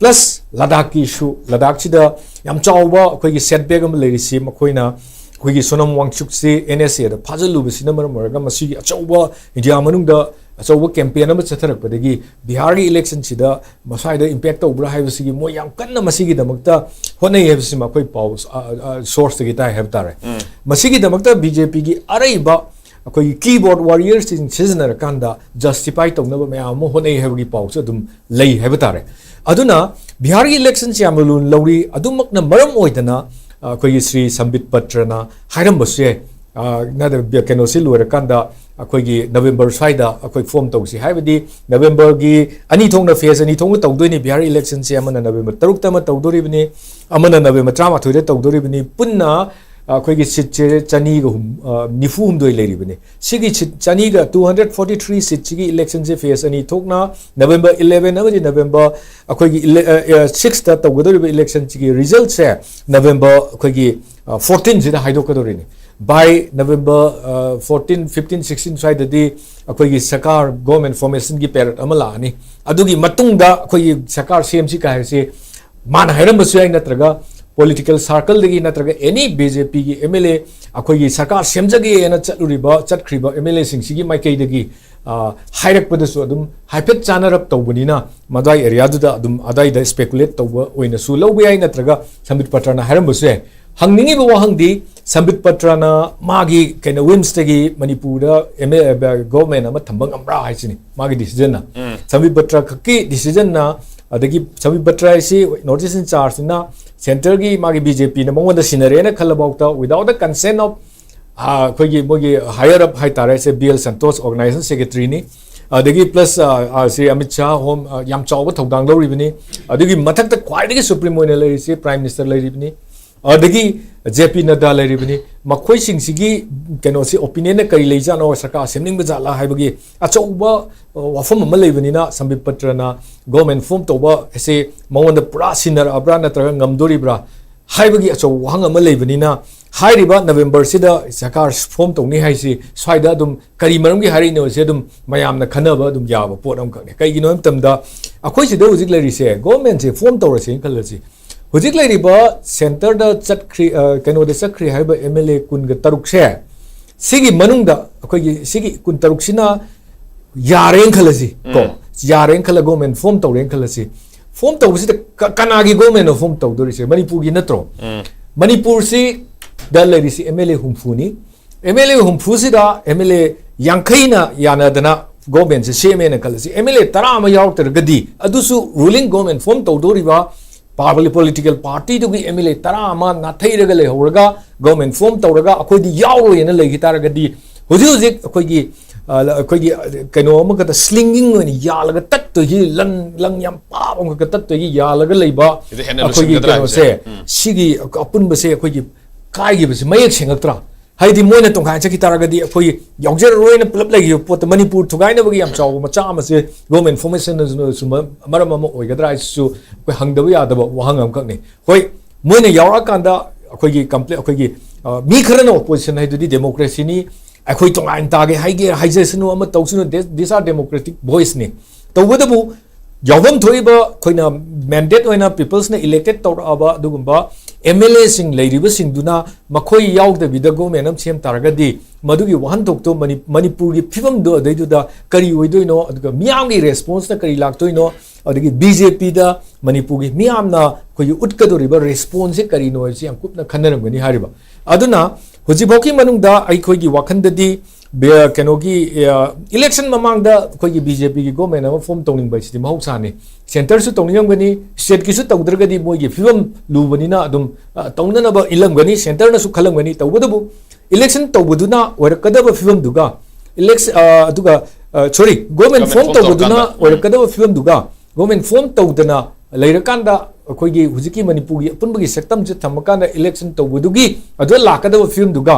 Plus ꯂꯗꯥꯈꯀꯤ issue, ꯂꯗꯥꯈꯁꯤꯗ ꯌꯥꯝ ꯆꯥꯎꯕ ꯑꯩꯈꯣꯏꯒꯤ setback ꯑꯃ ꯂꯩꯔꯤꯁꯤ, ꯃꯈꯣꯏꯅ ꯑꯩꯈꯣꯏꯒꯤ ꯁꯣꯅꯝ ꯋꯥꯡꯆꯨꯛꯁꯤ NSA ꯗ ꯐꯥꯖꯤꯜꯂꯨꯕꯁꯤꯅ ꯃꯔꯝ ꯑꯣꯏꯔꯒ ꯃꯁꯤꯒꯤ ꯑꯆꯧꯕ, ꯏꯟꯗꯤꯌꯥ ꯃꯅꯨꯡꯗ ꯑꯆꯧꯕ campaign ꯑꯃ ꯆꯠꯊꯔꯛꯄꯗꯒꯤ ꯕꯤꯍꯥꯔꯒꯤ election ꯁꯤꯗ ꯃꯁ꯭ꯋꯥꯏꯗ impact ꯇꯧꯕ꯭ꯔꯥ ꯍꯥꯏꯕꯁꯤꯒꯤ ꯃꯣꯏ ꯌꯥꯝ ꯀꯟꯅ ꯃꯁꯤꯒꯤꯗꯃꯛꯇ ꯍꯣꯠꯅꯩ ꯍꯥꯏꯕꯁꯤꯃ ꯑꯩꯈꯣꯏ ꯄꯥꯎ, ꯑ, ꯑ, source ꯇꯒꯤ ꯇꯥꯏ ꯍꯥꯏꯕ ꯇꯥꯔꯦ꯫ ꯎꯝ꯫ ꯃꯁꯤꯒꯤꯗꯃꯛꯇ BJP ꯒꯤ ꯑꯔꯩꯕ ꯑꯩꯈꯣꯏꯒꯤ keyboard warrior ꯁꯤꯡ ꯁꯤꯖꯤꯟꯅꯔꯀꯥꯟꯗ justify ꯇꯧꯅꯕ ꯃꯌꯥꯝ ꯑꯃ ꯍꯣꯠꯅꯩ ꯍꯥꯏꯕꯒꯤ ꯄꯥꯎꯁꯨ ꯑꯗꯨꯝ ꯂꯩ ꯍꯥꯏꯕ ꯇꯥꯔꯦ꯫ ꯑꯗꯨꯅ ꯕꯤꯍꯥꯔꯒꯤ election ꯁꯤ ꯌꯥꯝꯅ ꯂꯨꯅ ꯂꯧꯔꯤ꯫ ꯑꯗꯨꯃꯛꯅ ꯃꯔꯝ ꯑꯣꯏꯗꯅ, ꯑ, ꯑꯩꯈꯣꯏꯒꯤ ꯁ꯭ꯔꯤ ꯁꯝꯕꯤꯠ ꯄꯇ꯭ꯔꯅ ꯍꯥꯏꯔꯝꯕꯁꯨ ꯌꯥꯏ, ꯑ, ꯅꯠꯇ꯭ꯔ-, ꯀꯩꯅꯣꯁꯤ ꯂꯣꯏꯔꯀꯥꯟꯗ, ꯑꯩꯈꯣꯏꯒꯤ ꯅꯕꯦꯝꯕꯔ ꯁ꯭ꯋꯥꯏꯗ ꯑꯩꯈꯣꯏ ꯐꯣꯝ ꯇꯧꯁꯤ꯫ ꯍꯥꯏꯕꯗꯤ ꯅꯕꯦꯝꯕꯔꯒꯤ ꯑꯅꯤ ꯊꯣꯛꯅ, ꯐꯦꯁ ꯑꯅꯤ ꯊꯣꯛꯅ ꯇꯧꯗꯣꯏꯅꯤ ꯕꯤꯍꯥꯔ ꯏꯂꯦꯛꯁꯟꯁꯦ꯫ ꯑꯃꯅ ꯅꯕꯦꯝꯕꯔ ꯇꯔꯨꯛꯇ ꯑꯃ ꯇꯧꯗꯣꯔꯤꯕꯅꯤ, ꯑꯃꯅ ꯅꯕꯦꯝꯕꯔ ꯇꯔꯥꯃꯥꯊꯣꯏꯗ ꯇꯧꯗꯣꯔꯤꯕꯅꯤ꯫ ꯄꯨꯟꯅ ꯑꯩꯈꯣꯏꯒꯤ ꯁꯤꯠꯁꯦ ꯆꯅꯤꯒ ꯍꯨꯝ-, ꯑ, ꯅꯤꯐꯨ ꯍꯨꯝꯗꯣꯏ ꯂꯩꯔꯤꯕꯅꯤ꯫ ꯁꯤꯒꯤ ꯁꯤꯠ ꯆꯅꯤꯒ, two hundred forty three ꯁꯤꯠꯁꯤꯒꯤ ꯏꯂꯦꯛꯁꯟꯁꯦ ꯐꯦꯁ ꯑꯅꯤ ꯊꯣꯛꯅ ꯅꯕꯦꯝꯕꯔ eleven ꯑꯃꯗꯤ ꯅꯕꯦꯝꯕꯔ ꯑꯩꯈꯣꯏꯒꯤ ꯏꯂꯦ-, ꯑ, ꯑ, ꯁꯤꯛꯁꯇ ꯇꯧꯒꯗꯧꯔꯤꯕ ꯏꯂꯦꯛꯁꯟꯁꯤꯒꯤ ꯔꯤꯖꯜꯠꯁꯦ ꯅꯕꯦꯝꯕꯔ ꯑꯩꯈꯣꯏꯒꯤ, ꯑ, ꯐꯣꯔꯇꯤꯟꯁꯤꯗ ꯍꯥꯏꯗꯣꯛꯀꯗꯧꯔꯤꯅꯤ꯫ By ꯅꯕꯦꯝꯕꯔ, ꯑ, ꯐꯣꯔꯇꯤꯟ, ꯐꯤꯐꯇꯤꯟ, ꯁꯤꯛꯁꯇꯤꯟ ꯁ꯭ꯋꯥꯏꯗꯗꯤ ꯑꯩꯈꯣꯏꯒꯤ ꯁꯔꯀꯥꯔ, ꯒꯣꯔꯃꯦꯟ ꯐꯣꯔꯃꯦꯁꯟꯒꯤ ꯄꯦꯔꯦꯠ ꯑꯃ ꯂꯥꯛꯑꯅꯤ꯫ ꯑꯗꯨꯒꯤ ꯃꯇꯨꯡꯗ ꯑꯩꯈꯣꯏꯒꯤ ꯁꯔꯀꯥꯔ ꯁꯦꯝꯁꯤ ꯀꯥꯏ ꯍꯥꯏꯁꯤ ꯃꯥꯅ ꯍꯥꯏꯔꯝꯕꯁꯨ ꯌꯥꯏ, ꯅꯠꯇ꯭ꯔꯒ ꯄꯣꯂꯤꯇꯤꯀꯦꯜ ꯁꯥꯔꯀꯜꯗꯒꯤ ꯅꯠꯇ꯭ꯔꯒ ꯑꯦꯅꯤ ꯕꯤ ꯖꯦ ꯄꯤꯒꯤ ꯑꯦꯝ ꯑꯦꯜ ꯑꯦ ꯑꯩꯈꯣꯏꯒꯤ ꯁꯔꯀꯥꯔ ꯁꯦꯝꯖꯒꯦꯅ ꯆꯠꯂꯨꯔꯤꯕ, ꯆꯠꯈ꯭ꯔꯤꯕ ꯑꯦꯝ ꯑꯦꯜ ꯑꯦꯁꯤꯡꯁꯤꯒꯤ ꯃꯥꯏꯀꯩꯗꯒꯤ, ꯑ, ꯍꯥꯏꯔꯛꯄꯗꯁꯨ ꯑꯗꯨꯝ ꯍꯥꯏꯐꯦꯠ ꯆꯥꯅꯔꯞ ꯇꯧꯕꯅꯤꯅ ꯃꯗ꯭ꯋꯥꯏ ꯑꯦꯔꯤꯌꯥꯗꯨꯗ ꯑꯗꯨꯝ ꯑꯗ꯭ꯋꯥꯏꯗ ꯁ꯭ꯄꯦꯀꯨꯂꯦꯠ ꯇꯧꯕ ꯑꯣꯏꯅꯁꯨ ꯂꯧꯕ ꯌꯥꯏ, ꯅꯠꯇ꯭ꯔꯒ ꯁꯝꯕꯤꯠ ꯄꯇ꯭ꯔꯅ ꯍꯥꯏꯔꯝꯕꯁꯨ ꯌꯥꯏ꯫ ꯍꯪꯅꯤꯡꯉꯤꯕ ꯋꯥꯍꯪꯗꯤ, ꯁꯝꯕꯤꯠ ꯄꯇ꯭ꯔꯅ ꯃꯥꯒꯤ ꯀꯩꯅꯣ ꯋꯤꯝꯁꯇꯒꯤ ꯃꯅꯤꯄꯨꯔꯗ ꯑꯦꯝ ꯑꯦ, ꯒꯣꯔꯃꯦꯟ ꯑꯃ ꯊꯝꯕ ꯉꯝꯕ꯭ꯔꯥ ꯍꯥꯏꯁꯤꯅꯤ ꯃꯥꯒꯤ ꯗꯤꯁꯤꯖꯟꯅ꯫ ꯎꯝ꯫ ꯁꯝꯕꯤꯠ ꯄꯇ꯭ꯔ ꯈꯛꯀꯤ ꯗꯤꯁꯤꯖꯟꯅ, ꯑꯗꯒꯤ ꯁꯝꯕꯤꯠ ꯄꯇ꯭ꯔ ꯍꯥꯏꯁꯤ ꯅꯣꯔꯠ ꯏꯁ ꯏꯟ ꯆꯥꯔꯖꯅꯤꯅ ꯁꯦꯟꯇꯔꯒꯤ ꯃꯥꯒꯤ ꯕꯤ ꯖꯦ ꯄꯤꯅ ꯃꯉꯣꯟꯗ ꯁꯤꯟꯅꯔꯦꯅ ꯈꯜꯂꯐꯥꯎꯗ, without the consent of, ꯑ, ꯑꯩꯈꯣꯏꯒꯤ ꯃꯣꯏꯒꯤ ꯍꯥꯏꯌꯔ ꯑꯞ ꯍꯥꯏꯇꯥꯔꯦ, ꯁꯦ ꯕꯤ ꯑꯦꯜ ꯁꯟꯇꯣꯁ ꯑꯣꯔꯒꯅꯥꯏꯖꯦꯁꯟ ꯁꯦꯀ꯭ꯔꯦꯇꯔꯤꯅꯤ, ꯑꯗꯒꯤ ꯄ꯭ꯂꯁ, ꯑ, ꯑ, ꯁꯤ ꯑꯃꯤꯠ ꯁꯥꯍ ꯍꯣꯝ, ꯑ, ꯌꯥꯝ ꯆꯥꯎꯕ ꯊꯧꯗꯥꯡ ꯂꯧꯔꯤꯕꯅꯤ꯫ ꯑꯗꯨꯒꯤ ꯃꯊꯛꯇ ꯈ꯭ꯋꯥꯏꯗꯒꯤ ꯁꯨꯄ꯭ꯔꯤꯝ ꯑꯣꯏꯅ ꯂꯩꯔꯤꯁꯤ ꯄ꯭ꯔꯥꯏꯝ ꯃꯤꯅꯤꯁꯇꯔ ꯂꯩꯔꯤꯕꯅꯤ, ꯑꯗꯒꯤ ꯖꯦ ꯄꯤ ꯅꯗꯥ ꯂꯩꯔꯤꯕꯅꯤ꯫ ꯃꯈꯣꯏꯁꯤꯡꯁꯤꯒꯤ ꯀꯩꯅꯣꯁꯤ, ꯑꯣꯄꯤꯅꯤꯌꯟꯅ ꯀꯔꯤ ꯂꯩꯖꯥꯠꯅꯣ, ꯁꯔꯀꯥꯔ ꯁꯦꯝꯅꯤꯡꯕ ꯖꯥꯠꯂꯥ ꯍꯥꯏꯕꯒꯤ ꯑꯆꯧꯕ, ꯑ, ꯋꯥꯐꯝ ꯑꯃ ꯂꯩꯕꯅꯤꯅ, ꯁꯝꯕꯤꯠ ꯄꯇ꯭ꯔꯅ ꯒꯣꯔꯃꯦꯟ ꯐꯣꯝ ꯇꯧꯕ ꯑꯁꯤ ꯃꯉꯣꯟꯗ ꯄꯨꯔꯥ ꯁꯤꯟꯅꯔꯛꯑꯕ꯭ꯔꯥ ꯅꯠꯇ꯭ꯔꯒ ꯉꯝꯗꯣꯔꯤꯕ꯭ꯔꯥ ꯍꯥꯏꯕꯒꯤ ꯑꯆꯧꯕ ꯋꯥꯍꯪ ꯑꯃ ꯂꯩꯕꯅꯤꯅ, ꯍꯥꯏꯔꯤꯕ ꯅꯕꯦꯝꯕꯔꯁꯤꯗ ꯁꯔꯀꯥꯔ ꯐꯣꯝ ꯇꯧꯅꯤ ꯍꯥꯏꯁꯤ ꯁ꯭ꯋꯥꯏꯗ ꯑꯗꯨꯝ ꯀꯔꯤ ꯃꯔꯝꯒꯤ ꯍꯥꯏꯔꯛꯏꯅꯣ ꯍꯥꯏꯁꯦ ꯑꯗꯨꯝ ꯃꯌꯥꯝꯅ ꯈꯟꯅꯕ ꯑꯗꯨꯝ ꯌꯥꯕ ꯄꯣꯠ ꯑꯃꯈꯛꯅꯤ꯫ ꯀꯩꯒꯤꯅꯣ ꯍꯥꯏꯕ ꯃꯇꯝꯗ, ꯑꯩꯈꯣꯏ ꯁꯤꯗ ꯍꯧꯖꯤꯛ ꯂꯩꯔꯤꯁꯦ, ꯒꯣꯔꯃꯦꯟꯁꯦ ꯐꯣꯝ ꯇꯧꯔꯁꯦꯅ ꯈꯜꯂꯁꯤ, ꯍꯧꯖꯤꯛ ꯂꯩꯔꯤꯕ ꯁꯦꯟꯇꯔꯗ ꯆꯠꯈ꯭ꯔꯤ, ꯑ, ꯀꯩꯅꯣꯗ ꯆꯠꯈ꯭ꯔꯤ ꯍꯥꯏꯕ ꯑꯦꯝ ꯑꯦꯜ ꯑꯦ ꯀꯨꯟꯒ ꯇꯔꯨꯛꯁꯦ, ꯁꯤꯒꯤ ꯃꯅꯨꯡꯗ ꯑꯩꯈꯣꯏꯒꯤ ꯁꯤꯒꯤ ꯀꯨꯟꯇꯔꯨꯛꯁꯤꯅ ꯌꯥꯔꯦꯅ ꯈꯜꯂꯁꯤ ꯀꯣ, ꯎꯝ꯫ ꯌꯥꯔꯦꯅ ꯈꯜꯂ, ꯒꯣꯔꯃꯦꯟ ꯐꯣꯝ ꯇꯧꯔꯦꯅ ꯈꯜꯂꯁꯤ꯫ ꯐꯣꯝ ꯇꯧꯕꯁꯤꯗ ꯀ-, ꯀꯅꯥꯒꯤ ꯒꯣꯔꯃꯦꯟꯅꯣ ꯐꯣꯝ ꯇꯧꯗꯣꯔꯤꯁꯦ? ꯃꯅꯤꯄꯨꯔꯒꯤ ꯅꯠꯇ꯭ꯔꯣ? ꯎꯝ꯫ ꯃꯅꯤꯄꯨꯔꯁꯤꯗ ꯂꯩꯔꯤꯁꯤ ꯑꯦꯝ ꯑꯦꯜ ꯑꯦ ꯍꯨꯝꯐꯨꯅꯤ꯫ ꯑꯦꯝ ꯑꯦꯜ ꯑꯦ ꯍꯨꯝꯐꯨꯁꯤꯗ ꯑꯦꯝ ꯑꯦꯜ ꯑꯦ ꯌꯥꯡꯈꯩꯅ ꯌꯥꯅꯗꯅ ꯒꯣꯔꯃꯦꯟꯁꯦ ꯁꯦꯝꯃꯦꯅ ꯈꯜꯂꯁꯤ, ꯑꯦꯝ ꯑꯦꯜ ꯑꯦ ꯇꯔꯥ ꯑꯃ ꯌꯥꯎꯔꯛꯇ꯭ꯔꯒꯗꯤ, ꯑꯗꯨꯁꯨ ꯔꯨꯂꯤꯡ ꯒꯣꯔꯃꯦꯟ ꯐꯣꯝ ꯇꯧꯗꯣꯔꯤꯕ ꯄꯣꯂꯤꯇꯤꯀꯦꯜ ꯄꯥꯔꯇꯤꯗꯨꯒꯤ ꯑꯦꯝ ꯑꯦꯜ ꯑꯦ ꯇꯔꯥ ꯑꯃ ꯅꯥꯊꯩꯔꯒ ꯂꯩꯍꯧꯔꯒ, ꯒꯣꯔꯃꯦꯟ ꯐꯣꯝ ꯇꯧꯔꯒ ꯑꯩꯈꯣꯏꯗꯤ ꯌꯥꯎꯔꯣꯏꯅ ꯂꯩꯈꯤ ꯇꯥꯔꯒꯗꯤ, ꯍꯧꯖꯤꯛ ꯍꯧꯖꯤꯛ ꯑꯩꯈꯣꯏꯒꯤ ꯑ, ꯑꯩꯈꯣꯏꯒꯤ ꯀꯩꯅꯣ ꯑꯃꯈꯛꯇ ꯁ꯭ꯂꯤꯡꯒꯤꯡ ꯑꯣꯏꯅ ꯌꯥꯜꯂꯒ ꯇꯠꯇꯣꯏꯒꯤ, ꯂꯪ ꯂꯪ ꯌꯥꯝ ꯄꯥꯕ ꯑꯃꯈꯛꯇ ꯇꯠꯇꯣꯏꯒꯤ ꯌꯥꯜꯂꯒ ꯂꯩꯕ ꯁꯤꯗ ꯍꯦꯟꯅ ꯑꯩꯈꯣꯏꯒꯤ ꯂꯨꯁꯟꯒꯗ꯭ꯔꯥ ꯀꯩꯅꯣꯁꯦ, ꯍꯥꯏꯕꯁꯦ? ꯎꯝ꯫ ꯁꯤꯒꯤ ꯑꯄꯨꯟꯕꯁꯦ ꯑꯩꯈꯣꯏꯒꯤ ꯀꯥꯏꯈꯤꯕꯁꯦ ꯃꯌꯦꯛ ꯁꯦꯡꯉꯛꯇ꯭ꯔꯥ? ꯍꯥꯏꯗꯤ ꯃꯣꯏꯅ ꯇꯣꯡꯈꯥꯏ ꯆꯠꯈꯤ ꯇꯥꯔꯒꯗꯤ ꯑꯩꯈꯣꯏ ꯌꯥꯎꯖꯔꯔꯣꯏꯅ ꯄꯨꯂꯞ ꯂꯩꯈꯤꯕ ꯄꯣꯠꯇ ꯃꯅꯤꯄꯨꯔ ꯊꯨꯒꯥꯏꯅꯕꯒꯤ ꯌꯥꯝ ꯆꯥꯎꯕ ꯃꯆꯥꯛ ꯑꯃꯁꯦ ꯒꯣꯔꯃꯦꯟ ꯐꯣꯔꯃꯦꯁꯟꯅꯁꯨ ꯃꯔꯝ ꯑꯃ ꯑꯣꯏꯒꯗ꯭ꯔꯥ ꯍꯥꯏꯁꯤꯁꯨ ꯑꯩꯈꯣꯏ ꯍꯪꯗꯕ ꯌꯥꯗꯕ ꯋꯥꯍꯪ ꯑꯃꯈꯛꯅꯤ꯫ ꯍꯣꯏ, ꯃꯣꯏꯅ ꯌꯥꯎꯔꯛꯑꯀꯥꯟꯗ ꯑꯩꯈꯣꯏꯒꯤ ꯀꯝꯄ꯭ꯂꯦ ꯑꯩꯈꯣꯏꯒꯤ ꯑ, ꯃꯤ ꯈꯔꯅ ꯑꯣꯄꯣꯖꯤꯁꯟ ꯍꯥꯏꯗꯨꯗꯤ ꯗꯦꯃꯣꯀ꯭ꯔꯦꯁꯤꯅꯤ, ꯑꯩꯈꯣꯏ ꯇꯣꯉꯥꯟ ꯇꯥꯒꯦ ꯍꯥꯏꯒꯦ ꯍꯥꯏꯖꯁꯅꯨ, ꯑꯃ ꯇꯧꯁꯅꯨ, these are democratic voiceꯅꯤ꯫ ꯇꯧꯕꯇꯕꯨ ꯌꯥꯎꯐꯝ ꯊꯣꯛꯏꯕ ꯑꯩꯈꯣꯏꯅ ꯃꯦꯟꯗꯦꯠ ꯑꯣꯏꯅ ꯄꯤꯄꯜꯁꯅ ꯏꯂꯦꯛꯇꯦꯠ ꯇꯧꯔꯛꯑꯕ ꯑꯗꯨꯒꯨꯝꯕ ꯑꯦꯝ ꯑꯦꯜ ꯑꯦꯁꯤꯡ ꯂꯩꯔꯤꯕꯁꯤꯡꯗꯨꯅ ꯃꯈꯣꯏ ꯌꯥꯎꯗꯕꯤꯗ ꯒꯣꯔꯃꯦꯟ ꯑꯃ ꯁꯦꯝ ꯇꯥꯔꯒꯗꯤ ꯃꯗꯨꯒꯤ ꯋꯥꯍꯟꯊꯣꯛꯇꯣ ꯃꯅꯤ-, ꯃꯅꯤꯄꯨꯔꯒꯤ ꯐꯤꯕꯝꯗꯣ ꯑꯗꯩꯗꯨꯗ ꯀꯔꯤ ꯑꯣꯏꯗꯣꯏꯅꯣ, ꯑꯗꯨꯒ ꯃꯤꯌꯥꯝꯒꯤ ꯔꯦꯁꯄꯣꯟꯁꯅ ꯀꯔꯤ ꯂꯥꯛꯇꯣꯏꯅꯣ, ꯑꯗꯒꯤ ꯕꯤ ꯖꯦ ꯄꯤꯗ ꯃꯅꯤꯄꯨꯔꯒꯤ ꯃꯤꯌꯥꯝꯅ ꯑꯩꯈꯣꯏꯒꯤ ꯎꯠꯀꯗꯧꯔꯤꯕ ꯔꯦꯁꯄꯣꯟꯁꯁꯦ ꯀꯔꯤꯅꯣ ꯍꯥꯏꯕꯁꯤ ꯌꯥꯝ ꯀꯨꯞꯅ ꯈꯟꯅꯔꯝꯒꯅꯤ ꯍꯥꯏꯔꯤꯕ꯫ ꯑꯗꯨꯅ ꯍꯧꯖꯤꯛꯐꯥꯎꯒꯤ ꯃꯅꯨꯡꯗ ꯑꯩꯈꯣꯏꯒꯤ ꯋꯥꯈꯜꯗꯗꯤ ꯕꯦ-, ꯀꯩꯅꯣꯒꯤ, ꯑ, ꯏꯂꯦꯛꯁꯟ ꯃꯃꯥꯡꯗ ꯑꯩꯈꯣꯏꯒꯤ ꯕꯤ ꯖꯦ ꯄꯤꯒꯤ ꯒꯣꯔꯃꯦꯟ ꯑꯃ ꯐꯣꯝ ꯇꯧꯅꯤꯡꯕ ꯍꯥꯏꯁꯤꯗꯤ ꯃꯍꯧꯁꯥꯅꯤ꯫ ꯁꯦꯟꯇꯔꯁꯨ ꯇꯧꯅꯤꯡꯉꯝꯒꯅꯤ, ꯁ꯭ꯇꯦꯠꯀꯤꯁꯨ ꯇꯧꯗ꯭ꯔꯒꯗꯤ ꯃꯣꯏꯒꯤ ꯐꯤꯕꯝ ꯂꯨꯕꯅꯤꯅ ꯑꯗꯨꯝ, ꯑ, ꯇꯧꯅꯅꯕ ꯏꯜꯂꯝꯒꯅꯤ, ꯁꯦꯟꯇꯔꯅꯁꯨ ꯈꯜꯂꯝꯒꯅꯤ꯫ ꯇꯧꯕꯇꯕꯨ ꯏꯂꯦꯛꯁꯟ ꯇꯧꯕꯗꯨꯅ ꯑꯣꯏꯔꯛꯀꯗꯕ ꯐꯤꯕꯝꯗꯨꯒ, ꯏꯂꯦꯛꯁ-, ꯑ, ꯑꯗꯨꯒ, ꯑ, ꯁꯣꯔꯤ, ꯒꯣꯔꯃꯦꯟ ꯒꯣꯔꯃꯦꯟ ꯐꯣꯝ ꯐꯣꯝ ꯇꯧꯕꯗꯨꯅ ꯇꯧꯔꯀꯥꯟꯗ, ꯎꯝ꯫ ꯑꯣꯏꯔꯛꯀꯗꯕ ꯐꯤꯕꯝꯗꯨꯒ, ꯒꯣꯔꯃꯦꯟ ꯐꯣꯝ ꯇꯧꯗꯅ ꯂꯩꯔꯀꯥꯟꯗ ꯑꯩꯈꯣꯏꯒꯤ ꯍꯧꯖꯤꯛꯀꯤ ꯃꯅꯤꯄꯨꯔꯒꯤ ꯑꯄꯨꯟꯕꯒꯤ ꯁꯛꯇꯝꯁꯦ ꯊꯝꯃꯀꯥꯟꯗ ꯏꯂꯦꯛꯁꯟ ꯇꯧꯕꯗꯨꯒꯤ ꯑꯗꯨꯗ ꯂꯥꯛꯀꯗꯕ ꯐꯤꯕꯝꯗꯨꯒ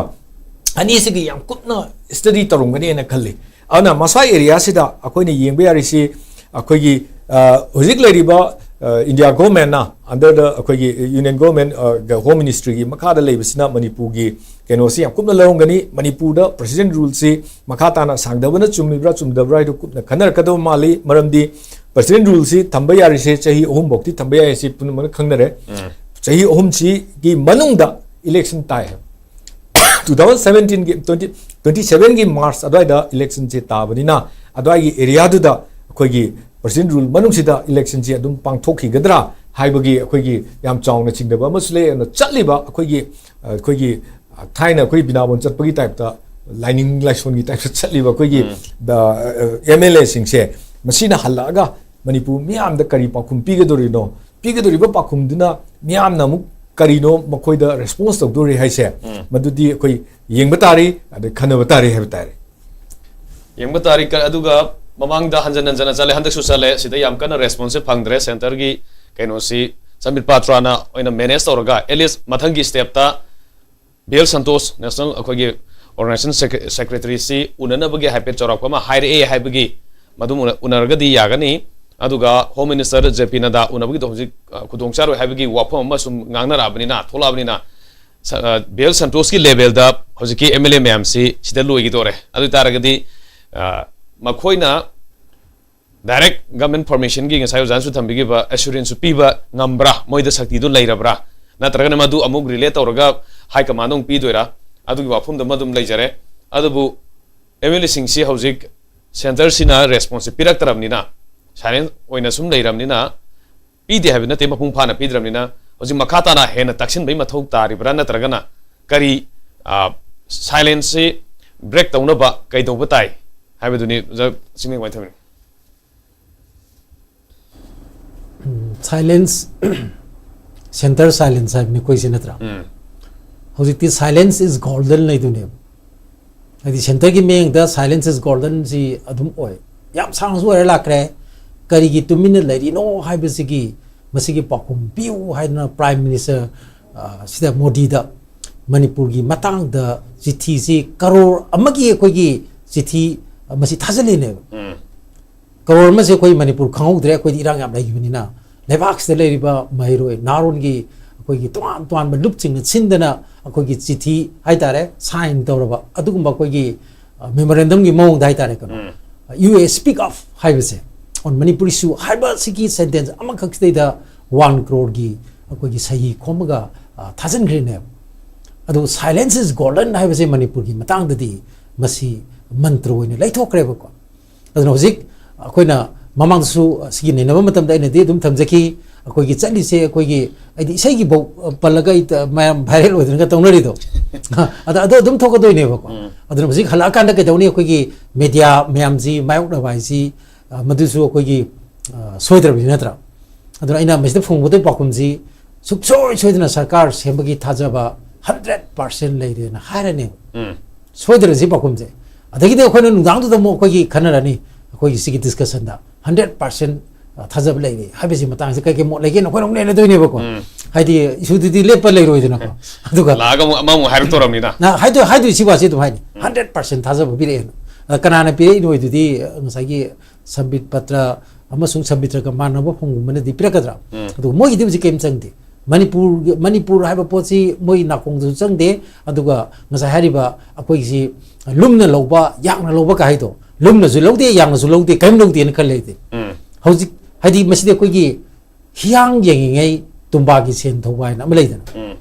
ꯑꯅꯤꯁꯤꯒꯤ ꯌꯥꯝ ꯀꯨꯞꯅ ꯁ꯭ꯇꯗꯤ ꯇꯧꯔꯝꯒꯅꯤꯅ ꯈꯜꯂꯤ꯫ ꯑꯗꯨꯅ ꯃꯁꯥ ꯑꯦꯔꯤꯌꯥꯁꯤꯗ ꯑꯩꯈꯣꯏꯅ ꯌꯦꯡꯕ ꯌꯥꯔꯤꯁꯤ ꯑꯩꯈꯣꯏꯒꯤ, ꯑ, ꯍꯧꯖꯤꯛ ꯂꯩꯔꯤꯕ, ꯑ, ꯏꯟꯗꯤꯌꯥ ꯒꯣꯔꯃꯦꯟꯅ under the ꯑꯩꯈꯣꯏꯒꯤ ꯌꯨꯅꯤꯌꯟ ꯒꯣꯔꯃꯦꯟ, ꯑ, ꯒ ꯍꯣꯝ ꯃꯤꯅꯤꯁꯇ꯭ꯔꯤꯒꯤ ꯃꯈꯥꯗ ꯂꯩꯕꯁꯤꯅ ꯃꯅꯤꯄꯨꯔꯒꯤ ꯀꯩꯅꯣꯁꯤ ꯌꯥꯝ ꯀꯨꯞꯅ ꯂꯧꯔꯝꯒꯅꯤ꯫ ꯃꯅꯤꯄꯨꯔꯗ ꯄ꯭ꯔꯦꯁꯤꯗꯦꯟ ꯔꯨꯜꯁꯤ ꯃꯈꯥ ꯇꯥꯅ ꯁꯥꯡꯗꯕꯅ ꯆꯨꯝꯃꯤꯕ꯭ꯔꯥ ꯆꯨꯝꯗꯕ꯭ꯔꯥ ꯍꯥꯏꯗꯨ ꯀꯨꯞꯅ ꯈꯟꯅꯔꯛꯀꯗꯕ ꯃꯥꯜꯂꯤ꯫ ꯃꯔꯝꯗꯤ ꯄ꯭ꯔꯦꯁꯤꯗꯦꯟ ꯔꯨꯜꯁꯤ ꯊꯝꯕ ꯌꯥꯔꯤꯁꯦ ꯆꯍꯤ ꯑꯍꯨꯝ ꯐꯥꯎꯗꯤ ꯊꯝꯕ ꯌꯥꯏ, ꯁꯤ ꯄꯨꯝꯅꯃꯛꯅ ꯈꯪꯅꯔꯦ꯫ ꯎꯝ꯫ ꯆꯍꯤ ꯑꯍꯨꯝꯁꯤꯒꯤ ꯃꯅꯨꯡꯗ ꯏꯂꯦꯛꯁꯟ ꯇꯥꯏ ꯍꯥꯏꯕ꯫ ꯇꯨ ꯊꯥꯎꯖꯟ ꯁꯕꯦꯟꯇꯤꯟꯒꯤ, ꯇ꯭ꯋꯦꯟꯇꯤ, ꯇ꯭ꯋꯦꯟꯇꯤ ꯁꯕꯦꯟꯒꯤ ꯃꯥꯔꯆ ꯑꯗꯨꯋꯥꯏꯗ ꯏꯂꯦꯛꯁꯟꯁꯦ ꯇꯥꯕꯅꯤꯅ ꯑꯗꯨꯋꯥꯏꯒꯤ ꯑꯦꯔꯤꯌꯥꯗꯨꯗ ꯑꯩꯈꯣꯏꯒꯤ ꯄ꯭ꯔꯦꯁꯤꯗꯦꯟ ꯔꯨꯜ ꯃꯅꯨꯡꯁꯤꯗ ꯏꯂꯦꯛꯁꯟꯁꯤ ꯑꯗꯨꯝ ꯄꯥꯡꯊꯣꯛꯈꯤꯒꯗ꯭ꯔꯥ ꯍꯥꯏꯕꯒꯤ ꯑꯩꯈꯣꯏꯒꯤ ꯌꯥꯝ ꯆꯥꯎꯅ ꯆꯤꯡꯅꯕ ꯑꯃꯁꯨ ꯂꯩ꯫ ꯑꯗꯨꯅ ꯆꯠꯂꯤꯕ ꯑꯩꯈꯣꯏꯒꯤ, ꯑꯩꯈꯣꯏꯒꯤ ꯊꯥꯏꯅ ꯑꯩꯈꯣꯏ ꯕꯤꯅꯥꯕꯣꯟ ꯆꯠꯄꯒꯤ ꯇꯥꯏꯞꯇ, ꯂꯥꯏꯅꯤꯡ ꯂꯥꯏꯁꯣꯟꯒꯤ ꯇꯥꯏꯞꯇ ꯆꯠꯂꯤꯕ ꯑꯩꯈꯣꯏꯒꯤ, ꯎꯝ꯫ ꯑꯦꯝ ꯑꯦꯜ ꯑꯦꯁꯤꯡꯁꯦ ꯃꯁꯤꯅ ꯍꯜꯂꯛꯑꯒ ꯃꯅꯤꯄꯨꯔ ꯃꯤꯌꯥꯝꯗ ꯀꯔꯤ ꯄꯥꯎꯈꯨꯝ ꯄꯤꯒꯗꯧꯔꯤꯅꯣ? ꯄꯤꯒꯗꯧꯔꯤꯕ ꯄꯥꯎꯈꯨꯝꯗꯨꯅ ꯃꯤꯌꯥꯝꯅ ꯑꯃꯨꯛ ꯀꯔꯤꯅꯣ ꯃꯈꯣꯏꯗ ꯔꯦꯁꯄꯣꯟꯁ ꯇꯧꯗꯣꯔꯤ ꯍꯥꯏꯁꯦ, ꯎꯝ꯫ ꯃꯗꯨꯗꯤ ꯑꯩꯈꯣꯏ ꯌꯦꯡꯕ ꯇꯥꯔꯤ, ꯑꯗꯩ ꯈꯟꯅꯕ ꯇꯥꯔꯤ ꯍꯥꯏꯕ ꯇꯥꯔꯦ꯫ ꯌꯦꯡꯕ ꯇꯥꯔꯤ꯫ ꯀ-, ꯑꯗꯨꯒ ꯃꯃꯥꯡꯗ ꯍꯟꯖꯟ ꯍꯟꯖꯟꯅ ꯆꯠꯂꯦ, ꯍꯟꯗꯛꯁꯨ ꯆꯠꯂꯦ, ꯁꯤꯗ ꯌꯥꯝ ꯀꯟꯅ ꯔꯦꯁꯄꯣꯟꯁꯁꯦ ꯐꯪꯗ꯭ꯔꯦ꯫ ꯁꯦꯟꯇꯔꯒꯤ ꯀꯩꯅꯣꯁꯤ ꯁꯝꯕꯤꯠ ꯄꯥꯇ꯭ꯔꯥꯅ ꯑꯣꯏꯅ ꯃꯦꯅꯦꯖ ꯇꯧꯔꯒ, ꯑꯦꯠ ꯂꯤꯁ ꯃꯊꯪꯒꯤ ꯁ꯭ꯇꯦꯞꯇ ꯕꯤ ꯑꯦꯜ ꯁꯟꯇꯣꯁ, ꯅꯦꯁꯅꯦꯜ ꯑꯩꯈꯣꯏꯒꯤ ꯑꯣꯔꯒꯅꯥꯏꯖꯦꯁꯟ ꯁꯦꯀ꯭ꯔꯦ-, ꯁꯦꯀ꯭ꯔꯦꯇꯔꯤꯁꯤ ꯎꯅꯅꯕꯒꯤ ꯍꯥꯏꯐꯦꯠ ꯆꯥꯎꯔꯥꯛꯄ ꯑꯃ ꯍꯥꯏꯔꯛꯑꯦ ꯍꯥꯏꯕꯒꯤ, ꯃꯗꯨ ꯎꯅ-, ꯎꯅꯔꯒꯗꯤ ꯌꯥꯒꯅꯤ꯫ ꯑꯗꯨꯒ ꯍꯣꯝ ꯃꯤꯅꯤꯁꯇꯔ ꯖꯦ ꯄꯤ ꯅꯗꯥ ꯎꯅꯕꯒꯤꯗꯣ ꯍꯧꯖꯤꯛ, ꯑ, ꯈꯨꯗꯣꯡ ꯆꯥꯔꯣꯏ ꯍꯥꯏꯕꯒꯤ ꯋꯥꯐꯝ ꯑꯃ ꯁꯨꯝ ꯉꯥꯡꯅꯔꯛꯑꯕꯅꯤꯅ, ꯊꯣꯛꯂꯛꯑꯕꯅꯤꯅ, ꯁ-, ꯑ, ꯕꯤ ꯑꯦꯜ ꯁꯟꯇꯣꯁꯀꯤ ꯂꯦꯚꯦꯜꯗ ꯍꯧꯖꯤꯛꯀꯤ ꯑꯦꯝ ꯑꯦꯜ ꯑꯦ ꯃꯌꯥꯝꯁꯤ ꯁꯤꯗ ꯂꯣꯏꯒꯗꯧꯔꯦ꯫ ꯑꯗꯨ ꯑꯣꯏ ꯇꯥꯔꯒꯗꯤ, ꯑ, ꯃꯈꯣꯏꯅ ꯗꯥꯏꯔꯦꯛ ꯒꯚꯔꯟꯃꯦꯟ ꯐꯣꯔꯃꯦꯁꯟꯒꯤ ꯉꯁꯥꯏ ꯑꯣꯖꯥꯅꯁꯨ ꯊꯝꯕꯤꯈꯤꯕ ꯑꯦꯁꯨꯔꯦꯟꯁꯁꯨ ꯄꯤꯕ ꯉꯝꯕ꯭ꯔꯥ? ꯃꯣꯏꯗ ꯁꯛꯇꯤꯗꯨ ꯂꯩꯔꯕ꯭ꯔꯥ? ꯅꯠꯇ꯭ꯔꯒꯅ ꯃꯗꯨ ꯑꯃꯨꯛ ꯔꯤꯂꯦ ꯇꯧꯔꯒ ꯍꯥꯏ ꯀꯃꯥꯟꯗ ꯑꯃꯨꯛ ꯄꯤꯗꯣꯏꯔꯥ? ꯑꯗꯨꯒꯤ ꯋꯥꯐꯝꯗꯨꯃ ꯑꯗꯨꯝ ꯂꯩꯖꯔꯦ꯫ ꯑꯗꯨꯕꯨ ꯑꯦꯝ ꯑꯦꯜ ꯑꯦꯁꯤꯡꯁꯤ ꯍꯧꯖꯤꯛ ꯁꯦꯟꯇꯔꯁꯤꯅ ꯔꯦꯁꯄꯣꯟꯁꯁꯦ ꯄꯤꯔꯛꯇ꯭ꯔꯕꯅꯤꯅ, ꯁꯥꯏꯂꯦꯟ ꯑꯣꯏꯅ ꯁꯨꯝ ꯂꯩꯔꯕꯅꯤꯅ, ꯄꯤꯗꯦ ꯍꯥꯏꯕ ꯅꯠꯇꯦ, ꯃꯄꯨꯡ ꯐꯥꯅ ꯄꯤꯗ꯭ꯔꯕꯅꯤꯅ, ꯍꯧꯖꯤꯛ ꯃꯈꯥ ꯇꯥꯅ ꯍꯦꯟꯅ ꯇꯛꯁꯤꯟꯕꯒꯤ ꯃꯊꯧ ꯇꯥꯔꯤꯕ꯭ꯔꯥ? ꯅꯠꯇ꯭ꯔꯒꯅ ꯀꯔꯤ, ꯑ, ꯁꯥꯏꯂꯦꯟꯁꯁꯤ ꯕ꯭ꯔꯦꯛ ꯇꯧꯅꯕ ꯀꯩꯗꯧꯕ ꯇꯥꯏ ꯍꯥꯏꯕꯗꯨꯅꯤ ꯑꯣꯖꯥ ꯆꯤꯡꯂꯦꯟ ꯋꯥꯏꯊꯧꯅꯤ꯫ ꯎꯝ, silence, center silence ꯍꯥꯏꯕꯅꯤ ꯑꯩꯈꯣꯏꯁꯦ, ꯅꯠꯇ꯭ꯔꯥ? ꯎꯝ꯫ ꯍꯧꯖꯤꯛꯇꯤ silence is golden ꯂꯩꯗꯨꯅꯦꯕ꯫ ꯍꯥꯏꯗꯤ ꯁꯦꯟꯇꯔꯒꯤ ꯃꯤꯠꯌꯦꯡꯗ silence is golden ꯁꯤ ꯑꯗꯨꯝ ꯑꯣꯏ꯫ ꯌꯥꯝ ꯁꯥꯡꯅꯁꯨ ꯑꯣꯏꯔ ꯂꯥꯛꯈ꯭ꯔꯦ꯫ ꯀꯔꯤꯒꯤ ꯇꯨꯃꯤꯟꯅ ꯂꯩꯔꯤꯅꯣ ꯍꯥꯏꯕꯁꯤꯒꯤ, ꯃꯁꯤꯒꯤ ꯄꯥꯎꯈꯨꯝ ꯄꯤꯌꯨ ꯍꯥꯏꯗꯅ ꯄ꯭ꯔꯥꯏꯝ ꯃꯤꯅꯤꯁꯇꯔ, ꯑ, ꯁꯤꯗ ꯃꯣꯗꯤꯗ ꯃꯅꯤꯄꯨꯔꯒꯤ ꯃꯇꯥꯡꯗ ꯆꯤꯊꯤꯁꯤ ꯀꯔꯣꯔ ꯑꯃꯒꯤ ꯑꯩꯈꯣꯏꯒꯤ ꯆꯤꯊꯤ, ꯑ, ꯃꯁꯤ ꯊꯥꯖꯤꯜꯂꯤꯅꯦꯕ꯫ ꯎꯝ꯫ ꯀꯔꯣꯔ ꯑꯃꯁꯦ ꯑꯩꯈꯣꯏ ꯃꯅꯤꯄꯨꯔ ꯈꯪꯍꯧꯗ꯭ꯔꯦ, ꯑꯩꯈꯣꯏꯗꯤ ꯏꯔꯥꯡ ꯌꯥꯝ ꯂꯩꯈꯤꯕꯅꯤꯅ꯫ ꯂꯩꯕꯥꯛꯁꯤꯗ ꯂꯩꯔꯤꯕ ꯃꯍꯩꯔꯣꯏ ꯅꯍꯥꯔꯣꯟꯒꯤ ꯑꯩꯈꯣꯏꯒꯤ ꯇꯣꯉꯥꯟ ꯇꯣꯉꯥꯟꯕ ꯂꯨꯞꯁꯤꯡꯅ ꯁꯤꯟꯗꯅ ꯑꯩꯈꯣꯏꯒꯤ ꯆꯤꯊꯤ ꯍꯥꯏꯇꯥꯔꯦ, ꯁꯥꯏꯟ ꯇꯧꯔꯕ ꯑꯗꯨꯒꯨꯝꯕ ꯑꯩꯈꯣꯏꯒꯤ, ꯑ, ꯃꯦꯃꯣꯔꯦꯟꯗꯝꯒꯤ ꯃꯑꯣꯡꯗ ꯍꯥꯏꯇꯥꯔꯦ, ꯀꯩꯅꯣ, ꯎꯝ꯫ "You speak of" ꯍꯥꯏꯕꯁꯦ, "on Manipur issue" ꯍꯥꯏꯕꯁꯤꯒꯤ ꯁꯦꯟꯇꯦꯟꯁ ꯑꯃꯈꯛꯁꯤꯗꯩꯗ ꯋꯥꯟ ꯀ꯭ꯔꯣꯔꯒꯤ ꯑꯩꯈꯣꯏꯒꯤ ꯁꯍꯤ ꯈꯣꯝꯃꯒ, ꯑ, ꯊꯥꯖꯤꯟꯈ꯭ꯔꯤꯅꯦꯕ꯫ ꯑꯗꯨ "Silence is golden" ꯍꯥꯏꯕꯁꯦ ꯃꯅꯤꯄꯨꯔꯒꯤ ꯃꯇꯥꯡꯗꯗꯤ ꯃꯁꯤ ꯃꯟꯇ꯭ꯔ ꯑꯣꯏꯅ ꯂꯩꯊꯣꯛꯈ꯭ꯔꯦꯕꯀꯣ꯫ ꯑꯗꯨꯅ ꯍꯧꯖꯤꯛ ꯑꯩꯈꯣꯏꯅ ꯃꯃꯥꯡꯗꯁꯨ ꯁꯤꯒꯤ ꯅꯩꯅꯕ ꯃꯇꯝꯗ ꯑꯩꯅꯗꯤ ꯑꯗꯨꯝ ꯊꯝꯖꯈꯤ, ꯑꯩꯈꯣꯏꯒꯤ ꯆꯠꯂꯤꯁꯦ, ꯑꯩꯈꯣꯏꯒꯤ, ꯑꯩꯗꯤ ꯏꯁꯩꯒꯤꯐꯧ ꯄꯜꯂꯒ ꯑꯩ ꯃꯌꯥꯝ ꯚꯥꯏꯔꯦꯜ ꯑꯣꯏꯗꯅꯒ ꯇꯧꯅꯔꯤꯗꯣ꯫ ꯑꯗ, ꯑꯗꯣ ꯑꯗꯨꯝ ꯊꯣꯛꯀꯗꯣꯏꯅꯦꯕꯀꯣ꯫ ꯎꯝ꯫ ꯑꯗꯨꯅ ꯍꯧꯖꯤꯛ ꯍꯜꯂꯛꯑꯀꯥꯟꯗ ꯀꯩꯗꯧꯅꯤ? ꯑꯩꯈꯣꯏꯒꯤ ꯃꯦꯗꯤꯌꯥ ꯃꯌꯥꯝꯁꯤ ꯃꯥꯌꯣꯛꯅꯕ ꯍꯥꯏꯁꯤ, ꯑ, ꯃꯗꯨꯁꯨ ꯑꯩꯈꯣꯏꯒꯤ, ꯑ, ꯁꯣꯏꯗ꯭ꯔꯕꯅꯤ, ꯅꯠꯇ꯭ꯔꯥ? ꯑꯗꯨꯅ ꯑꯩꯅ ꯃꯁꯤꯗ ꯐꯣꯡꯒꯗꯣꯏ ꯄꯥꯎꯈꯨꯝꯁꯤ, ꯁꯨꯡꯁꯣꯏ ꯁꯣꯏꯗꯅ ꯁꯔꯀꯥꯔ ꯁꯦꯝꯕꯒꯤ ꯊꯥꯖꯕ ꯍꯟꯗ꯭ꯔꯦꯠ ꯄꯥꯔꯁꯦꯟ ꯂꯩꯔꯦꯅ ꯍꯥꯏꯔꯅꯦꯕ꯫ ꯎꯝ꯫ ꯁꯣꯏꯗꯅ ꯁꯤ ꯄꯥꯎꯈꯨꯝꯁꯦ꯫ ꯑꯗꯒꯤꯗꯤ ꯑꯩꯈꯣꯏꯅ ꯅꯨꯡꯗꯥꯡꯗꯨꯗ ꯑꯃꯨꯛ ꯑꯩꯈꯣꯏꯒꯤ ꯈꯟꯅꯔꯅꯤ, ꯑꯩꯈꯣꯏꯒꯤ ꯁꯤꯒꯤ ꯗꯤꯁꯀꯁꯟꯗ ꯍꯟꯗ꯭ꯔꯦꯠ ꯄꯥꯔꯁꯦꯟ ꯊꯥꯖꯕ ꯂꯩꯔꯦ ꯍꯥꯏꯕꯁꯤ ꯃꯇꯥꯡꯁꯦ ꯀꯩ ꯀꯩ ꯃꯣꯠ ꯂꯩꯒꯦꯅ ꯑꯩꯈꯣꯏꯅ ꯑꯃꯨꯛ ꯅꯩꯅꯗꯣꯏꯅꯦꯕꯀꯣ꯫ ꯎꯝ꯫ ꯍꯥꯏꯗꯤ ꯏꯁꯨꯗꯨꯗꯤ ꯂꯦꯞꯄ ꯂꯩꯔꯣꯏꯗꯅꯀꯣ꯫ ꯑꯗꯨꯒ ꯂꯥꯛꯑꯒ ꯑꯃꯨꯛ ꯑꯃꯃꯨꯛ ꯍꯥꯏꯔꯛꯇꯧꯔꯕꯅꯤꯅ꯫ ꯅ ꯍꯥꯏꯗꯣꯏ ꯍꯥꯏꯗꯣꯏ ꯁꯤ ꯋꯥꯁꯤ ꯑꯗꯨꯝ ꯍꯥꯏꯅꯤ, ꯍꯟꯗ꯭ꯔꯦꯠ ꯄꯥꯔꯁꯦꯟ ꯊꯥꯖꯕ ꯄꯤꯔꯛꯑꯦꯅ꯫ ꯑ, ꯀꯅꯥꯅ ꯄꯤꯔꯛꯏꯅꯣ ꯍꯥꯏꯗꯨꯗꯤ, ꯑ, ꯉꯁꯥꯏꯒꯤ ꯁꯝꯕꯤꯠ ꯄꯇ꯭ꯔ ꯑꯃꯁꯨꯡ ꯁꯝꯕꯤꯠ ꯄꯇ꯭ꯔꯒ ꯃꯥꯟꯅꯕ ꯐꯣꯡꯒꯨꯝꯕꯅꯗꯤ ꯄꯤꯔꯛꯀꯗ꯭ꯔꯥ? ꯎꯝ꯫ ꯑꯗꯨꯒ ꯃꯣꯏꯒꯤꯗꯤ ꯍꯧꯖꯤꯛ ꯀꯔꯤꯝ ꯆꯪꯗꯦ꯫ ꯃꯅꯤꯄꯨꯔꯒꯤ, ꯃꯅꯤꯄꯨꯔ ꯍꯥꯏꯕ ꯄꯣꯠꯁꯤ ꯃꯣꯏ ꯅꯥꯀꯣꯡꯗꯁꯨ ꯆꯪꯗꯦ꯫ ꯑꯗꯨꯒ ꯉꯁꯥꯏ ꯍꯥꯏꯔꯤꯕ ꯑꯩꯈꯣꯏꯒꯤꯁꯤ ꯂꯨꯝꯅ ꯂꯧꯕ, ꯌꯥꯡꯅ ꯂꯧꯕ ꯀꯥꯏꯗꯣ, ꯂꯨꯝꯅꯁꯨ ꯂꯧꯗꯦ, ꯌꯥꯡꯅꯁꯨ ꯂꯧꯗꯦ, ꯀꯔꯤꯝ ꯂꯧꯗꯦꯅ ꯈꯜꯂꯦ ꯑꯩꯗꯤ꯫ ꯎꯝ꯫ ꯍꯧꯖꯤꯛ ꯍꯥꯏꯗꯤ ꯃꯁꯤꯗꯤ ꯑꯩꯈꯣꯏꯒꯤ ꯍꯤꯌꯥꯡ ꯌꯦꯡꯉꯤꯉꯩ ꯇꯨꯝꯕꯥꯒꯤ ꯁꯦꯟ ꯊꯧꯕ ꯍꯥꯏꯅ ꯑꯃ ꯂꯩꯗꯅ꯫ ꯎꯝ꯫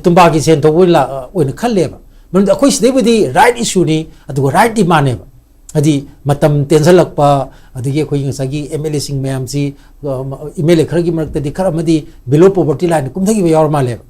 ꯇꯨꯝꯕꯥꯒꯤ ꯁꯦꯟ ꯊꯧꯕ ꯑꯣꯏꯅ ꯂꯥ-, ꯑꯣꯏꯅ ꯈꯜꯂꯦꯕ꯫ ꯃꯔꯝꯗꯤ ꯑꯩꯈꯣꯏ ꯁꯤꯗꯩꯕꯨꯗꯤ ꯔꯥꯏꯠ ꯏꯁꯨꯅꯤ, ꯑꯗꯨꯒ ꯔꯥꯏꯠ ꯗꯤꯃꯥꯟꯅꯦꯕ꯫ ꯍꯥꯏꯗꯤ ꯃꯇꯝ ꯇꯦꯟꯁꯤꯜꯂꯛꯄ, ꯑꯗꯒꯤ ꯑꯩꯈꯣꯏꯒꯤ ꯉꯁꯥꯏꯒꯤ ꯑꯦꯝ ꯑꯦꯜ ꯑꯦꯁꯤꯡ ꯃꯌꯥꯝꯁꯤ, ꯑꯦꯝ ꯑꯦꯜ ꯑꯦ ꯈꯔꯒꯤ ꯃꯔꯛꯇꯗꯤ ꯈꯔ ꯑꯃꯗꯤ below poverty line ꯀꯨꯝꯊꯈꯤꯕ ꯌꯥꯎꯔ ꯃꯥꯜꯂꯦꯕ꯫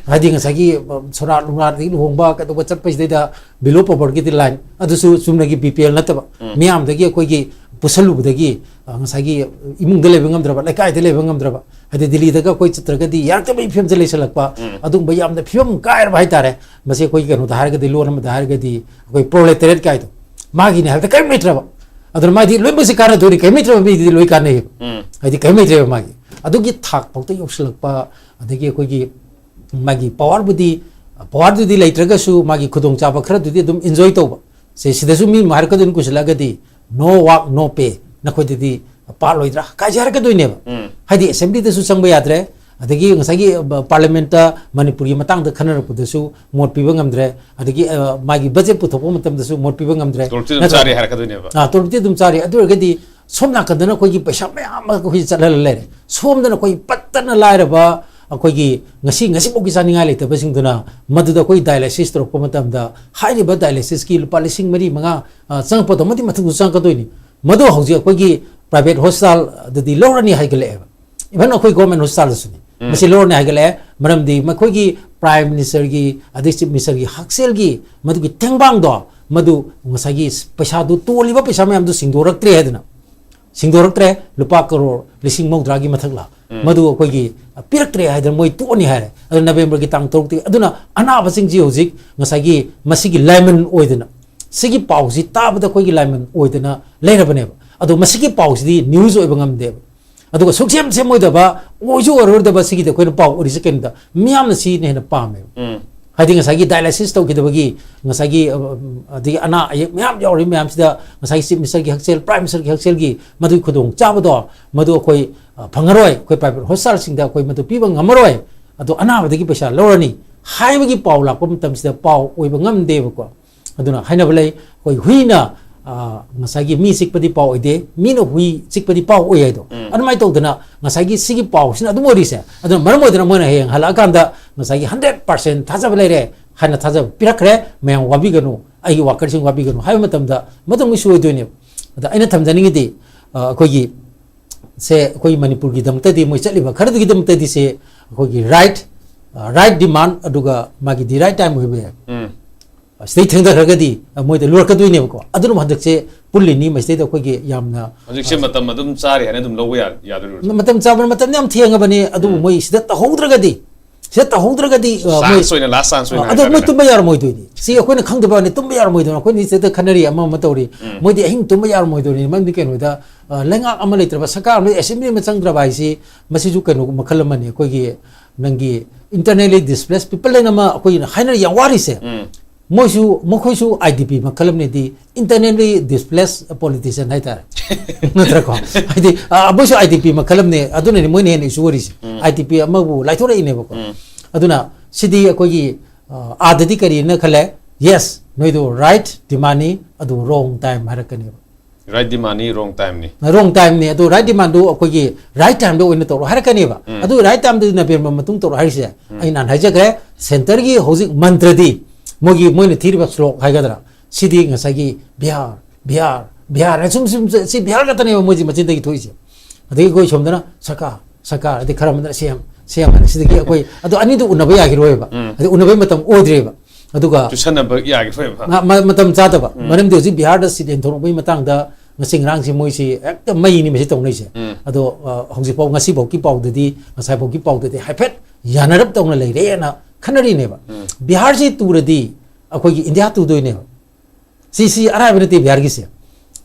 ꯍꯥꯏꯗꯤ ꯉꯁꯥꯏꯒꯤ, ꯑ, ꯁꯣꯔꯥꯠ ꯅꯨꯡꯔꯥꯠ ꯑꯗꯒꯤ ꯂꯨꯍꯣꯡꯕ ꯀꯩꯗꯧꯕ ꯆꯠꯄꯁꯤꯗꯩꯗ below poverty line, ꯑꯗꯨꯁꯨ ꯆꯨꯝꯅꯒꯤ ꯕꯤ ꯄꯤ ꯑꯦꯜ ꯅꯠꯇꯕ, ꯎꯝ꯫ ꯃꯤꯌꯥꯝꯗꯒꯤ ꯑꯩꯈꯣꯏꯒꯤ ꯄꯨꯁꯜꯂꯨꯕꯗꯒꯤ, ꯑ, ꯉꯁꯥꯏꯒꯤ ꯏꯃꯨꯡꯗ ꯂꯩꯕ ꯉꯝꯗ꯭ꯔꯕ, ꯂꯩꯀꯥꯏꯗ ꯂꯩꯕ ꯉꯝꯗ꯭ꯔꯕ, ꯍꯥꯏꯗꯤ ꯗꯤꯜꯂꯤꯗꯒ ꯑꯩꯈꯣꯏ ꯆꯠꯇ꯭ꯔꯒꯗꯤ ꯌꯥꯔꯛꯇꯕꯒꯤ ꯐꯤꯕꯝꯗ ꯂꯩꯁꯜꯂꯛꯄ, ꯎꯝ꯫ ꯑꯗꯨꯒꯨꯝꯕ ꯌꯥꯝꯅ ꯐꯤꯕꯝ ꯀꯥꯏꯔꯕ ꯍꯥꯏꯇꯥꯔꯦ꯫ ꯃꯁꯤ ꯑꯩꯈꯣꯏꯒꯤ ꯀꯩꯅꯣꯗ ꯍꯥꯏꯔꯒꯗꯤ, ꯂꯣꯟ ꯑꯃꯗ ꯍꯥꯏꯔꯒꯗꯤ ꯑꯩꯈꯣꯏ proletariat ꯀꯥꯏꯗꯣ, ꯃꯥꯒꯤꯅꯦ ꯍꯥꯏꯕꯗ ꯀꯔꯤꯝ ꯂꯩꯇ꯭ꯔꯕ꯫ ꯑꯗꯨꯅ ꯃꯥꯗꯤ ꯂꯣꯏꯅꯃꯛꯁꯤ ꯀꯥꯟꯅꯗꯣꯏꯅꯤ, ꯀꯔꯤꯝ ꯂꯩꯇ꯭ꯔꯕ ꯃꯤꯗꯤ ꯂꯣꯏ ꯀꯥꯟꯅꯩꯌꯦꯕ꯫ ꯎꯝ꯫ ꯍꯥꯏꯗꯤ ꯀꯔꯤꯝ ꯂꯩꯇ꯭ꯔꯦꯕ ꯃꯥꯒꯤ꯫ ꯑꯗꯨꯒꯤ ꯊꯥꯛ ꯐꯥꯎꯗ ꯌꯧꯁꯤꯜꯂꯛꯄ, ꯑꯗꯒꯤ ꯑꯩꯈꯣꯏꯒꯤ ꯃꯥꯒꯤ ꯄꯋꯥꯔꯕꯨꯗꯤ, ꯄꯋꯥꯔꯗꯨꯗꯤ ꯂꯩꯇ꯭ꯔꯒꯁꯨ ꯃꯥꯒꯤ ꯈꯨꯗꯣꯡꯆꯥꯕ ꯈꯔꯗꯨꯗꯤ ꯑꯗꯨꯝ enjoy ꯇꯧꯕ꯫ ꯁꯦ, ꯁꯤꯗꯁꯨ ꯃꯤ ꯍꯥꯏꯔꯛꯀꯗꯣꯏꯅꯤ ꯀꯨꯏꯁꯤꯜꯂꯛꯑꯒꯗꯤ, "No work, no pay, ꯅꯈꯣꯏꯗꯗꯤ ꯄꯥꯜꯂꯣꯏꯗ꯭ꯔꯥ?" ꯀꯥꯏꯁꯦ ꯍꯥꯏꯔꯛꯀꯗꯣꯏꯅꯦꯕ꯫ ꯎꯝ꯫ ꯍꯥꯏꯗꯤ ꯑꯦꯁꯦꯝꯕ꯭ꯂꯤꯗꯁꯨ ꯆꯪꯕ ꯌꯥꯗ꯭ꯔꯦ, ꯑꯗꯒꯤ ꯉꯁꯥꯏꯒꯤ, ꯑ, ꯄꯥꯔꯂꯤꯌꯥꯃꯦꯟꯠꯇ ꯃꯅꯤꯄꯨꯔꯒꯤ ꯃꯇꯥꯡꯗ ꯈꯟꯅꯔꯛꯄꯗꯁꯨ ꯃꯣꯠ ꯄꯤꯕ ꯉꯝꯗ꯭ꯔꯦ, ꯑꯗꯒꯤ, ꯑ, ꯃꯥꯒꯤ ꯕꯖꯦꯠ ꯄꯨꯊꯣꯛꯄ ꯃꯇꯝꯗꯁꯨ ꯃꯣꯠ ꯄꯤꯕ ꯉꯝꯗ꯭ꯔꯦ꯫ ꯇꯣꯂꯣꯞꯇꯤ ꯑꯗꯨꯝ ꯅꯠꯇ꯭ꯔꯥ? ꯆꯥꯔꯤ ꯍꯥꯏꯔꯛꯀꯗꯣꯏꯅꯦꯕ꯫ ꯑꯥ, ꯇꯣꯂꯣꯞꯇꯤ ꯑꯗꯨꯝ ꯆꯥꯔꯤ꯫ ꯑꯗꯨ ꯑꯣꯏꯔꯒꯗꯤ ꯁꯣꯝ ꯅꯥꯀꯟꯗꯅ ꯑꯩꯈꯣꯏꯒꯤ ꯄꯩꯁꯥ ꯃꯌꯥꯝ ꯑꯃ ꯑꯩꯈꯣꯏ ꯆꯠꯍꯜꯂ ꯂꯩꯔꯦ꯫ ꯁꯣꯝꯗꯅ ꯑꯩꯈꯣꯏ ꯄꯠꯇꯅ ꯂꯥꯏꯔꯕ ꯑꯩꯈꯣꯏꯒꯤ ꯉꯁꯤ, ꯉꯁꯤꯐꯥꯎꯒꯤ ꯆꯥꯅꯤꯡꯉꯥꯏ ꯂꯩꯇꯕꯁꯤꯡꯗꯨꯅ ꯃꯗꯨꯗ ꯑꯩꯈꯣꯏ dialysis ꯇꯧꯔꯛꯄ ꯃꯇꯝꯗ ꯍꯥꯏꯔꯤꯕ dialysisꯀꯤ ꯂꯨꯄꯥ ꯂꯤꯁꯤꯡ ꯃꯔꯤ, ꯃꯉꯥ, ꯑ, ꯆꯪꯉꯛꯄꯗꯣ ꯑꯃꯗꯤ ꯃꯊꯛꯇ ꯆꯪꯉꯛꯀꯗꯣꯏꯅꯤ꯫ ꯃꯗꯨ ꯍꯧꯖꯤꯛ ꯑꯩꯈꯣꯏꯒꯤ private hospitalꯗꯗꯤ ꯂꯧꯔꯅꯤ ꯍꯥꯏꯒꯠꯂꯛꯑꯦꯕ꯫ Even ꯑꯩꯈꯣꯏ government hospitalꯗꯁꯨꯅꯤ꯫ ꯎꯝ꯫ ꯃꯁꯤ ꯂꯧꯔꯅꯤ ꯍꯥꯏꯒꯠꯂꯛꯑꯦ꯫ ꯃꯔꯝꯗꯤ ꯃꯈꯣꯏꯒꯤ Prime Ministerꯒꯤ ꯑꯗꯩ Chief Ministerꯒꯤ ꯍꯛꯁꯦꯜꯒꯤ ꯃꯗꯨꯒꯤ ꯇꯦꯡꯕꯥꯡꯗꯣ, ꯃꯗꯨ ꯉꯁꯥꯏꯒꯤ ꯄꯩꯁꯥꯗꯨ, ꯇꯣꯜꯂꯤꯕ ꯄꯩꯁꯥ ꯃꯌꯥꯝꯗꯨ ꯁꯤꯡꯗꯣꯔꯛꯇ꯭ꯔꯦ ꯍꯥꯏꯗꯅ꯫ ꯁꯤꯡꯗꯣꯔꯛꯇ꯭ꯔꯦ, ꯂꯨꯄꯥ ꯀꯔꯣꯔ ꯂꯤꯁꯤꯡ ꯃꯧꯗ꯭ꯔꯥꯒꯤ ꯃꯊꯛ ꯂꯥ꯫ ꯃꯗꯨ ꯑꯩꯈꯣꯏꯒꯤ ꯄꯤꯔꯛꯇ꯭ꯔꯦ ꯍꯥꯏꯗꯅ ꯃꯣꯏ ꯇꯣꯛꯑꯅꯤ ꯍꯥꯏꯔꯦ꯫ ꯑꯗꯨ ꯅꯕꯦꯝꯕꯔꯒꯤ ꯇꯥꯡ ꯇꯔꯨꯛꯇꯒꯤ꯫ ꯑꯗꯨꯅ ꯑꯅꯥꯕꯁꯤꯡꯁꯤ ꯍꯧꯖꯤꯛ ꯉꯁꯥꯏꯒꯤ ꯃꯁꯤꯒꯤ ꯂꯥꯏꯃꯟ ꯑꯣꯏꯗꯅ, ꯁꯤꯒꯤ ꯄꯥꯎꯁꯤ ꯇꯥꯕꯗ ꯑꯩꯈꯣꯏꯒꯤ ꯂꯥꯏꯃꯟ ꯑꯣꯏꯗꯅ ꯂꯩꯔꯕꯅꯦꯕ꯫ ꯑꯗꯣ ꯃꯁꯤꯒꯤ ꯄꯥꯎꯁꯤꯗꯤ ꯅ꯭ꯌꯨꯁ ꯑꯣꯏꯕ ꯉꯝꯗꯦꯕ꯫ ꯑꯗꯨꯒ ꯁꯨꯛꯁꯦꯝ ꯁꯦꯝꯃꯣꯏꯗꯕ, ꯑꯣꯏꯁꯨ ꯑꯣꯏꯔꯣꯏꯗꯕ ꯁꯤꯒꯤꯗꯤ ꯑꯩꯈꯣꯏꯅ ꯄꯥꯎ ꯑꯣꯏꯔꯤꯁꯦ ꯀꯩꯅꯣꯗ, ꯃꯤꯌꯥꯝꯅ ꯁꯤꯅ ꯍꯦꯟꯅ ꯄꯥꯝꯃꯦꯕ꯫ ꯎꯝ꯫ ꯍꯥꯏꯗꯤ ꯉꯁꯥꯏꯒꯤ ꯗꯥꯏꯂꯥꯏꯁꯤꯁ ꯇꯧꯈꯤꯗꯕꯒꯤ, ꯉꯁꯥꯏꯒꯤ ꯑ, ꯑꯗꯒꯤ ꯑꯅꯥ ꯑꯌꯦꯛ ꯃꯌꯥꯝ ꯌꯥꯎꯔꯤ ꯃꯌꯥꯝꯁꯤꯗ ꯉꯁꯥꯏꯒꯤ ꯆꯤꯐ ꯃꯤꯅꯤꯁꯇꯔꯒꯤ ꯍꯛꯁꯦꯜ, ꯄ꯭ꯔꯥꯏꯝ ꯃꯤꯅꯤꯁꯇꯔꯒꯤ ꯍꯛꯁꯦꯜꯒꯤ ꯃꯗꯨꯒꯤ ꯈꯨꯗꯣꯡ ꯆꯥꯕꯗꯣ ꯃꯗꯨ ꯑꯩꯈꯣꯏ ꯑ, ꯐꯪꯉꯔꯣꯏ, ꯑꯩꯈꯣꯏ ꯄ꯭ꯔꯥꯏꯚꯦꯠ ꯍꯣꯁꯄꯤꯇꯥꯜꯁꯤꯡꯗ ꯑꯩꯈꯣꯏ ꯃꯗꯨ ꯄꯤꯕ ꯉꯝꯃꯔꯣꯏ, ꯑꯗꯣ ꯑꯅꯥꯕꯗꯒꯤ ꯄꯩꯁꯥ ꯂꯧꯔꯅꯤ ꯍꯥꯏꯕꯒꯤ ꯄꯥꯎ ꯂꯥꯛꯄ ꯃꯇꯝꯁꯤꯗ ꯄꯥꯎ ꯑꯣꯏꯕ ꯉꯝꯗꯦꯕꯀꯣ꯫ ꯑꯗꯨꯅ ꯍꯥꯏꯅꯕ ꯂꯩ, ꯑꯩꯈꯣꯏ ꯍꯨꯏꯅ ꯑ, ꯉꯁꯥꯏꯒꯤ ꯃꯤ ꯆꯤꯛꯄꯗꯤ ꯄꯥꯎ ꯑꯣꯏꯗꯦ, ꯃꯤꯅ ꯍꯨꯏ ꯆꯤꯛꯄꯗꯤ ꯄꯥꯎ ꯑꯣꯏ ꯍꯥꯏꯗꯣ꯫ ꯎꯝ꯫ ꯑꯗꯨꯃꯥꯏꯅ ꯇꯧꯗꯅ ꯉꯁꯥꯏꯒꯤ ꯁꯤꯒꯤ ꯄꯥꯎꯁꯤꯅ ꯑꯗꯨꯝ ꯑꯣꯏꯔꯤꯁꯦ꯫ ꯑꯗꯨꯅ ꯃꯔꯝ ꯑꯣꯏꯗꯅ ꯃꯣꯏꯅ ꯍꯌꯦꯡ ꯍꯜꯂꯛꯑꯀꯥꯟꯗ ꯉꯁꯥꯏꯒꯤ ꯍꯟꯗ꯭ꯔꯦꯠ ꯄꯥꯔꯁꯦꯟ ꯊꯥꯖꯕ ꯂꯩꯔꯦ ꯍꯥꯏꯅ ꯊꯥꯖꯕ ꯄꯤꯔꯛꯈ꯭ꯔꯦ, ꯃꯌꯥꯝ ꯋꯥꯕꯤꯒꯅꯨ, ꯑꯩꯒꯤ ꯋꯥꯀꯔꯁꯤꯡ ꯋꯥꯕꯤꯒꯅꯨ ꯍꯥꯏꯕ ꯃꯇꯝꯗ ꯃꯗꯨ ꯑꯃꯨꯛ ꯏꯁꯨ ꯑꯣꯏꯗꯣꯏꯅꯦꯕ꯫ ꯑꯗ ꯑꯩꯅ ꯊꯝꯖꯅꯤꯡꯉꯤꯗꯤ, ꯑ, ꯑꯩꯈꯣꯏꯒꯤ ꯁꯦ ꯑꯩꯈꯣꯏ ꯃꯅꯤꯄꯨꯔꯒꯤꯗꯃꯛꯇꯗꯤ ꯃꯣꯏ ꯆꯠꯂꯤꯕ ꯈꯔꯗꯨꯒꯤꯗꯃꯛꯇꯗꯤ ꯁꯦ ꯑꯩꯈꯣꯏꯒꯤ ꯔꯥꯏꯠ, ꯔꯥꯏꯠ ꯗꯤꯃꯥꯟ ꯑꯗꯨꯒ ꯃꯥꯒꯤ ꯗꯤ ꯔꯥꯏꯠ ꯇꯥꯏꯝ ꯑꯣꯏꯕ ꯌꯥꯏ꯫ ꯎꯝ꯫ ꯁꯤꯗꯩ ꯊꯦꯡꯊꯈ꯭ꯔꯒꯗꯤ ꯃꯣꯏꯗ ꯂꯨꯔꯛꯀꯗꯣꯏꯅꯦꯕꯀꯣ꯫ ꯑꯗꯨꯅ ꯍꯟꯗꯛꯁꯦ ꯄꯨꯜꯂꯤꯅꯤ, ꯃꯁꯤꯗꯩꯗ ꯑꯩꯈꯣꯏꯒꯤ ꯌꯥꯝꯅ ꯍꯧꯖꯤꯛꯁꯦ ꯃꯇꯝ ꯑꯗꯨꯝ ꯆꯥꯔꯤ ꯍꯥꯏꯅ ꯑꯗꯨꯝ ꯂꯧꯕ ꯌꯥ- ꯌꯥꯗꯣꯔꯤꯕ꯭ꯔꯣ? ꯃꯇꯝ ꯆꯥꯕ ꯃꯇꯝꯗꯤ ꯌꯥꯝ ꯊꯦꯡꯉꯕꯅꯤ, ꯑꯗꯨꯕꯨ ꯃꯣꯏ ꯁꯤꯗ ꯇꯧꯍꯧꯗ꯭ꯔꯒꯗꯤ, ꯁꯤꯗ ꯇꯧꯍꯧꯗ꯭ꯔꯒꯗꯤ, ꯑ, ꯃꯣꯏ ꯆꯥꯟꯁ ꯑꯣꯏꯅ, ꯂꯥꯁ ꯆꯥꯟꯁ ꯑꯣꯏꯅ ꯑꯗꯣ ꯃꯣꯏ ꯍꯥꯏꯇꯥꯔꯦ꯫ ꯇꯨꯝꯕ ꯌꯥꯔꯝꯃꯣꯏꯗꯣꯏꯅꯤ꯫ ꯁꯤ ꯑꯩꯈꯣꯏꯅ ꯈꯪꯗꯕ ꯋꯥꯅꯤ, ꯇꯨꯝꯕ ꯌꯥꯔꯝꯃꯣꯏꯗꯣꯏꯅꯤ꯫ ꯑꯩꯈꯣꯏꯅ ꯁꯤꯗ ꯈꯟꯅꯔꯤ ꯑꯃ ꯑꯃ ꯇꯧꯔꯤ, ꯎꯝ꯫ ꯃꯣꯏꯗꯤ ꯑꯍꯤꯡ ꯇꯨꯝꯕ ꯌꯥꯔꯝꯃꯣꯏꯗꯣꯏꯅꯤ꯫ ꯃꯔꯝꯗꯤ ꯀꯩꯅꯣꯗ, ꯑ, ꯂꯩꯉꯥꯛ ꯑꯃ ꯂꯩꯇ꯭ꯔꯕ, ꯁꯔꯀꯥꯔ ꯑꯃ, ꯑꯦꯁꯦꯝꯕ꯭ꯂꯤ ꯑꯃ ꯆꯪꯗ꯭ꯔꯕ ꯍꯥꯏꯁꯤ ꯃꯁꯤꯁꯨ ꯀꯩꯅꯣ ꯃꯈꯜ ꯑꯃꯅꯤ꯫ ꯑꯩꯈꯣꯏꯒꯤ ꯅꯪꯒꯤ internally displaced people ꯍꯥꯏꯅ ꯑꯃ ꯑꯩꯈꯣꯏꯅ ꯍꯥꯏꯅꯔꯤ ꯌꯥꯝ ꯋꯥꯔꯤꯁꯦ꯫ ꯎꯝ꯫ ꯃꯣꯏꯁꯨ, ꯃꯈꯣꯏꯁꯨ ꯑꯥꯏ ꯗꯤ ꯄꯤ ꯃꯈꯜ ꯑꯃꯅꯤꯗꯤ, internally displaced politician ꯍꯥꯏꯇꯥꯔꯦ꯫ ꯅꯠꯇ꯭ꯔꯀꯣ? ꯍꯥꯏꯗꯤ, ꯑ, ꯃꯣꯏꯁꯨ ꯑꯥꯏ ꯗꯤ ꯄꯤ ꯃꯈꯜ ꯑꯃꯅꯦ, ꯑꯗꯨꯅꯅꯦ ꯃꯣꯏꯅ ꯍꯦꯟꯅ ꯏꯁꯨ ꯑꯣꯏꯔꯤꯁꯦ꯫ ꯎꯝ꯫ ꯑꯥꯏ ꯗꯤ ꯄꯤ ꯑꯃꯕꯨ ꯂꯥꯏꯊꯣꯔꯛꯏꯅꯦꯕꯀꯣ꯫ ꯎꯝ꯫ ꯑꯗꯨꯅ ꯁꯤꯗꯤ ꯑꯩꯈꯣꯏꯒꯤ, ꯑ, ꯑꯥꯗꯗꯤ ꯀꯔꯤꯅ ꯈꯜꯂꯦ? ꯌꯦꯁ, ꯅꯣꯏꯗꯣ ꯔꯥꯏꯠ ꯗꯤꯃꯥꯟꯅꯤ, ꯑꯗꯨ ꯔꯣꯡ ꯇꯥꯏꯝ ꯍꯥꯏꯔꯛꯀꯅꯦꯕ꯫ ꯔꯥꯏꯠ ꯗꯤꯃꯥꯟꯅꯤ, ꯔꯣꯡ ꯇꯥꯏꯝꯅꯤ꯫ ꯔꯣꯡ ꯇꯥꯏꯝꯅꯤ꯫ ꯑꯗꯨ ꯔꯥꯏꯠ ꯗꯤꯃꯥꯟꯗꯨ ꯑꯩꯈꯣꯏꯒꯤ ꯔꯥꯏꯠ ꯇꯥꯏꯝꯗ ꯑꯣꯏꯅ ꯇꯧꯔꯣ ꯍꯥꯏꯔꯛꯀꯅꯦꯕ꯫ ꯎꯝ꯫ ꯑꯗꯨ ꯔꯥꯏꯠ ꯇꯥꯏꯝꯗ ꯅꯕꯦꯝꯕꯔ ꯃꯇꯨꯡ ꯇꯧꯔꯣ ꯍꯥꯏꯔꯤꯁꯦ, ꯑꯩ ꯅꯍꯥꯟ ꯍꯥꯏꯖꯈ꯭ꯔꯦ, ꯁꯦꯟꯇꯔꯒꯤ ꯍꯧꯖꯤꯛ ꯃꯟꯇ꯭ꯔꯗꯤ, ꯃꯣꯏꯒꯤ, ꯃꯣꯏꯅ ꯊꯤꯔꯤꯕ ꯁ꯭ꯂꯣꯛ ꯍꯥꯏꯒꯗ꯭ꯔꯥ, ꯁꯤꯗꯤ ꯉꯁꯥꯏꯒꯤ ꯕꯤꯍꯥꯔ, ꯕꯤꯍꯥꯔ, ꯕꯤꯍꯥꯔ ꯍꯥꯏꯅ ꯁꯨꯝ, ꯁꯨꯝ, ꯁꯤ ꯕꯤꯍꯥꯔ ꯉꯥꯛꯇꯅꯦꯕ ꯃꯣꯏꯁꯤ ꯃꯆꯤꯟꯗꯒꯤ ꯊꯣꯛꯏꯁꯦ꯫ ꯑꯗꯒꯤ ꯑꯩꯈꯣꯏ ꯁꯣꯝꯗꯅ ꯁꯔꯀꯥꯔ, ꯁꯔꯀꯥꯔ, ꯑꯗꯩ ꯈꯔ ꯑꯃꯅ ꯁꯤ ꯑꯦꯝ, ꯁꯤ ꯑꯦꯝ ꯍꯥꯏꯅ ꯁꯤꯗꯒꯤ ꯑꯩꯈꯣꯏ ꯑꯗꯣ ꯑꯅꯤꯗꯨ ꯎꯅꯕ ꯌꯥꯈꯤꯔꯣꯏꯕ꯫ ꯎꯝ꯫ ꯑꯗꯩ ꯎꯅꯕꯩ ꯃꯇꯝ ꯑꯣꯏꯗ꯭ꯔꯦꯕ꯫ ꯑꯗꯨꯒ ꯆꯨꯁꯟꯅꯕ ꯌꯥꯈꯤꯔꯣꯏꯕ꯫ ꯃ-, ꯃ-, ꯃꯇꯝ ꯆꯥꯗꯕ꯫ ꯎꯝ꯫ ꯃꯔꯝꯗꯤ ꯍꯧꯖꯤꯛ ꯕꯤꯍꯥꯔꯗ ꯁꯤꯠ ꯌꯦꯟꯊꯣꯔꯛꯄꯒꯤ ꯃꯇꯥꯡꯗ ꯉꯁꯤ ꯉꯔꯥꯡꯁꯤ ꯃꯣꯏꯁꯤ ꯍꯦꯛꯇ ꯃꯩꯅꯤ ꯃꯁꯤ ꯇꯧꯅꯩꯁꯦ꯫ ꯎꯝ꯫ ꯑꯗꯣ ꯑ, ꯍꯧꯖꯤꯛꯐꯥꯎ ꯉꯁꯤꯐꯥꯎꯒꯤ ꯄꯥꯎꯗꯗꯤ, ꯉꯁꯥꯏꯐꯥꯎꯒꯤ ꯄꯥꯎꯗꯗꯤ ꯍꯥꯏꯐꯦꯠ ꯌꯥꯅꯔꯞ ꯇꯧꯅ ꯂꯩꯔꯦꯅ ꯈꯟꯅꯔꯤꯅꯦꯕ꯫ ꯎꯝ꯫ ꯕꯤꯍꯥꯔꯁꯤ ꯇꯨꯔꯗꯤ ꯑꯩꯈꯣꯏꯒꯤ ꯏꯟꯗꯤꯌꯥ ꯇꯨꯗꯣꯏꯅꯦꯕ꯫ ꯁꯤꯁꯤ ꯑꯔꯥꯏꯕ ꯅꯠꯇꯦ ꯕꯤꯍꯥꯔꯒꯤꯁꯦ꯫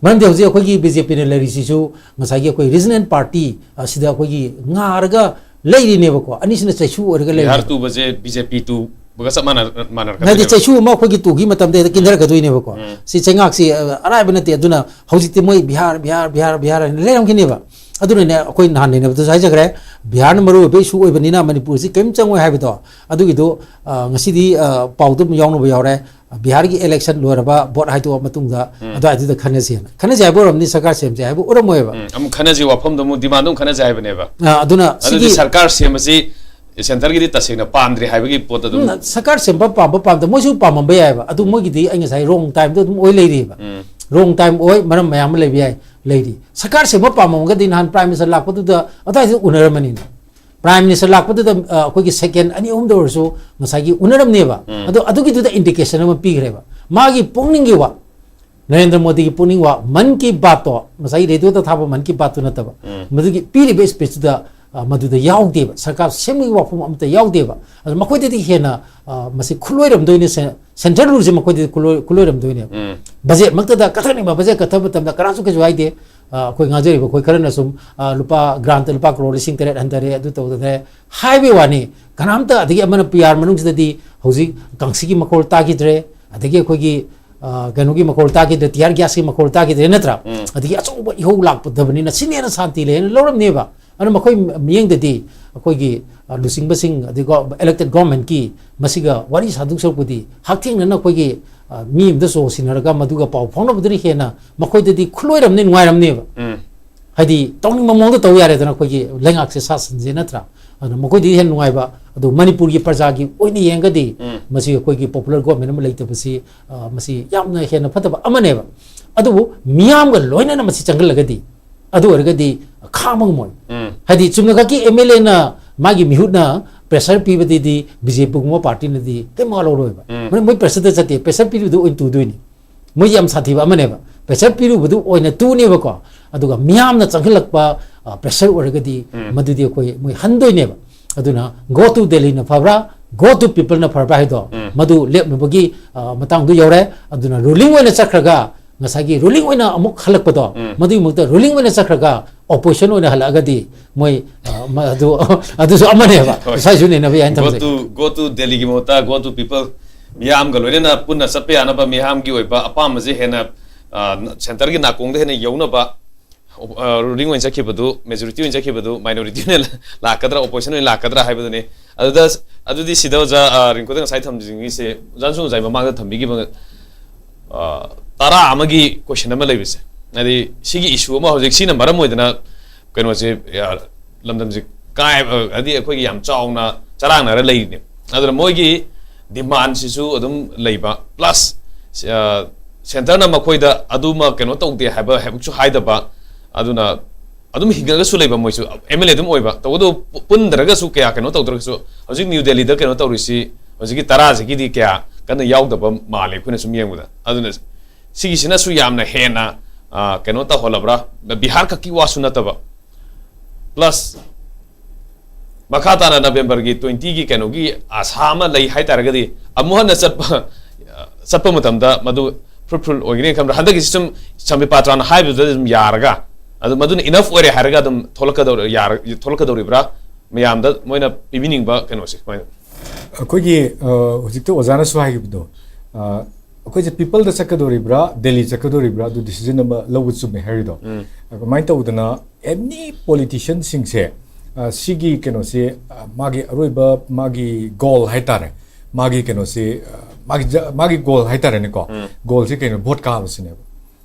ꯃꯔꯝꯗꯤ ꯍꯧꯖꯤꯛ ꯑꯩꯈꯣꯏꯒꯤ ꯕꯤ ꯖꯦ ꯄꯤꯅ ꯂꯩꯔꯤꯁꯤꯁꯨ ꯉꯁꯥꯏꯒꯤ ꯑꯩꯈꯣꯏ ꯔꯤꯖꯅꯦꯜ ꯄꯥꯔꯇꯤ ꯑꯁꯤꯗ ꯑꯩꯈꯣꯏꯒꯤ ꯉꯥꯔꯒ ꯂꯩꯔꯤꯅꯦꯕꯀꯣ꯫ ꯑꯅꯤꯁꯤꯅ ꯆꯩꯁꯨ ꯑꯣꯏꯔꯒ ꯂꯩꯔꯤꯅꯦꯕ꯫ ꯕꯤꯍꯥꯔ ꯇꯨꯕꯁꯦ ꯕꯤ ꯖꯦ ꯄꯤ ꯇꯨꯕꯒ ꯆꯞ ꯃꯥꯟꯅ- ꯍꯥꯏꯗꯤ ꯃꯥꯟꯅꯔꯛꯀꯗꯣꯏꯅꯦꯕ꯫ ꯆꯩꯁꯨ ꯑꯃ ꯑꯩꯈꯣꯏꯒꯤ ꯇꯨꯈꯤ ꯃꯇꯝꯗ ꯍꯦꯛꯇ ꯀꯤꯟꯊꯔꯛꯀꯗꯣꯏꯅꯦꯕꯀꯣ꯫ ꯎꯝ꯫ ꯁꯤ ꯆꯩꯉꯥꯛꯁꯤ ꯑ, ꯑꯔꯥꯏꯕ ꯅꯠꯇꯦ꯫ ꯑꯗꯨꯅ ꯍꯧꯖꯤꯛꯇꯤ ꯃꯣꯏ ꯕꯤꯍꯥꯔ ꯕꯤꯍꯥꯔ ꯕꯤꯍꯥꯔ ꯕꯤꯍꯥꯔ ꯍꯥꯏꯅ ꯂꯩꯔꯝꯈꯤꯅꯦꯕ꯫ ꯑꯗꯨꯅꯅꯦ ꯑꯩꯈꯣꯏ ꯅꯍꯥꯟ ꯅꯩꯅꯕꯗꯁꯨ ꯍꯥꯏꯖꯈ꯭ꯔꯦ, ꯕꯤꯍꯥꯔꯅ ꯃꯔꯨ ꯑꯣꯏꯕ ꯏꯁꯨ ꯑꯣꯏꯕꯅꯤꯅ ꯃꯅꯤꯄꯨꯔꯁꯤ ꯀꯔꯤꯝ ꯆꯪꯉꯣꯏ ꯍꯥꯏꯕꯗꯣ꯫ ꯑꯗꯨꯒꯤꯗꯣ ꯑ, ꯉꯁꯤꯗꯤ ꯑ, ꯄꯥꯎꯗ ꯑꯗꯨꯝ ꯌꯥꯎꯅꯕ ꯌꯥꯎꯔꯦ꯫ ꯕꯤꯍꯥꯔꯒꯤ ꯏꯂꯦꯛꯁꯟ ꯂꯣꯏꯔꯕ, ꯚꯣꯠ ꯍꯥꯏꯗꯣꯛꯑ ꯃꯇꯨꯡꯗ ꯎꯝ꯫ ꯑꯗꯨꯋꯥꯏꯗꯨꯗ ꯈꯟꯅꯁꯦꯅ꯫ ꯈꯟꯅꯁꯦ ꯍꯥꯏꯕ ꯑꯣꯏꯔꯝꯅꯤ, ꯁꯔꯀꯥꯔ ꯁꯦꯝꯁꯦ ꯍꯥꯏꯕ ꯑꯣꯏꯔꯝꯃꯣꯏꯕ꯫ ꯎꯝ, ꯑꯃꯨꯛ ꯈꯟꯅꯁꯤ, ꯋꯥꯐꯝꯗꯣ ꯑꯃꯨꯛ ꯗꯤꯃꯥꯟꯗꯣ ꯑꯃꯨꯛ ꯈꯟꯅꯁꯤ ꯍꯥꯏꯕꯅꯦꯕ꯫ ꯑ, ꯑꯗꯨꯅ ꯑꯗꯨꯗꯤ ꯁꯤꯒꯤ ꯁꯔꯀꯥꯔ ꯁꯦꯝꯕꯁꯤ ꯁꯦꯟꯇꯔꯒꯤꯗꯤ ꯇꯁꯦꯡꯅ ꯄꯥꯝꯗ꯭ꯔꯤ ꯍꯥꯏꯕꯒꯤ ꯄꯣꯠꯇ ꯑꯗꯨꯝ ꯎꯝ, ꯁꯔꯀꯥꯔ ꯁꯦꯝꯕ ꯄꯥꯝꯕ ꯄꯥꯝꯗꯕ ꯃꯣꯏꯁꯨ ꯄꯥꯝꯃꯝꯕ ꯌꯥꯏꯑꯕ꯫ ꯑꯗꯨ ꯃꯣꯏꯒꯤꯗꯤ ꯑꯩ ꯉꯁꯥꯏ ꯔꯣꯡ ꯇꯥꯏꯝꯗꯣ ꯑꯗꯨꯝ ꯑꯣꯏ ꯂꯩꯔꯤꯕ꯫ ꯎꯝ꯫ ꯔꯣꯡ ꯇꯥꯏꯝ ꯑꯣꯏ, ꯃꯔꯝ ꯃꯌꯥꯝ ꯑꯃ ꯂꯩꯕ ꯌꯥꯏ, ꯂꯩꯔꯤ꯫ ꯁꯔꯀꯥꯔ ꯁꯦꯝꯕ ꯄꯥꯝꯃꯝꯒꯗꯤ ꯅꯍꯥꯟ ꯄ꯭ꯔꯥꯏꯝ ꯃꯤꯅꯤꯁꯇꯔ ꯂꯥꯛꯄꯗꯨꯗ ꯑꯗꯨꯋꯥꯏꯗ ꯎꯅꯔꯝꯃꯅꯤꯅ꯫ ꯄ꯭ꯔꯥꯏꯝ ꯃꯤꯅꯤꯁꯇꯔ ꯂꯥꯛꯄꯗꯨꯗ ꯑ, ꯑꯩꯈꯣꯏꯒꯤ ꯁꯦꯀꯦꯟ ꯑꯅꯤ ꯑꯍꯨꯝꯗ ꯑꯣꯏꯔꯁꯨ ꯉꯁꯥꯏꯒꯤ ꯎꯅꯔꯝꯅꯦꯕ꯫ ꯎꯝ꯫ ꯑꯗꯣ ꯑꯗꯨꯒꯤꯗꯨꯗ ꯏꯟꯗꯤꯀꯦꯁꯟ ꯑꯃ ꯄꯤꯈ꯭ꯔꯦꯕ꯫ ꯃꯥꯒꯤ ꯄꯨꯛꯅꯤꯡꯒꯤ ꯋꯥ, ꯅꯔꯦꯟꯗ꯭ꯔ ꯃꯣꯗꯤꯒꯤ ꯄꯨꯛꯅꯤꯡ ꯋꯥ, ꯃꯟ ꯀꯤ ꯕꯥꯠꯇꯣ, ꯉꯁꯥꯏꯒꯤ ꯔꯦꯗꯤꯑꯣꯗ ꯊꯥꯕ ꯃꯟ ꯀꯤ ꯕꯥꯠꯇꯨ ꯅꯠꯇꯕ, ꯎꯝ꯫ ꯃꯗꯨꯒꯤ ꯄꯤꯔꯤꯕ ꯏꯁꯄꯤꯆꯇꯨꯗ ꯑ, ꯃꯗꯨꯗ ꯌꯥꯎꯗꯦꯕ꯫ ꯁꯔꯀꯥꯔ ꯁꯦꯝꯕꯒꯤ ꯋꯥꯐꯝ ꯑꯃꯠꯇ ꯌꯥꯎꯗꯦꯕ꯫ ꯑꯗꯨ ꯃꯈꯣꯏꯗꯗꯤ ꯍꯦꯟꯅ ꯑ, ꯃꯁꯤ ꯈꯨꯠꯂꯣꯏꯔꯝꯗꯣꯏꯅꯦ꯫ ꯁꯦ-, ꯁꯦꯟꯇ꯭ꯔꯦꯜ ꯔꯨꯜꯁꯦ ꯃꯈꯣꯏꯗꯗꯤ ꯈꯨꯠꯂꯣꯏ-, ꯈꯨꯠꯂꯣꯏꯔꯝꯗꯣꯏꯅꯦꯕ꯫ ꯎꯝ꯫ ꯕꯖꯦꯠꯃꯛꯇꯗ ꯀꯛꯊꯠꯅꯤꯡꯕ ꯕꯖꯦꯠ ꯀꯛꯊꯠꯄ ꯃꯇꯝꯗ ꯀꯅꯥꯁꯨ ꯀꯩꯁꯨ ꯍꯥꯏꯗꯦ꯫ ꯑ, ꯑꯩꯈꯣꯏ ꯉꯥꯡꯖꯔꯤꯕ ꯑꯩꯈꯣꯏ ꯈꯔꯅ ꯁꯨꯝ, ꯑ, ꯂꯨꯄꯥ ꯒ꯭ꯔꯥꯟꯠꯇ ꯂꯨꯄꯥ ꯀ꯭ꯔꯣꯔ ꯂꯤꯁꯤꯡ ꯇꯔꯦꯠ ꯍꯟꯊꯔꯦ, ꯑꯗꯨ ꯇꯧꯗꯔꯦ ꯍꯥꯏꯕꯒꯤ ꯋꯥꯅꯤ꯫ ꯀꯅꯥꯝꯇ, ꯑꯗꯒꯤ ꯑꯃꯅ ꯄꯤ ꯑꯥꯔ ꯃꯅꯨꯡꯁꯤꯗꯗꯤ ꯍꯧꯖꯤꯛ ꯀꯥꯡꯁꯤꯒꯤ ꯃꯈꯣꯜ ꯇꯥꯈꯤꯗ꯭ꯔꯦ, ꯑꯗꯒꯤ ꯑꯩꯈꯣꯏꯒꯤ, ꯑ, ꯀꯩꯅꯣꯒꯤ ꯃꯈꯣꯜ ꯇꯥꯈꯤꯗ꯭ꯔꯦ, ꯇꯤꯌꯥꯔ ꯒ꯭ꯌꯥꯁꯀꯤ ꯃꯈꯣꯜ ꯇꯥꯈꯤꯗ꯭ꯔꯦ, ꯅꯠꯇ꯭ꯔꯥ? ꯎꯝ꯫ ꯑꯗꯒꯤ ꯑꯆꯧꯕ ꯏꯍꯧ ꯂꯥꯛꯄꯗꯕꯅꯤꯅ ꯁꯤꯅ ꯍꯦꯟꯅ ꯁꯥꯟꯇꯤ ꯂꯩ ꯍꯥꯏꯅ ꯂꯧꯔꯝꯅꯦꯕ꯫ ꯑꯗꯨꯅ ꯃꯈꯣꯏ ꯃꯤꯠꯌꯦꯡꯗꯗꯤ ꯑꯩꯈꯣꯏꯒꯤ, ꯑ, ꯂꯨꯆꯤꯡꯕꯁꯤꯡ, ꯑꯗꯒꯤ ꯒꯣ-, ꯏꯂꯦꯛꯇꯦꯠ ꯒꯣꯔꯃꯦꯟꯠꯀꯤ ꯃꯁꯤꯒ ꯋꯥꯔꯤ ꯁꯥꯗꯣꯛ ꯁꯔꯨꯛꯄꯨꯗꯤ ꯍꯛꯊꯦꯡꯅꯅ ꯑꯩꯈꯣꯏꯒꯤ, ꯑ, ꯃꯤ ꯑꯃꯗ ꯆꯣ ꯁꯤꯟꯅꯔꯒ ꯃꯗꯨꯒ ꯄꯥꯎ ꯐꯥꯎꯅꯕꯗꯨꯅ ꯍꯦꯟꯅ ꯃꯈꯣꯏꯗꯗꯤ ꯈꯨꯠꯂꯣꯏꯔꯝꯅꯤ, ꯅꯨꯡꯉꯥꯏꯔꯝꯅꯦꯕ꯫ ꯎꯝ꯫ ꯍꯥꯏꯗꯤ ꯇꯧꯅꯤꯡꯕ ꯃꯑꯣꯡꯗ ꯇꯧ ꯌꯥꯔꯦꯗꯅ ꯑꯩꯈꯣꯏꯒꯤ ꯂꯩꯉꯥꯛꯁꯦ, ꯁꯥꯁꯟꯁꯦ, ꯅꯠꯇ꯭ꯔꯥ? ꯑꯗꯨꯅ ꯃꯈꯣꯏꯗꯤ ꯍꯦꯟꯅ ꯅꯨꯡꯉꯥꯏꯕ꯫ ꯑꯗꯨ ꯃꯅꯤꯄꯨꯔꯒꯤ ꯄ꯭ꯔꯖꯥꯒꯤ ꯑꯣꯏꯅ ꯌꯦꯡꯉꯒꯗꯤ ꯎꯝ꯫ ꯃꯁꯤ ꯑꯩꯈꯣꯏꯒꯤ ꯄꯣꯄꯨꯂꯔ ꯒꯣꯔꯃꯦꯟ ꯑꯃ ꯂꯩꯇꯕꯁꯤ, ꯑ, ꯃꯁꯤ ꯌꯥꯝꯅ ꯍꯦꯟꯅ ꯐꯠꯇꯕ ꯑꯃꯅꯦꯕ꯫ ꯑꯗꯨꯕꯨ ꯃꯤꯌꯥꯝꯒ ꯂꯣꯏꯅꯅ ꯃꯁꯤ ꯆꯪꯍꯜꯂꯒꯗꯤ, ꯑꯗꯨ ꯑꯣꯏꯔꯒꯗꯤ ꯈꯥꯡꯕ ꯉꯝꯃꯣꯏ꯫ ꯎꯝ꯫ ꯍꯥꯏꯗꯤ ꯆꯨꯝꯅꯈꯛꯀꯤ ꯑꯦꯝ ꯑꯦꯜ ꯑꯦꯅ ꯃꯥꯒꯤ ꯃꯤꯍꯨꯠꯅ ꯄ꯭ꯔꯦꯁꯔ ꯄꯤꯕꯗꯗꯤ ꯕꯤ ꯖꯦ ꯄꯤꯒꯨꯝꯕ ꯄꯥꯔꯇꯤꯅꯗꯤ ꯀꯩꯝ ꯋꯥ ꯂꯧꯔꯣꯏꯕ꯫ ꯎꯝ꯫ ꯃꯣꯏ, ꯃꯣꯏ ꯄ꯭ꯔꯦꯁꯔꯗ ꯆꯠꯇꯦ, ꯄ꯭ꯔꯦꯁꯔ ꯄꯤꯕꯗꯨ ꯑꯣꯏꯅ ꯇꯨꯗꯣꯏꯅꯤ꯫ ꯃꯣꯏꯁꯦ ꯌꯥꯝ ꯁꯥꯊꯤꯕ ꯑꯃꯅꯦꯕ꯫ ꯄ꯭ꯔꯦꯁꯔ ꯄꯤꯔꯨꯕꯗꯨ ꯑꯣꯏꯅ ꯇꯨꯅꯦꯕꯀꯣ꯫ ꯑꯗꯨꯒ ꯃꯤꯌꯥꯝꯅ ꯆꯪꯍꯜꯂꯛꯄ ꯄ꯭ꯔꯦꯁꯔ ꯑꯣꯏꯔꯒꯗꯤ ꯃꯗꯨꯗꯤ ꯑꯩꯈꯣꯏ ꯃꯣꯏ ꯍꯟꯗꯣꯏꯅꯦꯕ꯫ ꯑꯗꯨꯅ go to Delhiꯅ ꯐꯕ꯭ꯔꯥ, go to peopleꯅ ꯐꯕ꯭ꯔꯥ ꯍꯥꯏꯗꯣ ꯃꯗꯨ ꯂꯦꯞꯅꯕꯒꯤ ꯃꯇꯥꯡꯗꯨ ꯌꯧꯔꯦ꯫ ꯑꯗꯨꯅ ꯔꯨꯂꯤꯡ ꯑꯣꯏꯅ ꯆꯠꯈ꯭ꯔꯒ ꯉꯁꯥꯏꯒꯤ ꯔꯨꯂꯤꯡ ꯑꯣꯏꯅ ꯑꯃꯨꯛ ꯍꯜꯂꯛꯄꯗꯣ, ꯃꯗꯨꯒꯤ ꯃꯍꯨꯠꯇ ꯔꯨꯂꯤꯡ ꯑꯣꯏꯅ ꯆꯠꯈ꯭ꯔꯒ ꯑꯣꯄꯣꯖꯤꯁꯟ ꯑꯣꯏꯅ ꯍꯜꯂꯛꯑꯒꯗꯤ ꯃꯣꯏ ꯑꯗꯨ ꯑꯗꯨꯁꯨ ꯑꯃꯅꯦꯕ꯫ ꯉꯁꯥꯏꯁꯨ ꯅꯩꯅꯕ ꯌꯥꯏꯅ ꯊꯝꯖꯩ꯫ Go to, go to Delhiꯒꯤ ꯃꯍꯨꯠꯇ go to people, ꯃꯤꯌꯥꯝꯒ ꯂꯣꯏꯅꯅ ꯄꯨꯟꯅ ꯆꯠꯄ ꯌꯥꯅꯕ, ꯃꯤꯌꯥꯝꯒꯤ ꯑꯣꯏꯕ ꯑꯄꯥꯝꯕꯁꯦ ꯍꯦꯟꯅ ꯁꯦꯟꯇꯔꯒꯤ ꯅꯥꯀꯣꯡꯗ ꯍꯦꯟꯅ ꯌꯧꯅꯕ ꯔꯨꯂꯤꯡ ꯑꯣꯏꯅ ꯆꯠꯈꯤꯕꯗꯨ, ꯃꯦꯖꯣꯔꯤꯇꯤ ꯑꯣꯏꯅ ꯆꯠꯈꯤꯕꯗꯨ ꯃꯥꯏꯅꯣꯔꯤꯇꯤ ꯑꯣꯏꯅ ꯂꯥꯛꯀꯗ꯭ꯔꯥ, ꯑꯣꯄꯣꯖꯤꯁꯟ ꯑꯣꯏꯅ ꯂꯥꯛꯀꯗ꯭ꯔꯥ ꯍꯥꯏꯕꯗꯨꯅꯤ꯫ ꯑꯗꯨꯗ, ꯑꯗꯨꯗꯤ ꯁꯤꯗ ꯑꯣꯖꯥ ꯔꯤꯡꯀꯨꯗ ꯉꯁꯥꯏ ꯊꯝꯖꯅꯤꯡꯉꯤꯁꯦ, ꯑꯣꯖꯥꯅꯁꯨ ꯉꯁꯥꯏ ꯃꯃꯥꯡꯗ ꯊꯝꯕꯤꯈꯤꯕ ꯇꯔꯥ ꯑꯃꯒꯤ ꯀꯣꯏꯁꯟ ꯑꯃ ꯂꯩꯕꯁꯦ, ꯍꯥꯏꯗꯤ ꯁꯤꯒꯤ ꯏꯁꯨ ꯑꯃ ꯍꯧꯖꯤꯛ ꯁꯤꯅ ꯃꯔꯝ ꯑꯣꯏꯗꯅ ꯀꯩꯅꯣꯁꯦ, ꯂꯝꯗꯝꯁꯦ ꯀꯥꯏ, ꯍꯥꯏꯗꯤ ꯑꯩꯈꯣꯏꯒꯤ ꯌꯥꯝ ꯆꯥꯎꯅ ꯆꯔꯥꯡꯅꯔ ꯂꯩꯔꯤꯅꯦ꯫ ꯑꯗꯨꯅ ꯃꯣꯏꯒꯤ ꯗꯤꯃꯥꯟꯁꯤꯁꯨ ꯑꯗꯨꯝ ꯂꯩꯕ, ꯄ꯭ꯂꯁ ꯁꯦꯟꯇꯔꯅ ꯃꯈꯣꯏꯗ ꯑꯗꯨꯃ ꯀꯩꯅꯣ ꯇꯧꯗꯦ ꯍꯥꯏꯕ ꯍꯥꯏꯕꯁꯨ ꯍꯥꯏꯗꯕ꯫ ꯑꯗꯨꯅ ꯑꯗꯨꯝ ꯍꯤꯡꯉꯒꯁꯨ ꯂꯩꯕ ꯃꯣꯏꯁꯨ, ꯑꯦꯝ ꯑꯦꯜ ꯑꯦ ꯑꯗꯨꯝ ꯑꯣꯏꯕ, ꯇꯧꯕꯇꯕꯨ ꯄꯨꯟꯗ꯭ꯔꯒꯁꯨ, ꯀꯌꯥ ꯀꯩꯅꯣ ꯇꯧꯗ꯭ꯔꯒꯁꯨ, ꯍꯧꯖꯤꯛ ꯅ꯭ꯌꯨ ꯗꯦꯜꯂꯤꯗ ꯀꯩꯅꯣ ꯇꯧꯔꯤꯁꯤ, ꯍꯧꯖꯤꯛꯀꯤ ꯇꯔꯥꯁꯤꯒꯤꯗꯤ ꯀꯌꯥ ꯀꯟꯅ ꯌꯥꯎꯗꯕ ꯃꯥꯜꯂꯦ ꯑꯩꯈꯣꯏꯅ ꯁꯨꯝ ꯌꯦꯡꯕꯗ꯫ ꯑꯗꯨꯅ ꯁꯤꯒꯤꯁꯤꯅꯁꯨ ꯌꯥꯝꯅ ꯍꯦꯟꯅ ꯀꯩꯅꯣ ꯇꯧꯍꯜꯂꯕ꯭ꯔꯥ, ꯕꯤꯍꯥꯔ ꯈꯛꯀꯤ ꯋꯥꯁꯨ ꯅꯠꯇꯕ, ꯄ꯭ꯂꯁ ꯃꯈꯥ ꯇꯥꯅ ꯅꯕꯦꯝꯕꯔꯒꯤ ꯇ꯭ꯋꯦꯟꯇꯤꯒꯤ ꯀꯩꯅꯣꯒꯤ ꯑꯥꯁꯥ ꯑꯃ ꯂꯩ ꯍꯥꯏꯇꯥꯔꯒꯗꯤ, ꯑꯃꯨꯛ ꯍꯟꯅ ꯆꯠꯄ ꯆꯠꯄ ꯃꯇꯝꯗ ꯃꯗꯨ ꯐ꯭ꯔꯨꯠꯐꯨꯜ ꯑꯣꯏꯒꯅꯤ ꯈꯟꯕ꯭ꯔꯥ? ꯍꯟꯗꯛꯀꯤꯁꯤ ꯁꯨꯝ ꯁꯝꯕꯤꯠ ꯄꯥꯇ꯭ꯔꯥꯅ ꯍꯥꯏꯕꯗꯨꯗ ꯑꯗꯨꯝ ꯌꯥꯔꯒ, ꯑꯗꯨ ꯃꯗꯨꯅ ꯏꯅꯐ ꯑꯣꯏꯔꯦ ꯍꯥꯏꯔꯒ ꯑꯗꯨꯝ ꯊꯣꯛꯂꯛꯀꯗꯧꯔ-, ꯌꯥꯔ-, ꯊꯣꯛꯂꯛꯀꯗꯧꯔꯤꯕ꯭ꯔꯥ? ꯃꯌꯥꯝꯗ ꯃꯣꯏꯅ ꯄꯤꯕꯤꯅꯤꯡꯕ ꯀꯩꯅꯣꯁꯦ ꯀꯃꯥꯏꯅ? ꯑꯩꯈꯣꯏꯒꯤ ꯍꯧꯖꯤꯛꯇ ꯑꯣꯖꯥꯅꯁꯨ ꯍꯥꯏꯈꯤꯕꯗꯣ, ꯑꯩꯈꯣꯏꯁꯦ ꯄꯤꯄꯜꯗ ꯆꯠꯀꯗꯧꯔꯤꯕ꯭ꯔꯥ, ꯗꯦꯜꯂꯤ ꯆꯠꯀꯗꯧꯔꯤꯕ꯭ꯔꯥ, ꯑꯗꯨ ꯗꯤꯁꯤꯖꯟ ꯑꯃ ꯂꯧꯕ ꯆꯨꯝꯃꯦ ꯍꯥꯏꯔꯤꯗꯣ꯫ ꯀꯃꯥꯏꯅ ꯇꯧꯗꯅ ꯑꯦꯅꯤ ꯄꯣꯂꯤꯇꯤꯁꯤꯌꯟꯁꯤꯡꯁꯦ, ꯁꯤꯒꯤ ꯀꯩꯅꯣꯁꯦ, ꯃꯥꯒꯤ ꯑꯔꯣꯏꯕ ꯃꯥꯒꯤ ꯒꯣꯜ ꯍꯥꯏꯇꯥꯔꯦ, ꯃꯥꯒꯤ ꯀꯩꯅꯣꯁꯦ, ꯃꯥꯒꯤ ꯖ-, ꯃꯥꯒꯤ ꯒꯣꯜ ꯍꯥꯏꯇꯥꯔꯦꯅꯦꯀꯣ꯫ ꯒꯣꯜꯁꯦ ꯀꯩꯅꯣ? ꯚꯣꯠ ꯀꯥꯕꯁꯤꯅꯦꯕ꯫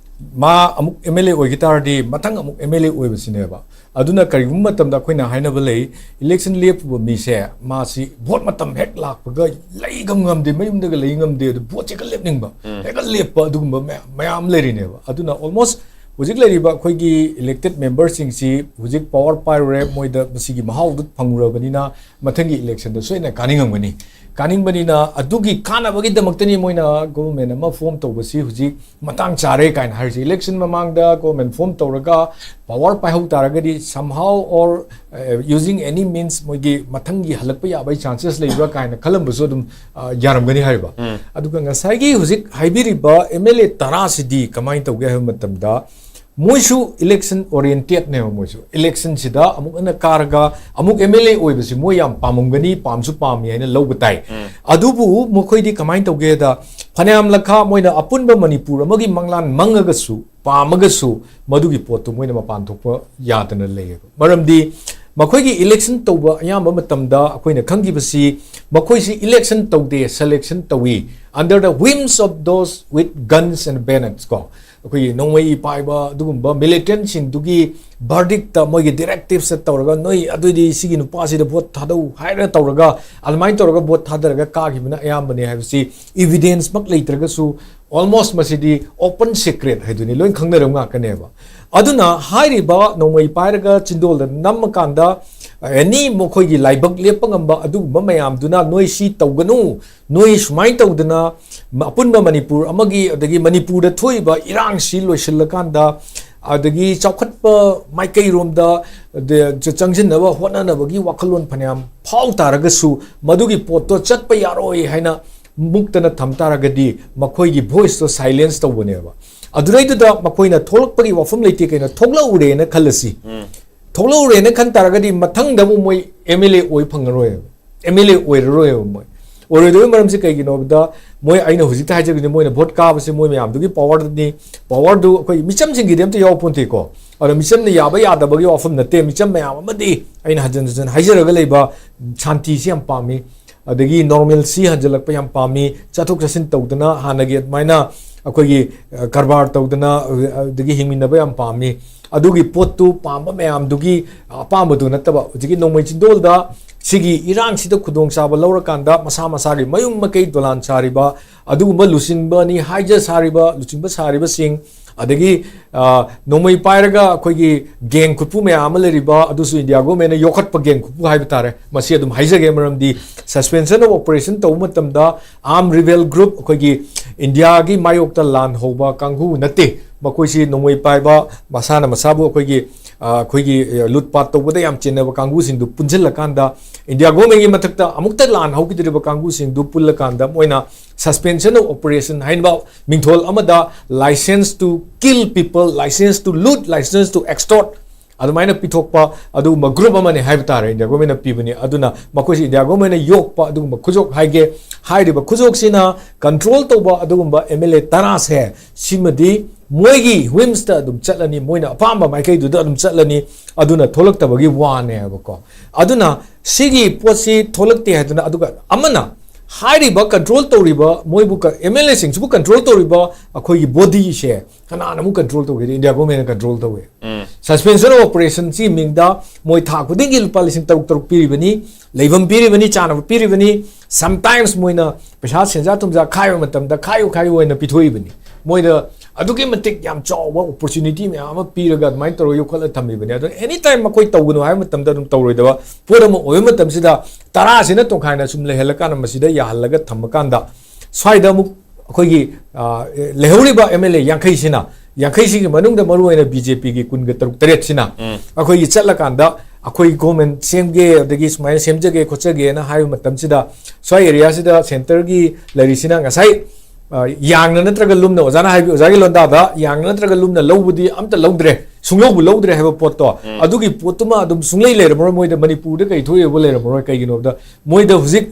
ꯃꯥ ꯑꯃꯨꯛ ꯑꯦꯝ ꯑꯦꯜ ꯑꯦ ꯑꯣꯏꯈꯤ ꯇꯥꯔꯗꯤ ꯃꯊꯪ ꯑꯃꯨꯛ ꯑꯦꯝ ꯑꯦꯜ ꯑꯦ ꯑꯣꯏꯕꯁꯤꯅꯦꯕ꯫ ꯑꯗꯨꯅ ꯀꯔꯤꯒꯨꯝꯕ ꯃꯇꯝꯗ ꯑꯩꯈꯣꯏꯅ ꯍꯥꯏꯅꯕ ꯂꯩ, ꯏꯂꯦꯛꯁꯟ ꯂꯦꯞꯄꯨꯕ ꯃꯤꯁꯦ ꯃꯥꯁꯤ ꯚꯣꯠ ꯃꯇꯝ ꯍꯦꯛ ꯂꯥꯛꯄꯒ ꯂꯩ ꯉꯝ-, ꯉꯝꯗꯦ, ꯃꯌꯨꯝꯗꯒ ꯂꯩ ꯉꯝꯗꯦ, ꯑꯗꯨ ꯚꯣꯠꯁꯦ ꯍꯦꯛꯇ ꯂꯦꯞꯅꯤꯡꯕ, ꯍꯦꯛꯇ ꯂꯦꯞꯄ, ꯑꯗꯨꯒꯨꯝꯕ ꯃꯌꯥꯝ, ꯃꯌꯥꯝ ꯂꯩꯔꯤꯅꯦꯕ꯫ ꯑꯗꯨꯅ almost ꯍꯧꯖꯤꯛ ꯂꯩꯔꯤꯕ ꯑꯩꯈꯣꯏꯒꯤ ꯏꯂꯦꯛꯇꯦꯠ ꯃꯦꯝꯕꯔꯁꯤꯡꯁꯤ ꯍꯧꯖꯤꯛ ꯄꯋꯥꯔ ꯄꯥꯏꯔꯨꯔꯦ, ꯃꯣꯏꯗ ꯃꯁꯤꯒꯤ ꯃꯍꯥꯎꯗꯨ ꯐꯪꯉꯨꯔꯕꯅꯤꯅ ꯃꯊꯪꯒꯤ ꯏꯂꯦꯛꯁꯟꯗ ꯁꯣꯏꯗꯅ ꯀꯥꯅꯤꯡꯉꯝꯒꯅꯤ꯫ ꯀꯥꯅꯤꯡꯕꯅꯤꯅ ꯑꯗꯨꯒꯤ ꯀꯥꯟꯅꯕꯒꯤꯗꯃꯛꯇꯅꯤ ꯃꯣꯏꯅ ꯒꯣꯚꯔꯟꯃꯦꯟ ꯑꯃ ꯐꯣꯔꯝ ꯇꯧꯕꯁꯤ ꯍꯧꯖꯤꯛ ꯃꯇꯥꯡ ꯆꯥꯔꯦ ꯀꯥꯏꯅ ꯍꯥꯏꯔꯤꯁꯦ꯫ ꯏꯂꯦꯛꯁꯟ ꯃꯃꯥꯡꯗ ꯒꯣꯚꯔꯟꯃꯦꯟ ꯐꯣꯔꯝ ꯇꯧꯔꯒ ꯄꯋꯥꯔ ꯄꯥꯏꯍꯧ ꯇꯥꯔꯒꯗꯤ somehow or using any means ꯃꯣꯏꯒꯤ ꯃꯊꯪꯒꯤ ꯍꯜꯂꯛꯄ ꯌꯥꯕꯒꯤ ꯆꯥꯟꯁꯦꯁ ꯂꯩꯕ꯭ꯔꯥ ꯀꯥꯏꯅ ꯈꯜꯂꯝꯕꯁꯨ ꯑꯗꯨꯝ ꯌꯥꯔꯝꯒꯅꯤ ꯍꯥꯏꯔꯤꯕ꯫ ꯑꯗꯨꯒ ꯉꯁꯥꯏꯒꯤ ꯍꯧꯖꯤꯛ ꯍꯥꯏꯕꯤꯔꯤꯕ ꯑꯦꯝ ꯑꯦꯜ ꯑꯦ ꯇꯔꯥꯁꯤꯗꯤ ꯀꯃꯥꯏꯅ ꯇꯧꯒꯦ ꯍꯥꯏꯕ ꯃꯇꯝꯗ ꯃꯣꯏꯁꯨ ꯏꯂꯦꯛꯁꯟ ꯑꯣꯔꯤꯌꯦꯟꯇꯦꯠꯅꯦꯕ꯫ ꯃꯣꯏꯁꯨ ꯏꯂꯦꯛꯁꯟꯁꯤꯗ ꯑꯃꯨꯛ ꯍꯟꯅ ꯀꯥꯔꯒ ꯑꯃꯨꯛ ꯑꯦꯝ ꯑꯦꯜ ꯑꯦ ꯑꯣꯏꯕꯁꯤ ꯃꯣꯏ ꯌꯥꯝ ꯄꯥꯝꯃꯝꯒꯅꯤ, ꯄꯥꯝꯁꯨ ꯄꯥꯝꯃꯤ ꯍꯥꯏꯅ ꯂꯧꯕ ꯇꯥꯏ꯫ ꯑꯗꯨꯕꯨ ꯃꯈꯣꯏꯗꯤ ꯀꯃꯥꯏꯅ ꯇꯧꯒꯦꯗ, ꯐꯅꯌꯥꯝ ꯂꯛꯈꯥ ꯃꯣꯏꯅ ꯑꯄꯨꯟꯕ ꯃꯅꯤꯄꯨꯔ ꯑꯃꯒꯤ ꯃꯪꯂꯥꯟ ꯃꯪꯉꯒꯁꯨ, ꯄꯥꯝꯃꯒꯁꯨ ꯃꯗꯨꯒꯤ ꯄꯣꯠꯇꯨ ꯃꯣꯏꯅ ꯃꯄꯥꯟ ꯊꯣꯛꯄ ꯌꯥꯗꯅ ꯂꯩꯌꯦꯕ꯫ ꯃꯔꯝꯗꯤ ꯃꯈꯣꯏꯒꯤ ꯏꯂꯦꯛꯁꯟ ꯇꯧꯕ ꯑꯌꯥꯝꯕ ꯃꯇꯝꯗ ꯑꯩꯈꯣꯏꯅ ꯈꯪꯈꯤꯕꯁꯤ ꯃꯈꯣꯏꯁꯤ ꯏꯂꯦꯛꯁꯟ ꯇꯧꯗꯦ, ꯁꯦꯂꯦꯛꯁꯟ ꯇꯧꯏ under the whims of those with guns and bayonets ꯀꯣ꯫ ꯑꯩꯈꯣꯏꯒꯤ ꯅꯣꯡꯃꯩ ꯄꯥꯏꯕ ꯑꯗꯨꯒꯨꯝꯕ ꯃꯤꯂꯤꯇꯦꯟꯁꯤꯡꯗꯨꯒꯤ ꯚꯔꯗꯤꯛꯇ ꯃꯣꯏꯒꯤ ꯗꯤꯔꯦꯛꯇꯤꯞꯁꯇ ꯇꯧꯔꯒ ꯅꯣꯏ ꯑꯗꯨꯗꯤ ꯁꯤꯒꯤ ꯅꯨꯄꯥꯁꯤꯗ ꯚꯣꯠ ꯊꯥꯗꯧ ꯍꯥꯏꯔꯒ ꯇꯧꯔꯒ ꯑꯗꯨꯃꯥꯏꯅ ꯇꯧꯔꯒ ꯚꯣꯠ ꯊꯥꯗꯔꯒ ꯀꯥꯈꯤꯕꯅ ꯑꯌꯥꯝꯕꯅꯦ ꯍꯥꯏꯕꯁꯤ ꯏꯚꯤꯗꯦꯟꯁꯃꯛ ꯂꯩꯇ꯭ꯔꯒꯁꯨ almost ꯃꯁꯤꯗꯤ open secret ꯍꯥꯏꯗꯨꯅꯤ, ꯂꯣꯏ ꯈꯪꯅꯔꯕ ꯉꯥꯛꯇꯅꯦꯕ꯫ ꯑꯗꯨꯅ ꯍꯥꯏꯔꯤꯕ ꯅꯣꯡꯃꯩ ꯄꯥꯏꯔꯒ ꯆꯤꯟꯗꯣꯜꯗ ꯅꯝꯃꯀꯥꯟꯗ ꯑꯦꯅꯤ ꯃꯈꯣꯏꯒꯤ ꯂꯥꯏꯕꯛ ꯂꯦꯞꯄ ꯉꯝꯕ ꯑꯗꯨꯒꯨꯝꯕ ꯃꯌꯥꯝꯗꯨꯅ ꯅꯣꯏ ꯁꯤ ꯇꯧꯒꯅꯨ, ꯅꯣꯏ ꯁꯨꯃꯥꯏꯅ ꯇꯧꯗꯅ ꯑꯄꯨꯟꯕ ꯃꯅꯤꯄꯨꯔ ꯑꯃꯒꯤ ꯑꯗꯒꯤ ꯃꯅꯤꯄꯨꯔꯗ ꯊꯣꯛꯏꯕ ꯏꯔꯥꯡꯁꯤ ꯂꯣꯏꯁꯤꯜꯂꯀꯥꯟꯗ ꯑꯗꯒꯤ ꯆꯥꯎꯈꯠꯄ ꯃꯥꯏꯀꯩꯔꯣꯝꯗ ꯆꯪꯁꯤꯟꯅꯕ ꯍꯣꯠꯅꯅꯕꯒꯤ ꯋꯥꯈꯜꯂꯣꯟ ꯐꯅꯌꯥꯝ ꯐꯥꯎ ꯇꯥꯔꯒꯁꯨ ꯃꯗꯨꯒꯤ ꯄꯣꯠꯇꯣ ꯆꯠꯄ ꯌꯥꯔꯣꯏ ꯍꯥꯏꯅ ꯃꯨꯛꯇꯅ ꯊꯝ ꯇꯥꯔꯒꯗꯤ ꯃꯈꯣꯏꯒꯤ ꯚꯣꯏꯁꯇꯣ ꯁꯥꯏꯂꯦꯟꯁ ꯇꯧꯕꯅꯦꯕ꯫ ꯑꯗꯨꯗꯩꯗꯨꯗ ꯃꯈꯣꯏꯅ ꯊꯣꯛꯂꯛꯄꯒꯤ ꯋꯥꯐꯝ ꯂꯩꯇꯦ ꯀꯩꯅꯣ, ꯊꯣꯛꯂꯛꯎꯔꯦꯅ ꯈꯜꯂꯁꯤ꯫ ꯊꯣꯛꯂꯛꯎꯔꯦꯅ ꯈꯟ ꯇꯥꯔꯒꯗꯤ ꯃꯊꯪꯗ ꯑꯃꯨꯛ ꯃꯣꯏ ꯑꯦꯝ ꯑꯦꯜ ꯑꯦ ꯑꯣꯏ ꯐꯪꯉꯔꯣꯏꯕ, ꯑꯦꯝ ꯑꯦꯜ ꯑꯦ ꯑꯣꯏꯔꯔꯣꯏꯕ ꯃꯣꯏ꯫ ꯑꯣꯏꯔꯣꯏꯗꯕꯒꯤ ꯃꯔꯝꯁꯤ ꯀꯩꯒꯤꯅꯣ ꯍꯥꯏꯕꯗ ꯃꯣꯏ, ꯑꯩꯅ ꯍꯧꯖꯤꯛꯇ ꯍꯥꯏꯖꯈꯤꯕꯅꯤ, ꯃꯣꯏꯅ ꯚꯣꯠ ꯀꯥꯕꯁꯦ ꯃꯣꯏ ꯃꯌꯥꯝꯗꯨꯒꯤ ꯄꯋꯥꯔꯗꯨꯅꯤ꯫ ꯄꯋꯥꯔꯗꯨ ꯑꯩꯈꯣꯏ ꯃꯤꯆꯝꯁꯤꯡꯒꯤꯗꯤ ꯑꯝꯇ ꯌꯥꯎ ꯄꯣꯟꯇꯦꯀꯣ꯫ ꯑꯗꯣ ꯃꯤꯆꯝꯅ ꯌꯥꯕ ꯌꯥꯗꯕꯒꯤ ꯋꯥꯐꯝ ꯅꯠꯇꯦ꯫ ꯃꯤꯆꯝ ꯃꯌꯥꯝ ꯑꯃꯗꯤ ꯑꯩꯅ ꯍꯟꯖꯤꯟ ꯍꯟꯖꯤꯟ ꯍꯥꯏꯖꯔꯒ ꯂꯩꯕ ꯁꯥꯟꯇꯤꯁꯤ ꯌꯥꯝ ꯄꯥꯝꯃꯤ, ꯑꯗꯒꯤ ꯅꯣꯔꯃꯦꯜꯁꯤ ꯍꯟꯖꯤꯜꯂꯛꯄ ꯌꯥꯝ ꯄꯥꯝꯃꯤ, ꯆꯠꯊꯣꯛ ꯆꯠꯁꯤꯟ ꯇꯧꯗꯅ ꯍꯥꯟꯅꯒꯤ ꯑꯗꯨꯃꯥꯏꯅ ꯑꯩꯈꯣꯏꯒꯤ ꯀꯔꯕꯥꯔ ꯇꯧꯗꯅ ꯑꯗꯒꯤ ꯍꯤꯡꯃꯤꯟꯅꯕ ꯌꯥꯝ ꯄꯥꯝꯃꯤ꯫ ꯑꯗꯨꯒꯤ ꯄꯣꯠꯇꯨ ꯄꯥꯝꯕ ꯃꯌꯥꯝꯗꯨꯒꯤ ꯑꯄꯥꯝꯕꯗꯨ ꯅꯠꯇꯕ ꯍꯧꯖꯤꯛꯀꯤ ꯅꯣꯡꯃꯩ ꯆꯤꯟꯗꯣꯜꯗ ꯁꯤꯒꯤ ꯏꯔꯥꯡꯁꯤꯗ ꯈꯨꯗꯣꯡꯆꯥꯕ ꯂꯧꯔꯀꯥꯟꯗ ꯃꯁꯥ ꯃꯁꯥꯒꯤ ꯃꯌꯨꯝ ꯃꯀꯩ ꯗꯣꯂꯥꯟ ꯁꯥꯔꯤꯕ ꯑꯗꯨꯒꯨꯝꯕ ꯂꯨꯆꯤꯡꯕꯅꯤ ꯍꯥꯏꯖ ꯁꯥꯔꯤꯕ ꯂꯨꯆꯤꯡꯕ ꯁꯥꯔꯤꯕꯁꯤꯡ, ꯑꯗꯒꯤ ꯑ, ꯅꯣꯡꯃꯩ ꯄꯥꯏꯔꯒ ꯑꯩꯈꯣꯏꯒꯤ ꯒꯦꯡ ꯈꯨꯠꯄꯨ ꯃꯌꯥꯝ ꯑꯃ ꯂꯩꯔꯤꯕ, ꯑꯗꯨꯁꯨ ꯏꯟꯗꯤꯌꯥ ꯒꯣꯔꯃꯦꯟꯅ ꯌꯣꯛꯈꯠꯄ ꯒꯦꯡ ꯈꯨꯠꯄꯨ ꯍꯥꯏꯕ ꯇꯥꯔꯦ꯫ ꯃꯁꯤ ꯑꯗꯨꯝ ꯍꯥꯏꯖꯒꯦ, ꯃꯔꯝꯗꯤ suspension of operation ꯇꯧꯕ ꯃꯇꯝꯗ armed rebel group, ꯑꯩꯈꯣꯏꯒꯤ ꯏꯟꯗꯤꯌꯥꯒꯤ ꯃꯥꯌꯣꯛꯇ ꯂꯥꯟ ꯍꯧꯕ ꯀꯥꯡꯕꯨ ꯅꯠꯇꯦ꯫ ꯃꯈꯣꯏꯁꯤ ꯅꯣꯡꯃꯩ ꯄꯥꯏꯕ, ꯃꯁꯥꯅ ꯃꯁꯥꯕꯨ ꯑꯩꯈꯣꯏꯒꯤ, ꯑ, ꯑꯩꯈꯣꯏꯒꯤ, ꯑ, ꯂꯨꯠ ꯄꯥꯠ ꯇꯧꯕꯗ ꯌꯥꯝ ꯆꯦꯟꯅꯕ ꯀꯥꯡꯕꯨꯁꯤꯡꯗꯨ ꯄꯨꯟꯁꯤꯜꯂꯀꯥꯟꯗ, ꯏꯟꯗꯤꯌꯥ ꯒꯣꯔꯃꯦꯟꯒꯤ ꯃꯊꯛꯇ ꯑꯃꯨꯛꯇ ꯂꯥꯟ ꯍꯧꯈꯤꯗ꯭ꯔꯤꯕ ꯀꯥꯡꯕꯨꯁꯤꯡꯗꯨ ꯄꯨꯜꯂꯀꯥꯟꯗ ꯃꯣꯏꯅ suspension of operation ꯍꯥꯏꯅꯕ ꯃꯤꯡꯊꯣꯜ ꯑꯃꯗ license to kill people, license to loot, license to extort ꯑꯗꯨꯃꯥꯏꯅ ꯄꯤꯊꯣꯛꯄ ꯑꯗꯨꯒꯨꯝꯕ group ꯑꯃꯅꯤ ꯍꯥꯏꯕ ꯇꯥꯔꯦ, ꯏꯟꯗꯤꯌꯥ ꯒꯣꯔꯃꯦꯟꯅ ꯄꯤꯕꯅꯤ꯫ ꯑꯗꯨꯅ ꯃꯈꯣꯏꯁꯤ ꯏꯟꯗꯤꯌꯥ ꯒꯣꯔꯃꯦꯟꯅ ꯌꯣꯛꯄ ꯑꯗꯨꯒꯨꯝꯕ ꯈꯨꯖꯣꯛ ꯍꯥꯏꯒꯦ꯫ ꯍꯥꯏꯔꯤꯕ ꯈꯨꯖꯣꯛꯁꯤꯅ control ꯇꯧꯕ ꯑꯗꯨꯒꯨꯝꯕ M L A ꯇꯔꯥꯁꯦ, ꯁꯤꯃꯗꯤ ꯃꯣꯏꯒꯤ whimsꯇ ꯑꯗꯨꯝ ꯆꯠꯂꯅꯤ, ꯃꯣꯏꯅ ꯑꯄꯥꯝꯕ ꯃꯥꯏꯀꯩꯗꯨꯗ ꯑꯗꯨꯝ ꯆꯠꯂꯅꯤ꯫ ꯑꯗꯨꯅ ꯊꯣꯛꯂꯛꯇꯕꯒꯤ ꯋꯥꯅꯦꯕꯀꯣ꯫ ꯑꯗꯨꯅ ꯁꯤꯒꯤ ꯄꯣꯠꯁꯤ ꯊꯣꯛꯂꯛꯇꯦ ꯍꯥꯏꯗꯅ, ꯑꯗꯨꯒ ꯑꯃꯅ ꯍꯥꯏꯔꯤꯕ control ꯇꯧꯔꯤꯕ ꯃꯣꯏꯕꯨ ꯀ-, M L Aꯁꯤꯡꯁꯤꯕꯨ control ꯇꯧꯔꯤꯕ ꯑꯩꯈꯣꯏꯒꯤ bodyꯁꯦ ꯀꯅꯥꯅ ꯑꯃꯨꯛ control ꯇꯧꯒꯦꯗꯤ ꯏꯟꯗꯤꯌꯥ ꯒꯣꯔꯃꯦꯟꯅ control ꯇꯧꯋꯦ꯫ Suspension of operationꯁꯤ ꯃꯤꯡꯗ ꯃꯣꯏ ꯊꯥ ꯈꯨꯗꯤꯡꯒꯤ ꯂꯨꯄꯥ ꯂꯤꯁꯤꯡ ꯇꯔꯨꯛ ꯇꯔꯨꯛ ꯄꯤꯔꯤꯕꯅꯤ, ꯂꯩꯐꯝ ꯄꯤꯔꯤꯕꯅꯤ, ꯆꯥꯅꯕ ꯄꯤꯔꯤꯕꯅꯤ꯫ Sometimes ꯃꯣꯏꯅ ꯄꯩꯁꯥ ꯁꯦꯟꯖꯥ ꯊꯨꯝꯖꯥ ꯈꯥꯏꯕ ꯃꯇꯝꯗ ꯈꯥꯏꯌꯨ ꯈꯥꯏꯌꯨ ꯑꯣꯏꯅ ꯄꯤꯊꯣꯛꯏꯕꯅꯤ꯫ ꯃꯣꯏꯗ ꯑꯗꯨꯛꯀꯤ ꯃꯇꯤꯛ ꯌꯥꯝ ꯆꯥꯎꯕ opportunity ꯃꯌꯥꯝ ꯑꯃ ꯄꯤꯔꯒ ꯑꯗꯨꯃꯥꯏꯅ ꯇꯧꯔꯒ ꯌꯣꯛꯈꯠꯂ ꯊꯝꯃꯤꯕꯅꯤ꯫ ꯑꯗꯣ any time ꯃꯈꯣꯏ ꯇꯧꯒꯅꯨ ꯍꯥꯏꯕ ꯃꯇꯝꯗ ꯑꯗꯨꯝ ꯇꯧꯔꯣꯏꯗꯕ ꯄꯣꯠ ꯑꯃ ꯑꯣꯏꯕ ꯃꯇꯝꯁꯤꯗ, ꯇꯔꯥꯁꯤꯅ ꯇꯣꯡꯈꯥꯏꯅ ꯁꯨꯝ ꯂꯩꯍꯜꯂꯀꯥꯟꯗ ꯃꯁꯤꯗ ꯌꯥꯍꯜꯂꯒ ꯊꯝꯃꯀꯥꯟꯗ, ꯁ꯭ꯋꯥꯏꯗ ꯑꯃꯨꯛ ꯑꯩꯈꯣꯏꯒꯤ, ꯑ, ꯂꯩꯍꯧꯔꯤꯕ M L A ꯌꯥꯡꯈꯩꯁꯤꯅ, ꯌꯥꯡꯈꯩꯁꯤꯒꯤ ꯃꯅꯨꯡꯗ ꯃꯔꯨꯑꯣꯏꯅ BJPꯒꯤ ꯀꯨꯟꯒ ꯇꯔꯨꯛ ꯇꯔꯦꯠꯁꯤꯅ ꯎꯝ꯫ ꯑꯩꯈꯣꯏꯒꯤ ꯆꯠꯂꯀꯥꯟꯗ ꯑꯩꯈꯣꯏ government ꯁꯦꯝꯒꯦ, ꯑꯗꯒꯤ ꯁꯨꯃꯥꯏꯅ ꯁꯦꯝꯖꯒꯦ ꯈꯣꯠꯆꯒꯦꯅ ꯍꯥꯏꯕ ꯃꯇꯝꯁꯤꯗ, ꯁ꯭ꯋꯥꯏ areaꯁꯤꯗ centreꯒꯤ ꯂꯩꯔꯤꯁꯤꯅ ꯉꯁꯥꯏ, ꯑ, ꯌꯥꯡꯅ ꯅꯠꯇ꯭ꯔꯒ ꯂꯨꯝꯅ, ꯑꯣꯖꯥꯅ ꯍꯥꯏꯕꯤ-, ꯑꯣꯖꯥꯒꯤ ꯂꯣꯟꯗꯥꯗ ꯌꯥꯡꯅ ꯅꯠꯇ꯭ꯔꯒ ꯂꯨꯝꯅ ꯂꯧꯕꯗꯤ ꯑꯝꯇ ꯂꯧꯗ꯭ꯔꯦ, ꯁꯨꯡꯂꯧꯕꯨ ꯂꯧꯗ꯭ꯔꯦ ꯍꯥꯏꯕ ꯄꯣꯠꯇꯣ, ꯎꯝ꯫ ꯑꯗꯨꯒꯤ ꯄꯣꯠꯇꯨꯃ ꯑꯗꯨꯝ ꯁꯨꯡꯂꯩ ꯂꯩꯔꯝꯃꯔꯣꯏ꯫ ꯃꯣꯏꯗ ꯃꯅꯤꯄꯨꯔꯗ ꯀꯩ ꯊꯣꯛꯏꯕꯨ ꯂꯩꯔꯝꯃꯔꯣꯏ꯫ ꯀꯩꯒꯤꯅꯣꯗ ꯃꯣꯏꯗ ꯍꯧꯖꯤꯛ,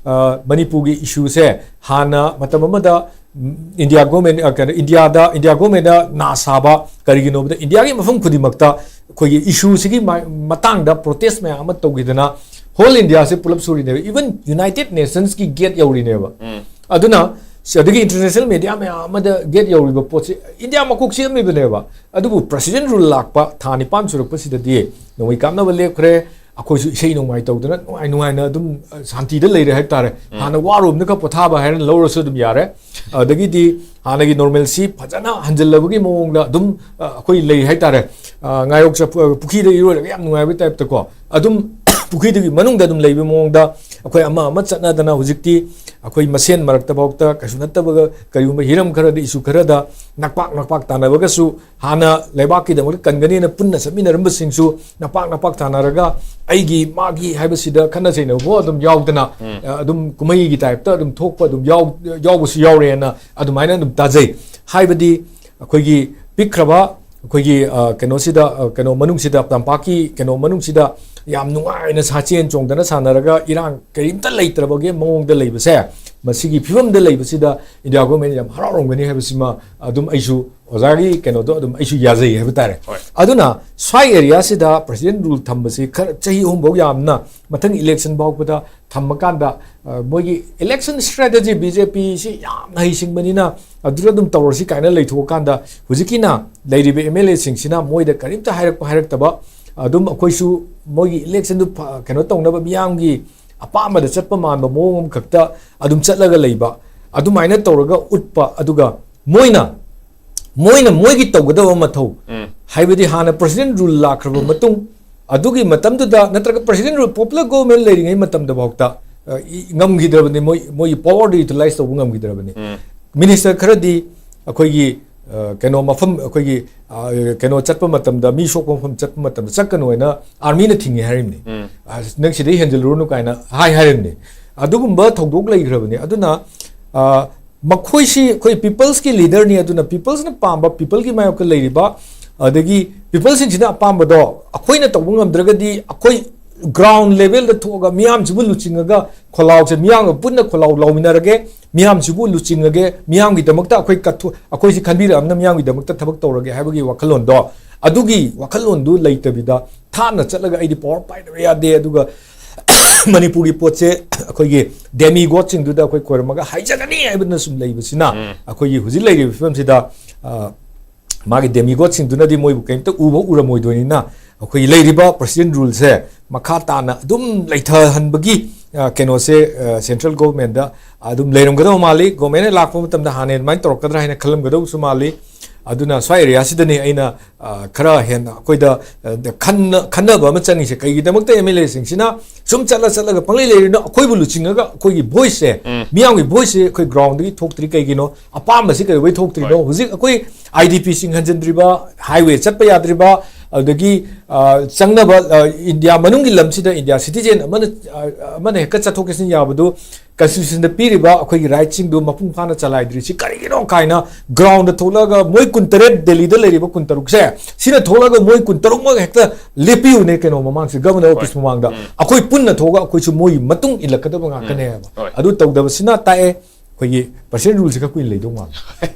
ꯑ, ꯃꯅꯤꯄꯨꯔꯒꯤ issueꯁꯦ ꯍꯥꯟꯅ ꯃꯇꯝ ꯑꯃꯗ, ꯎꯝ, ꯏꯟꯗꯤꯌꯥ government, ꯑ, ꯀꯩꯅꯣ, ꯏꯟꯗꯤꯌꯥꯗ, ꯏꯟꯗꯤꯌꯥ governmentꯅ ꯅꯥ ꯁꯥꯕ ꯀꯔꯤꯒꯤꯅꯣꯕꯗ, ꯏꯟꯗꯤꯌꯥꯒꯤ ꯃꯐꯝ ꯈꯨꯗꯤꯡꯃꯛꯇ ꯑꯩꯈꯣꯏꯒꯤ issueꯁꯤꯒꯤ ꯃ-, ꯃꯇꯥꯡꯗ protest ꯃꯌꯥꯝ ꯑꯃ ꯇꯧꯈꯤꯗꯅ whole Indiaꯁꯦ ꯄꯨꯂꯞ ꯁꯨꯔꯤꯅꯦꯕ, even United Nationsꯀꯤ gate ꯌꯧꯔꯤꯅꯦꯕ꯫ ꯎꯝ꯫ ꯑꯗꯨꯅ ꯁꯤ-, ꯑꯗꯒꯤ international media ꯃꯌꯥꯝ ꯑꯃꯗ gate ꯌꯧꯔꯤꯕ ꯄꯣꯠꯁꯤ ꯏꯟꯗꯤꯌꯥ ꯃꯀꯣꯛ ꯁꯦꯝꯃꯤꯕꯅꯦꯕ꯫ ꯑꯗꯨꯕꯨ President rule ꯂꯥꯛꯄ ꯊꯥ ꯅꯤꯄꯥꯟ ꯁꯨꯔꯛꯄꯁꯤꯗꯗꯤ ꯅꯣꯡꯃꯩ ꯀꯥꯞꯅꯕ ꯂꯦꯞꯈ꯭ꯔꯦ, ꯑꯩꯈꯣꯏꯁꯨ ꯏꯁꯩ ꯅꯣꯡꯃꯥꯏ ꯇꯧꯗꯅ ꯅꯨꯡꯉꯥꯏ ꯅꯨꯡꯉꯥꯏꯅ ꯑꯗꯨꯝ, ꯑ, ꯁꯥꯟꯇꯤꯗ ꯂꯩꯔꯦ ꯍꯥꯏꯕ ꯇꯥꯔꯦ꯫ ꯎꯝ꯫ ꯍꯥꯟꯅ ꯋꯥꯔꯨꯕꯅ ꯈꯔ ꯄꯣꯊꯥꯕ ꯍꯥꯏꯔ ꯂꯧꯔꯁꯨ ꯑꯗꯨꯝ ꯌꯥꯔꯦ꯫ ꯑꯗꯒꯤꯗꯤ ꯍꯥꯟꯅꯒꯤ normalcy ꯐꯖꯅ ꯍꯟꯖꯤꯜꯂꯕꯒꯤ ꯃꯑꯣꯡꯗ ꯑꯗꯨꯝ, ꯑ, ꯑꯩꯈꯣꯏ ꯂꯩ ꯍꯥꯏ ꯇꯥꯔꯦ꯫ ꯑ, ꯉꯥꯌꯣꯛ ꯆꯠꯄ, ꯄꯨꯈ꯭ꯔꯤꯗ ꯏꯔꯣꯏꯔꯒ ꯌꯥꯝ ꯅꯨꯡꯉꯥꯏꯕ typeꯇꯀꯣ꯫ ꯑꯗꯨꯝ ꯄꯨꯈ꯭ꯔꯤꯗꯨꯒꯤ ꯃꯅꯨꯡꯗ ꯑꯗꯨꯝ ꯂꯩꯕ ꯃꯑꯣꯡꯗ ꯑꯩꯈꯣꯏ ꯑꯃ ꯑꯃ ꯆꯠꯅꯗꯅ ꯍꯧꯖꯤꯛꯇꯤ ꯑꯩꯈꯣꯏ ꯃꯁꯦꯟ ꯃꯔꯛꯇ ꯐꯥꯎꯗ ꯀꯩꯁꯨ ꯅꯠꯇꯕꯒ ꯀꯔꯤꯒꯨꯝꯕ ꯍꯤꯔꯝ ꯈꯔꯗ, issue ꯈꯔꯗ ꯅꯛꯄꯥꯛ ꯅꯛꯄꯥꯛ ꯇꯥꯟꯅꯕꯒꯁꯨ ꯍꯥꯟꯅ ꯂꯩꯕꯥꯛꯀꯤꯗꯃꯛꯇ ꯀꯟꯒꯅꯤꯅ ꯄꯨꯟꯅ ꯆꯠꯃꯤꯟꯅꯔꯝꯕꯁꯤꯡꯁꯨ ꯅꯄꯥꯛ ꯅꯄꯥꯛ ꯊꯥꯅꯔꯒ ꯑꯩꯒꯤ ꯃꯥꯒꯤ ꯍꯥꯏꯕꯁꯤꯗ ꯈꯠꯅ ꯆꯩꯅꯕ ꯑꯗꯨꯝ ꯌꯥꯎꯗꯅ, ꯎꯝ꯫ ꯑ, ꯑꯗꯨꯝ ꯀꯨꯝꯍꯩꯒꯤ typeꯇ ꯑꯗꯨꯝ ꯊꯣꯛꯄ ꯑꯗꯨꯝ ꯌꯥꯎ-, ꯌꯥꯎꯕꯁꯨ ꯌꯥꯎꯔꯦꯅ ꯑꯗꯨꯃꯥꯏꯅ ꯑꯗꯨꯝ ꯇꯥꯖꯩ꯫ ꯍꯥꯏꯕꯗꯤ ꯑꯩꯈꯣꯏꯒꯤ ꯄꯤꯛꯈ꯭ꯔꯕ ꯑꯩꯈꯣꯏꯒꯤ, ꯑ, ꯀꯩꯅꯣꯁꯤꯗ, ꯑ, ꯀꯩꯅꯣ ꯃꯅꯨꯡꯁꯤꯗ, ꯇꯝꯄꯥꯛꯀꯤ ꯀꯩꯅꯣ ꯃꯅꯨꯡꯁꯤꯗ ꯌꯥꯝ ꯅꯨꯡꯉꯥꯏꯅ ꯁꯥꯆꯦꯟ ꯆꯣꯡꯗꯅ ꯁꯥꯟꯅꯔꯒ ꯏꯔꯥꯡ ꯀꯔꯤꯝꯇ ꯂꯩꯇ꯭ꯔꯕꯒꯤ ꯃꯑꯣꯡꯗ ꯂꯩꯕꯁꯦ, ꯃꯁꯤꯒꯤ ꯐꯤꯕꯝꯗ ꯂꯩꯕꯁꯤꯗ India government ꯌꯥꯝ ꯍꯔꯥꯎꯔꯝꯒꯅꯤ ꯍꯥꯏꯕꯁꯤꯃ ꯑꯗꯨꯝ ꯑꯩꯁꯨ ꯑꯣꯖꯥꯒꯤ ꯀꯩꯅꯣꯗꯣ ꯑꯗꯨꯝ ꯑꯩꯁꯨ ꯌꯥꯖꯩ ꯍꯥꯏꯕ ꯇꯥꯔꯦ꯫ ꯍꯣꯏ꯫ ꯑꯗꯨꯅ ꯁ꯭ꯋꯥꯏ areaꯁꯤꯗ President rule ꯊꯝꯕꯁꯤ ꯈꯔ ꯆꯍꯤ ꯑꯍꯨꯝ ꯐꯥꯎ ꯌꯥꯝꯅ ꯃꯊꯪ election ꯐꯥꯎꯕꯗ ꯊꯝꯃꯀꯥꯟꯗ, ꯑ, ꯃꯣꯏꯒꯤ election strategy BJPꯁꯤ ꯌꯥꯝꯅ ꯍꯩꯁꯤꯡꯕꯅꯤꯅ ꯑꯗꯨꯗ ꯑꯗꯨꯝ ꯇꯧꯔꯁꯤ ꯀꯥꯏꯅ ꯂꯩꯊꯣꯛꯑꯀꯥꯟꯗ ꯍꯧꯖꯤꯛꯀꯤꯅ ꯂꯩꯔꯤꯕ MLAꯁꯤꯡꯁꯤꯅ ꯃꯣꯏꯗ ꯀꯔꯤꯝꯇ ꯍꯥꯏꯔꯛꯄ ꯍꯥꯏꯔꯛꯇꯕ, ꯑꯗꯨꯝ ꯑꯩꯈꯣꯏꯁꯨ ꯃꯣꯏꯒꯤ electionꯗꯨ ꯐ-, ꯀꯩꯅꯣ ꯇꯧꯅꯕ ꯃꯤꯌꯥꯝꯒꯤ ꯑꯄꯥꯝꯕꯗ ꯆꯠꯄ ꯃꯥꯟꯕ ꯃꯑꯣꯡ ꯑꯃꯈꯛꯇ ꯑꯗꯨꯝ ꯆꯠꯂꯒ ꯂꯩꯕ, ꯑꯗꯨꯃꯥꯏꯅ ꯇꯧꯔꯒ ꯎꯠꯄ, ꯑꯗꯨꯒ ꯃꯣꯏꯅ, ꯃꯣꯏꯅ ꯃꯣꯏꯒꯤ ꯇꯧꯒꯗꯕ ꯃꯊꯧ, ꯎꯝ꯫ ꯍꯥꯏꯕꯗꯤ ꯍꯥꯟꯅ President rule ꯂꯥꯛꯈ꯭ꯔꯕ ꯃꯇꯨꯡ, ꯑꯗꯨꯒꯤ ꯃꯇꯝꯗꯨꯗ ꯅꯠꯇ꯭ꯔꯒ President rule, popular government ꯂꯩꯔꯤꯉꯩ ꯃꯇꯝꯗ ꯐꯥꯎꯗ, ꯑ, ꯏ-, ꯉꯝꯈꯤꯗ꯭ꯔꯕꯅꯤ, ꯃꯣꯏ, ꯃꯣꯏꯒꯤ powerꯗꯨ utilize ꯇꯧꯕ ꯉꯝꯈꯤꯗ꯭ꯔꯕꯅꯤ꯫ ꯎꯝ꯫ Minister ꯈꯔꯗꯤ ꯑꯩꯈꯣꯏꯒꯤ, ꯑ, ꯀꯩꯅꯣ ꯃꯐꯝ, ꯑꯩꯈꯣꯏꯒꯤ, ꯑ, ꯀꯩꯅꯣ ꯆꯠꯄ ꯃꯇꯝꯗ, ꯃꯤ ꯁꯣꯛꯄ ꯃꯐꯝ ꯆꯠꯄ ꯃꯇꯝꯗ ꯆꯠꯀꯅꯨ ꯍꯥꯏꯅ armyꯅ ꯊꯤꯡꯉꯦ ꯍꯥꯏꯔꯤꯕꯅꯤ꯫ ꯎꯝ꯫ ꯑ, "ꯅꯪ ꯁꯤꯗꯩ ꯍꯦꯟꯖꯜꯂꯨꯔꯅꯨ" ꯀꯥꯏꯅ ꯍꯥꯏ ꯍꯥꯏꯔꯤꯕꯅꯤ꯫ ꯑꯗꯨꯒꯨꯝꯕ ꯊꯧꯗꯣꯛ ꯂꯩꯈ꯭ꯔꯕꯅꯤ꯫ ꯑꯗꯨꯅ, ꯑ, ꯃꯈꯣꯏꯁꯤ ꯑꯩꯈꯣꯏ peopleꯁꯀꯤ leaderꯅꯤ, ꯑꯗꯨꯅ peopleꯁꯅ ꯄꯥꯝꯕ, peopleꯒꯤ ꯃꯥꯌꯣꯛꯇ ꯂꯩꯔꯤꯕ, ꯑꯗꯒꯤ peopleꯁꯤꯡꯁꯤꯅ ꯑꯄꯥꯝꯕꯗꯣ ꯑꯩꯈꯣꯏꯅ ꯇꯧꯕ ꯉꯝꯗ꯭ꯔꯒꯗꯤ ꯑꯩꯈꯣꯏ ground levelꯗ ꯊꯣꯛꯑꯒ ꯃꯤꯌꯥꯝꯁꯤꯕꯨ ꯂꯨꯆꯤꯡꯉꯒ ꯈꯣꯜꯂꯥꯎꯁꯦ, ꯃꯤꯌꯥꯝꯒ ꯄꯨꯟꯅ ꯈꯣꯜꯂꯥꯎ ꯂꯥꯎꯃꯤꯟꯅꯔꯒꯦ, ꯃꯤꯌꯥꯝꯁꯤꯕꯨ ꯂꯨꯆꯤꯡꯉꯒꯦ, ꯃꯤꯌꯥꯝꯒꯤꯗꯃꯛꯇ ꯑꯩꯈꯣꯏ ꯀꯠꯊꯣ-, ꯑꯩꯈꯣꯏꯁꯤ ꯈꯟꯕꯤꯔꯛꯑꯕꯅ ꯃꯤꯌꯥꯝꯒꯤꯗꯃꯛꯇ ꯊꯕꯛ ꯇꯧꯔꯒꯦ ꯍꯥꯏꯕꯒꯤ ꯋꯥꯈꯜꯂꯣꯟꯗꯣ, ꯑꯗꯨꯒꯤ ꯋꯥꯈꯜꯂꯣꯟꯗꯨ ꯂꯩꯇꯕꯤꯗ ꯊꯥꯞꯅ ꯆꯠꯂꯒ ꯑꯩꯗꯤ power ꯄꯥꯏꯗꯕ ꯌꯥꯗꯦ, ꯑꯗꯨꯒ ꯃꯅꯤꯄꯨꯔꯒꯤ ꯄꯣꯠꯁꯦ ꯑꯩꯈꯣꯏꯒꯤ demigodꯁꯤꯡꯗꯨꯗ ꯑꯩꯈꯣꯏ ꯈꯣꯏꯔꯝꯃꯒ ꯍꯥꯏꯖꯒꯅꯤ ꯍꯥꯏꯕꯅ ꯁꯨꯝ ꯂꯩꯕꯁꯤꯅ, ꯎꯝ꯫ ꯑꯩꯈꯣꯏꯒꯤ ꯍꯧꯖꯤꯛ ꯂꯩꯔꯤꯕ ꯐꯤꯕꯝꯁꯤꯗ, ꯑ, ꯃꯥꯒꯤ demigodꯁꯤꯡꯗꯨꯅꯗꯤ ꯃꯣꯏꯕꯨ ꯀꯔꯤꯝꯇ ꯎꯕ ꯎꯔꯝꯃꯣꯏꯗꯣꯏꯅꯤꯅ, ꯑꯩꯈꯣꯏꯒꯤ ꯂꯩꯔꯤꯕ President ruleꯁꯦ ꯃꯈꯥ ꯇꯥꯅ ꯑꯗꯨꯝ ꯂꯩꯊꯍꯟꯕꯒꯤ, ꯑ, ꯀꯩꯅꯣꯁꯦ, ꯑ, ꯁꯦꯟꯇ꯭ꯔꯦꯜ ꯒꯣꯚꯔꯟꯃꯦꯟꯗ ꯑꯗꯨꯝ ꯂꯩꯔꯝꯒꯗꯕ ꯃꯥꯜꯂꯤ꯫ ꯒꯣꯚꯔꯟꯃꯦꯟꯅ ꯂꯥꯛꯄ ꯃꯇꯝꯗ ꯍꯥꯟꯅ ꯑꯗꯨꯃꯥꯏꯅ ꯇꯧꯔꯛꯀꯗ꯭ꯔꯥ ꯍꯥꯏꯅ ꯈꯜꯂꯝꯒꯗꯕꯁꯨ ꯃꯥꯜꯂꯤ꯫ ꯑꯗꯨꯅ ꯁ꯭ꯋꯥꯏ ꯑꯦꯔꯤꯌꯥꯁꯤꯗꯅꯤ ꯑꯩꯅ, ꯑ, ꯈꯔ ꯍꯦꯟꯅ ꯑꯩꯈꯣꯏꯗ, ꯑ, ꯈꯟꯅ-, ꯈꯟꯅꯕ ꯑꯃ ꯆꯪꯉꯤꯁꯦ꯫ ꯀꯩꯒꯤꯗꯃꯛꯇ ꯑꯦꯝ ꯑꯦꯜ ꯑꯦꯁꯤꯡꯁꯤꯅ ꯁꯨꯝ ꯆꯠꯂ ꯆꯠꯂꯒ ꯄꯪꯂꯩ ꯂꯩꯔꯤꯅꯣ? ꯑꯩꯈꯣꯏꯕꯨ ꯂꯨꯆꯤꯡꯉꯒ ꯑꯩꯈꯣꯏꯒꯤ ꯚꯣꯏꯁꯁꯦ, ꯎꯝ꯫ ꯃꯤꯌꯥꯝꯒꯤ ꯚꯣꯏꯁꯁꯦ ꯑꯩꯈꯣꯏ ꯒ꯭ꯔꯥꯎꯟꯗꯒꯤ ꯊꯣꯛꯇ꯭ꯔꯤ ꯀꯩꯒꯤꯅꯣ? ꯑꯄꯥꯝꯕꯁꯤ ꯀꯩꯗꯧꯕꯩ ꯊꯣꯛꯇ꯭ꯔꯤꯅꯣ? ꯍꯣꯏ꯫ ꯍꯧꯖꯤꯛ ꯑꯩꯈꯣꯏ ꯑꯥꯏ ꯗꯤ ꯄꯤꯁꯤꯡ ꯍꯟꯖꯤꯟꯗ꯭ꯔꯤꯕ, ꯍꯥꯏꯋꯦ ꯆꯠꯄ ꯌꯥꯗ꯭ꯔꯤꯕ, ꯑꯗꯨꯗꯒꯤ, ꯑ, ꯆꯪꯅꯕ, ꯑ, ꯏꯟꯗꯤꯌꯥ ꯃꯅꯨꯡꯒꯤ ꯂꯝꯁꯤꯗ ꯏꯟꯗꯤꯌꯥ ꯁꯤꯇꯤꯖꯦꯟ ꯑꯃꯅ, ꯑ, ꯑꯃꯅ ꯍꯦꯛꯇ ꯆꯠꯊꯣꯛ ꯆꯠꯁꯤꯟ ꯌꯥꯕꯗꯨ ꯀꯟꯁꯇꯤꯇ꯭ꯌꯨꯁꯟꯗ ꯄꯤꯔꯤꯕ ꯑꯩꯈꯣꯏꯒꯤ ꯔꯥꯏꯠꯁꯤꯡꯗꯨ ꯃꯄꯨꯡ ꯐꯥꯅ ꯆꯂꯥꯏꯗ꯭ꯔꯤꯁꯤ ꯀꯔꯤꯒꯤꯅꯣ ꯀꯥꯏꯅ ꯒ꯭ꯔꯥꯎꯟꯗ ꯊꯣꯛꯂꯛꯑꯒ ꯃꯣꯏ ꯀꯨꯟꯇꯔꯦꯠ, ꯗꯦꯜꯂꯤꯗ ꯂꯩꯔꯤꯕ ꯀꯨꯟꯇꯔꯨꯛꯁꯦ, ꯁꯤꯅ ꯊꯣꯛꯂꯛꯑꯒ ꯃꯣꯏ ꯀꯨꯟꯇꯔꯨꯛꯃꯛ ꯍꯦꯛꯇ ꯂꯦꯞꯄꯤꯌꯨꯅꯦ ꯀꯩꯅꯣ ꯃꯃꯥꯡꯁꯤ ꯒꯚꯔꯅꯔ ꯍꯣꯏ꯫ ꯑꯣꯐꯤꯁ ꯃꯃꯥꯡꯗ꯫ ꯎꯝ꯫ ꯑꯩꯈꯣꯏ ꯄꯨꯟꯅ ꯊꯣꯛꯑꯒ ꯑꯩꯈꯣꯏꯁꯨ ꯃꯣꯏꯒꯤ ꯃꯇꯨꯡ ꯏꯜꯂꯛꯀꯗꯕ ꯉꯥꯛꯇꯅꯦ ꯎꯝ꯫ ꯍꯥꯏꯕ꯫ ꯍꯣꯏ꯫ ꯑꯗꯨ ꯇꯧꯗꯕꯁꯤꯅ ꯇꯥꯛꯑꯦ ꯑꯩꯈꯣꯏꯒꯤ ꯄ꯭ꯔꯁꯤꯗꯦꯟ ꯔꯨꯜꯁꯦ ꯈꯔ ꯀꯨꯏꯅ ꯂꯩꯗꯧ ꯃꯥꯜꯂꯦ꯫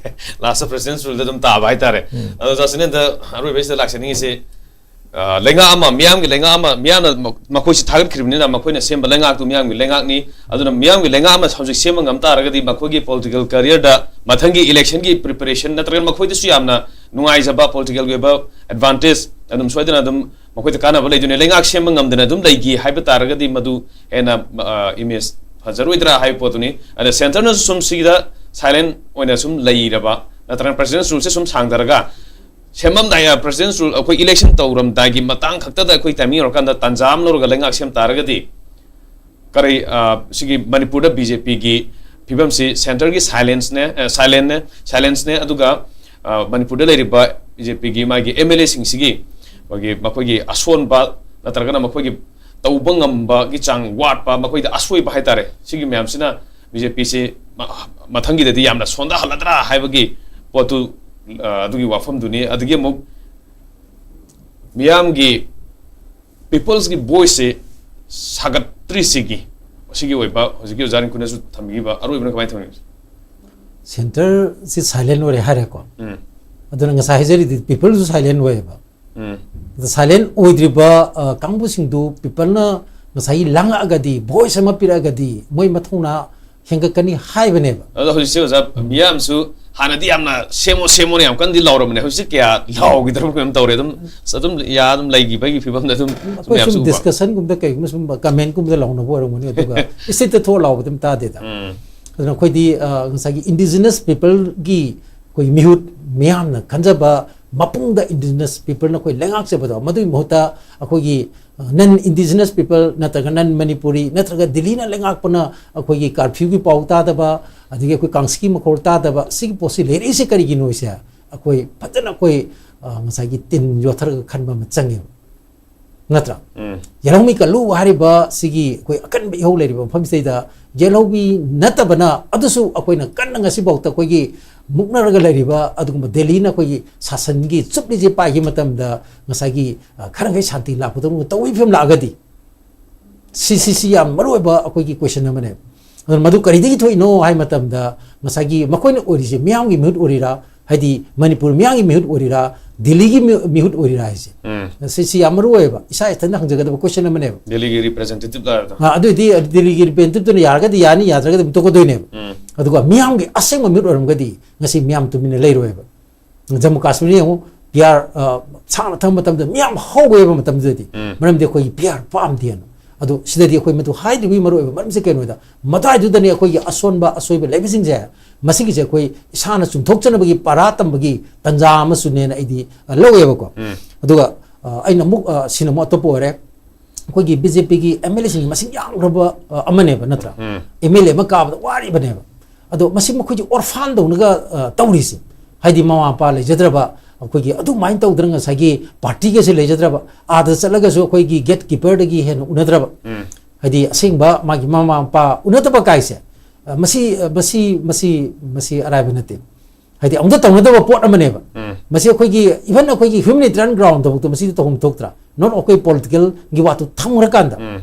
ꯂꯥꯁꯇ ꯄ꯭ꯔꯁꯤꯗꯦꯟ ꯔꯨꯜꯗ ꯑꯗꯨꯝ ꯇꯥꯕ ꯍꯥꯏꯇꯥꯔꯦ꯫ ꯎꯝ꯫ ꯑꯗꯣ ꯆꯥꯁꯤꯅꯦꯟꯗ ꯑꯔꯣꯏꯕꯁꯤꯗ ꯂꯥꯛꯆꯅꯤꯡꯉꯤꯁꯤ, ꯑ, ꯂꯩꯉꯥꯛ ꯑꯃ, ꯃꯤꯌꯥꯝꯒꯤ ꯂꯩꯉꯥꯛ ꯑꯃ, ꯃꯤꯌꯥꯝꯅ ꯃ-, ꯃꯈꯣꯏꯁꯤ ꯊꯥꯒꯠꯈ꯭ꯔꯤꯕꯅꯤꯅ ꯃꯈꯣꯏꯅ ꯁꯦꯝꯕ ꯂꯩꯉꯥꯛꯇꯨ ꯃꯤꯌꯥꯝꯒꯤ ꯂꯩꯉꯥꯛꯅꯤ꯫ ꯑꯗꯨꯅ ꯃꯤꯌꯥꯝꯒꯤ ꯂꯩꯉꯥꯛ ꯑꯃ ꯍꯧꯖꯤꯛ ꯁꯦꯝꯕ ꯉꯝ ꯇꯥꯔꯒꯗꯤ ꯃꯈꯣꯏꯒꯤ ꯄꯣꯂꯤꯇꯤꯀꯦꯜ ꯀꯦꯔꯤꯌꯔꯗ ꯃꯊꯪꯒꯤ ꯏꯂꯦꯛꯁꯟꯒꯤ ꯄ꯭ꯔꯤꯄꯦꯔꯦꯁꯟ ꯅꯠꯇ꯭ꯔꯒ ꯃꯈꯣꯏꯗꯁꯨ ꯌꯥꯝꯅ ꯅꯨꯡꯉꯥꯏꯖꯕ, ꯄꯣꯂꯤꯇꯤꯀꯦꯜꯒꯤ ꯑꯣꯏꯕ ꯑꯦꯗꯚꯥꯟꯇꯦꯖ ꯑꯗꯨꯝ ꯁꯣꯏꯗꯅ ꯑꯗꯨꯝ ꯃꯈꯣꯏꯗ ꯀꯥꯟꯅꯕ ꯂꯩꯗꯣꯏꯅꯦ꯫ ꯂꯩꯉꯥꯛ ꯁꯦꯝꯕ ꯉꯝꯗꯅ ꯑꯗꯨꯝ ꯂꯩꯈꯤ ꯍꯥꯏꯕ ꯇꯥꯔꯒꯗꯤ ꯃꯗꯨ ꯍꯦꯟꯅ, ꯑ, ꯏꯃꯦꯖ ꯐꯖꯔꯣꯏꯗ꯭ꯔꯥ ꯍꯥꯏꯕ ꯄꯣꯠꯇꯨꯅꯤ꯫ ꯑꯗ ꯁꯦꯟꯇꯔꯅꯁꯨ ꯁꯨꯝ ꯁꯤꯗ ꯁꯥꯏꯂꯦꯟ ꯑꯣꯏꯅ ꯁꯨꯝ ꯂꯩꯔꯕ ꯅꯠꯇ꯭ꯔꯒ ꯄ꯭ꯔꯁꯤꯗꯦꯟ ꯔꯨꯜꯁꯦ ꯁꯨꯝ ꯁꯥꯡꯊꯔꯒ ꯁꯦꯝꯃꯝꯗꯥꯏ, ꯄ꯭ꯔꯁꯤꯗꯦꯟ ꯔꯨꯜ ꯑꯩꯈꯣꯏ ꯏꯂꯦꯛꯁꯟ ꯇꯧꯔꯝꯗꯥꯏꯒꯤ ꯃꯇꯥꯡ ꯈꯛꯇꯗ ꯑꯩꯈꯣꯏ ꯇꯥꯏꯃꯤꯡ ꯌꯧꯔꯀꯥꯟꯗ ꯇꯥꯟꯖꯥ ꯑꯃ ꯂꯧꯔꯒ ꯂꯩꯉꯥꯛ ꯁꯦꯝ ꯇꯥꯔꯒꯗꯤ ꯀꯔꯤ, ꯑ, ꯁꯤꯒꯤ ꯃꯅꯤꯄꯨꯔꯗ ꯕꯤ ꯖꯦ ꯄꯤꯒꯤ ꯐꯤꯕꯝꯁꯤ ꯁꯦꯟꯇꯔꯒꯤ ꯁꯥꯏꯂꯦꯟꯁꯅꯦ, ꯑ, ꯁꯥꯏꯂꯦꯟꯅꯦ, ꯁꯥꯏꯂꯦꯟꯁꯅꯦ, ꯑꯗꯨꯒ, ꯑ, ꯃꯅꯤꯄꯨꯔꯗ ꯂꯩꯔꯤꯕ ꯕꯤ ꯖꯦ ꯄꯤꯒꯤ ꯃꯥꯒꯤ ꯑꯦꯝ ꯑꯦꯜ ꯑꯦꯁꯤꯡꯁꯤꯒꯤ ꯃꯈꯣꯏꯒꯤ, ꯃꯈꯣꯏꯒꯤ ꯑꯁꯣꯟꯕ ꯅꯠꯇ꯭ꯔꯒꯅ ꯃꯈꯣꯏꯒꯤ ꯇꯧꯕ ꯉꯝꯕꯒꯤ ꯆꯥꯡ ꯋꯥꯠꯄ, ꯃꯈꯣꯏꯗ ꯑꯁꯣꯏꯕ ꯍꯥꯏꯇꯥꯔꯦ, ꯁꯤꯒꯤ ꯃꯌꯥꯝꯁꯤꯅ ꯕꯤ ꯖꯦ ꯄꯤꯁꯤ ꯃ-, ꯃꯊꯪꯒꯤꯗꯗꯤ ꯌꯥꯝꯅ ꯁꯣꯟꯊꯍꯜꯂꯗ꯭ꯔꯥ ꯍꯥꯏꯕꯒꯤ ꯄꯣꯠꯇꯨ, ꯑ, ꯑꯗꯨꯒꯤ ꯋꯥꯐꯝꯗꯨꯅꯤ꯫ ꯑꯗꯒꯤ ꯑꯃꯨꯛ ꯃꯤꯌꯥꯝꯒꯤ ꯄꯤꯄꯜꯁꯀꯤ ꯚꯣꯏꯁꯁꯤ ꯁꯥꯒꯠꯇ꯭ꯔꯤꯁꯤꯒꯤ, ꯁꯤꯒꯤ ꯑꯣꯏꯕ ꯍꯧꯖꯤꯛꯀꯤ ꯑꯣꯖꯥ ꯔꯤꯡꯀꯨꯅꯁꯨ ꯊꯝꯕꯤꯈꯤꯕ ꯑꯔꯣꯏꯕꯅ ꯀꯃꯥꯏꯅ ꯊꯝꯕꯤꯕ? ꯁꯦꯟꯇꯔꯁꯤ ꯁꯥꯏꯂꯦꯟ ꯑꯣꯏꯔꯦ ꯍꯥꯏꯔꯦꯀꯣ꯫ ꯎꯝ꯫ ꯑꯗꯨꯅ ꯉꯁꯥꯏ ꯍꯥꯏꯖꯔꯤꯗꯤ ꯄꯤꯄꯜꯁꯨ ꯁꯥꯏꯂꯦꯟ ꯑꯣꯏꯌꯦꯕ꯫ ꯎꯝ꯫ ꯑꯗ ꯁꯥꯏꯂꯦꯟ ꯑꯣꯏꯗ꯭ꯔꯤꯕ, ꯑ, ꯀꯥꯡꯕꯨꯁꯤꯡꯗꯨ ꯄꯤꯄꯜꯅ ꯉꯁꯥꯏꯒꯤ ꯂꯥꯡꯉꯛꯑꯒꯗꯤ, ꯚꯣꯏꯁ ꯑꯃ ꯄꯤꯔꯛꯑꯒꯗꯤ ꯃꯣꯏ ꯃꯊꯧꯅꯥ ꯍꯦꯟꯒꯠꯀꯅꯤ ꯍꯥꯏꯕꯅꯦꯕ꯫ ꯑꯗꯣ ꯍꯧꯖꯤꯛꯁꯦ ꯑꯣꯖꯥ, ꯎꯝ꯫ ꯃꯤꯌꯥꯝꯁꯨ ꯍꯥꯟꯅꯗꯤ ꯌꯥꯝꯅ ꯁꯦꯝꯃꯣ ꯁꯦꯝꯃꯣꯅ ꯌꯥꯝ ꯀꯟꯅꯗꯤ ꯂꯥꯎꯔꯝꯕꯅꯦ, ꯍꯧꯖꯤꯛ ꯀꯌꯥ ꯂꯥꯎꯈꯤꯗ꯭ꯔꯕ ꯀꯩꯅꯣꯝ ꯇꯧꯔꯦ꯫ ꯑꯗꯨꯝ ꯑꯗꯨꯝ ꯌꯥ ꯑꯗꯨꯝ ꯂꯩꯈꯤꯕꯒꯤ ꯐꯤꯕꯝꯗ ꯑꯗꯨꯝ ꯁꯨꯝ ꯑꯩꯈꯣꯏ ꯌꯥꯝ ꯁꯨꯝ ꯎꯕ꯫ ꯗꯤꯁꯀꯁꯟꯒꯨꯝꯕꯗ ꯀꯩꯒꯨꯝꯕ ꯁꯨꯝ ꯀꯃꯦꯟꯒꯨꯝꯕꯗ ꯂꯥꯎꯅꯕ ꯑꯣꯏꯔꯝꯒꯅꯤ, ꯑꯗꯨꯒ ꯏꯁꯇ꯭ꯔꯤꯠꯇ ꯊꯣꯛꯑ ꯂꯥꯎꯕꯗꯤ ꯑꯗꯨꯝ ꯇꯥꯗꯦꯗ꯫ ꯎꯝ꯫ ꯑꯗꯨꯅ ꯑꯩꯈꯣꯏꯗꯤ ꯑ, ꯉꯁꯥꯏꯒꯤ ꯏꯟꯗꯤꯖꯤꯅꯁ ꯄꯤꯄꯜꯒꯤ ꯑꯩꯈꯣꯏ ꯃꯤꯍꯨꯠ, ꯃꯤꯌꯥꯝꯅ ꯈꯟꯖꯕ ꯃꯄꯨꯡꯗ ꯏꯟꯗꯤꯖꯤꯅꯁ ꯄꯤꯄꯜꯅ ꯑꯩꯈꯣꯏ ꯂꯩꯉꯥꯛꯆꯕꯗꯣ, ꯃꯗꯨꯒꯤ ꯃꯍꯨꯠꯇ ꯑꯩꯈꯣꯏꯒꯤ ꯅꯟ ꯏꯟꯗꯤꯖꯤꯅꯁ ꯄꯤꯄꯜ ꯅꯠꯇ꯭ꯔꯒ ꯅꯟ ꯃꯅꯤꯄꯨꯔꯤ ꯅꯠꯇ꯭ꯔꯒ ꯗꯤꯜꯂꯤꯅ ꯂꯩꯉꯥꯛꯄꯅ ꯑꯩꯈꯣꯏꯒꯤ ꯀꯥꯔꯐ꯭ꯌꯨꯒꯤ ꯄꯥꯎ ꯇꯥꯗꯕ, ꯑꯗꯒꯤ ꯑꯩꯈꯣꯏ ꯀꯥꯡꯁꯤꯒꯤ ꯃꯈꯣꯜ ꯇꯥꯗꯕ, ꯁꯤꯒꯤ ꯄꯣꯠꯁꯤ ꯂꯩꯔꯛꯏꯁꯦ ꯀꯔꯤꯒꯤꯅꯣ ꯍꯥꯏꯁꯦ ꯑꯩꯈꯣꯏ ꯐꯖꯅ ꯑꯩꯈꯣꯏ ꯑ, ꯉꯁꯥꯏꯒꯤ ꯇꯤꯟ ꯌꯣꯠꯊꯔꯒ ꯈꯟꯕ ꯑꯃ ꯆꯪꯉꯦꯕ, ꯅꯠꯇ꯭ꯔꯥ? ꯎꯝ꯫ ꯌꯦꯜꯍꯧꯃꯤ ꯀꯜꯂꯨ ꯍꯥꯏꯔꯤꯕ ꯁꯤꯒꯤ ꯑꯩꯈꯣꯏ ꯑꯀꯟꯕ ꯏꯍꯧ ꯂꯩꯔꯤꯕ ꯃꯐꯝꯁꯤꯗꯩꯗ ꯌꯦꯜꯍꯧꯃꯤ ꯅꯠꯇꯕꯅ, ꯑꯗꯨꯁꯨ ꯑꯩꯈꯣꯏꯅ ꯀꯟꯅ ꯉꯁꯤꯐꯥꯎꯗ ꯑꯩꯈꯣꯏꯒꯤ ꯃꯨꯛꯅꯔꯒ ꯂꯩꯔꯤꯕ ꯑꯗꯨꯒꯨꯝꯕ ꯗꯦꯜꯂꯤꯅ ꯑꯩꯈꯣꯏꯒꯤ ꯁꯥꯁꯟꯒꯤ ꯆꯨꯞꯂꯤꯁꯦ ꯄꯥꯏꯈꯤꯕ ꯃꯇꯝꯗ ꯉꯁꯥꯏꯒꯤ ꯑ, ꯈꯔ ꯃꯈꯩ ꯁꯥꯟꯇꯤ ꯂꯥꯛꯄꯗꯧꯅ ꯇꯧꯕꯒꯤ ꯐꯤꯕꯝ ꯂꯥꯛꯑꯒꯗꯤ ꯁꯤ, ꯁꯤ, ꯁꯤ ꯌꯥꯝ ꯃꯔꯨ ꯑꯣꯏꯕ ꯑꯩꯈꯣꯏꯒꯤ ꯀꯣꯏꯁꯟ ꯑꯃꯅꯦꯕ꯫ ꯑꯗꯨꯅ ꯃꯗꯨ ꯀꯔꯤꯗꯒꯤ ꯊꯣꯛꯏꯅꯣ ꯍꯥꯏ ꯃꯇꯝꯗ ꯉꯁꯥꯏꯒꯤ ꯃꯈꯣꯏꯅ ꯑꯣꯏꯔꯤꯁꯦ ꯃꯤꯌꯥꯝꯒꯤ ꯃꯤꯍꯨꯠ ꯑꯣꯏꯔꯤꯔꯥ, ꯍꯥꯏꯗꯤ ꯃꯅꯤꯄꯨꯔ ꯃꯤꯌꯥꯝꯒꯤ ꯃꯤꯍꯨꯠ ꯑꯣꯏꯔꯤꯔꯥ, ꯗꯤꯜꯂꯤꯒꯤ ꯃꯤ-, ꯃꯤꯍꯨꯠ ꯑꯣꯏꯔꯤꯔꯥ ꯍꯥꯏꯁꯦ꯫ ꯎꯝ꯫ ꯁꯤ, ꯁꯤ ꯌꯥꯝ ꯃꯔꯨ ꯑꯣꯏꯌꯦꯕ, ꯏꯁꯥ ꯏꯊꯟꯗ ꯍꯪꯖꯒꯗꯕ ꯀꯣꯏꯁꯟ ꯑꯃꯅꯦꯕ꯫ ꯗꯦꯜꯂꯤꯒꯤ ꯔꯤꯄ꯭ꯔꯖꯦꯟꯇꯦꯇꯤꯚ ꯂꯥꯛꯑꯗꯣ꯫ ꯑ, ꯑꯗꯨꯏꯗꯤ ꯗꯤꯜꯂꯤꯒꯤ ꯔꯤꯄ꯭ꯔꯖꯦꯟꯇꯦꯇꯤꯚꯇꯨꯅ ꯌꯥꯔꯒꯗꯤ ꯌꯥꯅꯤ, ꯌꯥꯗ꯭ꯔꯒꯗꯤ ꯑꯗꯨꯝ ꯇꯣꯛꯀꯗꯣꯏꯅꯦꯕ꯫ ꯎꯝ꯫ ꯑꯗꯨꯒ ꯃꯤꯌꯥꯝꯒꯤ ꯑꯁꯦꯡꯕ ꯃꯤꯍꯨꯠ ꯑꯣꯏꯔꯝꯒꯗꯤ ꯉꯁꯤ ꯃꯤꯌꯥꯝ ꯇꯨꯃꯤꯟꯅ ꯂꯩꯔꯣꯏꯕ꯫ ꯖꯝꯃꯨ ꯀꯥꯁꯃꯤꯔ ꯌꯦꯡꯉꯨ, ꯄꯤ ꯑꯥꯔ, ꯑ, ꯁꯥꯡꯅ ꯊꯝꯕ ꯃꯇꯝꯗ ꯃꯤꯌꯥꯝ ꯍꯧꯋꯦꯕ ꯃꯇꯝꯗꯨꯗꯗꯤ꯫ ꯎꯝ꯫ ꯃꯔꯝꯗꯤ ꯑꯩꯈꯣꯏꯒꯤ ꯄꯤ ꯑꯥꯔ ꯄꯥꯝꯗꯦꯅ꯫ ꯑꯗꯣ ꯁꯤꯗꯗꯤ ꯑꯩꯈꯣꯏ ꯃꯗꯨ ꯍꯥꯏꯗ꯭ꯔꯤꯕꯒꯤ ꯃꯔꯨ ꯑꯣꯏꯕ ꯃꯔꯝꯁꯦ ꯀꯩꯅꯣꯗ, ꯃꯗꯨꯋꯥꯏꯗꯨꯗꯅꯦ ꯑꯩꯈꯣꯏꯒꯤ ꯑꯁꯣꯟꯕ ꯑꯁꯣꯏꯕ ꯂꯩꯕꯁꯤꯡꯁꯦ, ꯃꯁꯤꯒꯤꯁꯦ ꯑꯩꯈꯣꯏ ꯏꯁꯥꯅ ꯆꯨꯝꯊꯣꯛꯆꯅꯕꯒꯤ ꯄꯔꯥ ꯇꯝꯕꯒꯤ ꯇꯥꯟꯖꯥ ꯑꯃꯁꯨꯅꯦꯅ ꯑꯩꯗꯤ, ꯑ, ꯂꯧꯋꯦꯕꯀꯣ꯫ ꯎꯝ꯫ ꯑꯗꯨꯒ, ꯑ, ꯑꯩꯅ ꯑꯃꯨꯛ, ꯑ, ꯁꯤꯅ ꯑꯃꯨꯛ ꯑꯇꯣꯞꯄ ꯑꯣꯏꯔꯦ꯫ ꯑꯩꯈꯣꯏꯒꯤ ꯕꯤ ꯖꯦ ꯄꯤꯒꯤ ꯑꯦꯝ ꯑꯦꯜ ꯑꯦꯁꯤꯡꯒꯤ ꯃꯁꯤꯡ ꯌꯥꯝꯈ꯭ꯔꯕ, ꯑ, ꯑꯃꯅꯦꯕ, ꯅꯠꯇ꯭ꯔꯥ? ꯎꯝ꯫ ꯑꯦꯝ ꯑꯦꯜ ꯑꯦ ꯑꯃ ꯀꯥꯕꯗ ꯋꯥꯔꯤꯕꯅꯦꯕ꯫ ꯑꯗꯣ ꯃꯁꯤ ꯃꯈꯣꯏꯒꯤ ꯑꯣꯔꯐꯥꯟꯗꯧꯅꯒ, ꯑ, ꯇꯧꯔꯤꯁꯦ, ꯍꯥꯏꯗꯤ ꯃꯃꯥ ꯃꯄꯥ ꯂꯩꯖꯗ꯭ꯔꯕ, ꯑꯩꯈꯣꯏꯒꯤ ꯑꯗꯨꯃꯥꯏꯅ ꯇꯧꯗꯅ ꯉꯁꯥꯏꯒꯤ ꯄꯥꯔꯇꯤꯒꯁꯦ ꯂꯩꯖꯗ꯭ꯔꯕ, ꯑꯥꯗ ꯆꯠꯂꯒꯁꯨ ꯑꯩꯈꯣꯏꯒꯤ ꯒꯦꯠ ꯀꯤꯄꯔꯗꯒꯤ ꯍꯦꯟꯅ ꯎꯅꯗ꯭ꯔꯕ, ꯎꯝ꯫ ꯍꯥꯏꯗꯤ ꯑꯁꯦꯡꯕ ꯃꯥꯒꯤ ꯃꯃꯥ ꯃꯄꯥ ꯎꯅꯗꯕ ꯀꯥꯏꯁꯦ, ꯑ, ꯃꯁꯤ, ꯑ, ꯃꯁꯤ, ꯃꯁꯤ, ꯃꯁꯤ ꯑꯔꯥꯏꯕ ꯅꯠꯇꯦ꯫ ꯍꯥꯏꯗꯤ ꯑꯃꯨꯛꯇ ꯇꯧꯅꯗꯕ ꯄꯣꯠ ꯑꯃꯅꯦꯕ꯫ ꯎꯝ꯫ ꯃꯁꯤ ꯑꯩꯈꯣꯏꯒꯤ, even ꯑꯩꯈꯣꯏꯒꯤ humanitarian groundꯐꯥꯎꯗ ꯃꯁꯤꯗ ꯇꯧꯐꯝ ꯊꯣꯛꯇ꯭ꯔꯥ? Not ꯑꯩꯈꯣꯏ political ꯒꯤ ꯋꯥꯗꯨ ꯊꯝꯈ꯭ꯔꯀꯥꯟꯗ꯫ ꯎꯝ꯫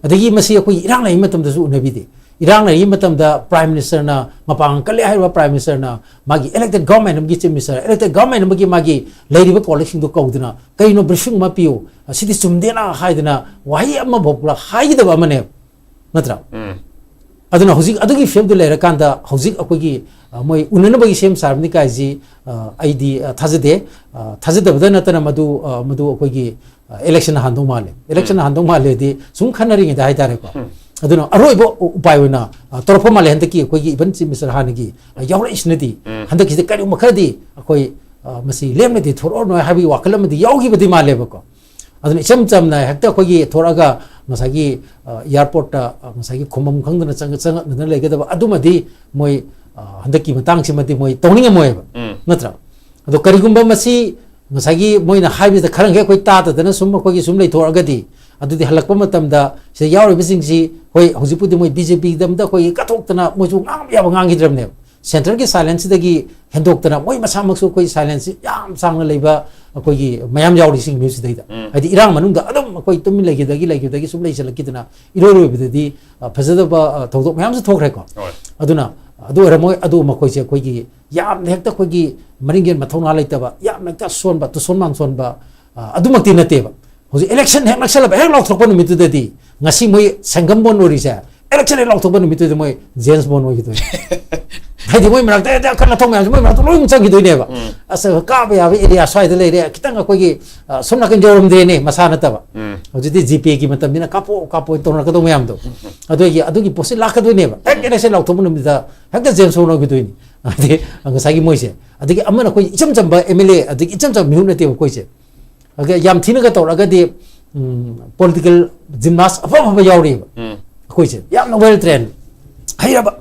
ꯑꯗꯒꯤ ꯃꯁꯤ ꯑꯩꯈꯣꯏ ꯏꯔꯥꯡ ꯂꯩꯔꯤ ꯃꯇꯝꯗꯁꯨ ꯎꯅꯕꯤꯗꯦ꯫ ꯏꯔꯥꯡ ꯂꯩꯔꯤ ꯃꯇꯝꯗ Prime Ministerꯅ, ꯃꯄꯥꯡꯒꯜ ꯀꯜꯂꯦ ꯍꯥꯏꯔꯤꯕ Prime Ministerꯅ ꯃꯥꯒꯤ elected government ꯑꯃꯒꯤ Chief Minister, elected government ꯑꯃꯒꯤ ꯃꯥꯒꯤ ꯂꯩꯔꯤꯕ colleagueꯁꯤꯡꯗꯨ ꯀꯧꯗꯨꯅ ꯀꯩꯅꯣ briefing ꯑꯃ ꯄꯤꯌꯨ, ꯑꯁꯤꯗꯤ ꯆꯨꯝꯗꯦꯅ ꯍꯥꯏꯗꯅ ꯋꯥꯍꯩ ꯑꯃꯐꯥꯎ ꯄꯨꯔꯥ ꯍꯥꯏꯒꯗꯕ ꯑꯃꯅꯦꯕ, ꯅꯠꯇ꯭ꯔꯥ? ꯎꯝ꯫ ꯑꯗꯨꯅ ꯍꯧꯖꯤꯛ ꯑꯗꯨꯒꯤ ꯐꯤꯕꯝꯗꯨ ꯂꯩꯔꯀꯥꯟꯗ ꯍꯧꯖꯤꯛ ꯑꯩꯈꯣꯏꯒꯤ, ꯑ, ꯃꯣꯏ ꯎꯅꯅꯕꯒꯤ ꯁꯦꯝ ꯁꯥꯔꯕꯅꯤ ꯀꯥꯏꯁꯤ, ꯑ, ꯑꯩꯗꯤ, ꯑ, ꯊꯥꯖꯗꯦ꯫ ꯑ, ꯊꯥꯖꯗꯕꯗ ꯅꯠꯇꯅ ꯃꯗꯨ, ꯑ, ꯃꯗꯨ ꯑꯩꯈꯣꯏꯒꯤ, ꯑ, election ꯍꯥꯟꯗꯧ ꯃꯥꯜꯂꯦ꯫ Election ꯎꯝ꯫ ꯍꯥꯟꯗꯧ ꯃꯥꯜꯂꯦꯗꯤ ꯁꯨꯝ ꯈꯟꯅꯔꯤꯉꯩꯗ ꯍꯥꯏꯇꯥꯔꯦꯀꯣ꯫ ꯎꯝ꯫ ꯑꯗꯨꯅ ꯑꯔꯣꯏꯕ ꯎ-, ꯎꯄꯥꯏ ꯑꯣꯏꯅ, ꯑ, ꯇꯧꯔꯛꯄ ꯃꯥꯜꯂꯦ ꯍꯟꯗꯛꯀꯤ ꯑꯩꯈꯣꯏꯒꯤ even Chief Minister ꯍꯥꯟꯅꯒꯤ, ꯑ, ꯌꯥꯎꯔꯛꯏꯁꯤꯅꯗꯤ꯫ ꯎꯝ꯫ ꯍꯟꯗꯛꯀꯤꯁꯤꯗ ꯀꯔꯤꯒꯨꯝꯕ ꯈꯔꯗꯤ ꯑꯩꯈꯣꯏ, ꯑ, ꯃꯁꯤ ꯂꯦꯝꯅꯗꯤ ꯊꯣꯔꯛꯑꯔꯣꯏ ꯍꯥꯏꯕꯒꯤ ꯋꯥꯈꯜ ꯑꯃꯗꯤ ꯌꯥꯎꯈꯤꯕꯗꯤ ꯃꯥꯜꯂꯦꯕꯀꯣ꯫ ꯑꯗꯨꯅ ꯏꯆꯝ ꯆꯝꯅ ꯍꯦꯛꯇ ꯑꯩꯈꯣꯏꯒꯤ ꯊꯣꯔꯛꯑꯒ ꯉꯁꯥꯏꯒꯤ, ꯑ, airport ꯇ, ꯑ, ꯉꯁꯥꯏꯒꯤ ꯈꯨꯃꯝ ꯈꯪꯗꯅ ꯆꯪꯉ-, ꯆꯪꯉꯛꯅꯗꯅ ꯂꯩꯒꯗꯕ ꯑꯗꯨꯃꯗꯤ ꯃꯣꯏ, ꯑ, ꯍꯟꯗꯛꯀꯤ ꯃꯇꯥꯡꯁꯤꯃꯗꯤ ꯃꯣꯏ ꯇꯧꯅꯤꯡꯉꯝꯃꯣꯏꯕ꯫ ꯎꯝ꯫ ꯅꯠꯇ꯭ꯔꯥ? ꯑꯗꯣ ꯀꯔꯤꯒꯨꯝꯕ ꯃꯁꯤ ꯉꯁꯥꯏꯒꯤ ꯃꯣꯏꯅ ꯍꯥꯏꯕꯁꯤꯗ ꯈꯔ ꯍꯦꯛ ꯑꯩꯈꯣꯏ ꯇꯥꯗꯗꯅ ꯁꯨꯝ ꯑꯩꯈꯣꯏꯒꯤ ꯁꯨꯝ ꯂꯩꯊꯣꯛꯑꯒꯗꯤ, ꯑꯗꯨꯗꯤ ꯍꯜꯂꯛꯄ ꯃꯇꯝꯗ ꯁꯤꯗ ꯌꯥꯎꯔꯤꯕꯁꯤꯡꯁꯤ, ꯍꯣꯏ, ꯍꯧꯖꯤꯛꯄꯨꯗꯤ ꯃꯣꯏ BJP ꯒꯤꯗꯃꯛꯇ ꯑꯩꯈꯣꯏꯒꯤ ꯀꯠꯊꯣꯛꯇꯅ ꯃꯣꯏꯁꯨ ꯉꯥꯡꯕ ꯌꯥꯕ ꯉꯥꯡꯈꯤꯗ꯭ꯔꯕꯅꯦꯕ꯫ Centre ꯒꯤ silence ꯁꯤꯗꯒꯤ ꯍꯦꯟꯗꯣꯛꯇꯅ ꯃꯣꯏ ꯃꯁꯥꯃꯛꯁꯨ ꯑꯩꯈꯣꯏ silence ꯁꯤ ꯌꯥꯝ ꯁꯥꯡꯅ ꯂꯩꯕ ꯑꯩꯈꯣꯏꯒꯤ ꯃꯌꯥꯝ ꯌꯥꯎꯔꯤꯁꯤꯡ ꯃꯤꯑꯣꯏꯁꯤꯗꯩꯗ꯫ ꯎꯝ꯫ ꯍꯥꯏꯗꯤ ꯏꯔꯥꯡ ꯃꯅꯨꯡꯗ ꯑꯗꯨꯝ ꯑꯩꯈꯣꯏ ꯇꯨꯃꯤꯟ ꯂꯩꯈꯤꯗꯒꯤ ꯂꯩꯈꯤꯗꯒꯤ ꯁꯨꯝ ꯂꯩꯁꯜꯂꯛꯈꯤꯗꯅ ꯏꯔꯣꯏ ꯂꯣꯏꯕꯗꯗꯤ, ꯑ, ꯐꯖꯗꯕ, ꯑ, ꯊꯧꯗꯣꯛ ꯃꯌꯥꯝꯁꯨ ꯊꯣꯛꯈ꯭ꯔꯦꯀꯣ꯫ ꯍꯣꯏ꯫ ꯑꯗꯨꯅ ꯑꯗꯨ ꯑꯣꯏꯔꯝꯃꯣꯏ, ꯑꯗꯨ ꯃꯈꯣꯏꯁꯦ ꯑꯩꯈꯣꯏꯒꯤ ꯌꯥꯝꯅ ꯍꯦꯛꯇ ꯑꯩꯈꯣꯏꯒꯤ ꯃꯔꯤꯡꯖꯦꯜ ꯃꯊꯧꯅꯥ ꯂꯩꯇꯕ, ꯌꯥꯝꯅ ꯍꯦꯛꯇ ꯑꯁꯣꯟꯕ, ꯇꯨꯁꯣꯟ ꯃꯥꯡꯁꯣꯟꯕ, ꯑ, ꯑꯗꯨꯃꯛꯇꯤ ꯅꯠꯇꯦꯕ꯫ ꯍꯧꯖꯤꯛ election ꯍꯦꯛ ꯅꯛꯁꯜꯂꯕ, ꯍꯦꯛ ꯂꯥꯎꯊꯣꯛꯄ ꯅꯨꯃꯤꯠꯇꯨꯗꯗꯤ ꯉꯁꯤ ꯃꯣꯏ ꯁꯪꯒꯝ ꯕꯣꯟ ꯑꯣꯏꯔꯤꯁꯦ, election ꯍꯦꯛ ꯂꯥꯎꯊꯣꯛꯄ ꯅꯨꯃꯤꯠꯇꯨꯗ ꯃꯣꯏ James Bond ꯑꯣꯏꯈꯤꯗꯣꯏꯅꯦ꯫ ꯍꯥꯏꯗꯤ ꯃꯣꯏ ꯃꯔꯛꯇ ꯍꯦꯛꯇ ꯑꯀꯟ ꯑꯊꯧ ꯃꯌꯥꯝꯁꯦ ꯃꯣꯏ ꯃꯔꯛꯇ ꯂꯣꯏ ꯆꯪꯈꯤꯗꯣꯏꯅꯦꯕ꯫ ꯎꯝ꯫ ꯑꯁ, ꯀꯥꯕ ꯌꯥꯕ area ꯁ꯭ꯋꯥꯏꯗ ꯂꯩꯔꯦ, ꯈꯤꯇꯪ ꯑꯩꯈꯣꯏꯒꯤ, ꯑ, ꯁꯣꯝ ꯅꯥꯀꯟ ꯌꯧꯔꯝꯗ꯭ꯔꯦꯅꯦ, ꯃꯁꯥ ꯅꯠꯇꯕ꯫ ꯎꯝ꯫ ꯍꯧꯖꯤꯛꯇꯤ GPay ꯒꯤ ꯃꯇꯝꯅꯤꯅ ꯀꯥꯞꯄꯣ, ꯀꯥꯞꯄꯣ ꯇꯧꯅꯔꯛꯀꯗꯧ ꯃꯌꯥꯝꯗꯣ꯫ ꯑꯗꯨꯒꯤ, ꯑꯗꯨꯒꯤ ꯄꯣꯠꯁꯤ ꯂꯥꯛꯀꯗꯣꯏꯅꯦꯕ꯫ ꯍꯦꯛ election ꯂꯥꯎꯊꯣꯛꯄ ꯅꯨꯃꯤꯠꯇ ꯍꯦꯛꯇ James Bond ꯑꯣꯏꯈꯤꯗꯣꯏꯅꯤ꯫ ꯍꯥꯏꯗꯤ ꯉꯁꯥꯏꯒꯤ ꯃꯣꯏꯁꯦ꯫ ꯑꯗꯒꯤ ꯑꯃꯅ ꯑꯩꯈꯣꯏ ꯏꯆꯝ ꯆꯝꯕ MLA, ꯑꯗꯒꯤ ꯏꯆꯝ ꯆꯝꯕ ꯃꯤꯍꯨꯠ ꯅꯠꯇꯦꯕ ꯑꯩꯈꯣꯏꯁꯦ꯫ ꯑꯗ ꯌꯥꯝ ꯊꯤꯅꯒ ꯇꯧꯔꯛꯑꯒꯗꯤ, ꯎꯝ, political gymnast ꯑꯐ ꯑꯐꯕ ꯌꯥꯎꯔꯤꯕ꯫ ꯎꯝ꯫ ꯑꯩꯈꯣꯏꯁꯦ ꯌꯥꯝꯅ well trained, ꯍꯩꯔꯕ,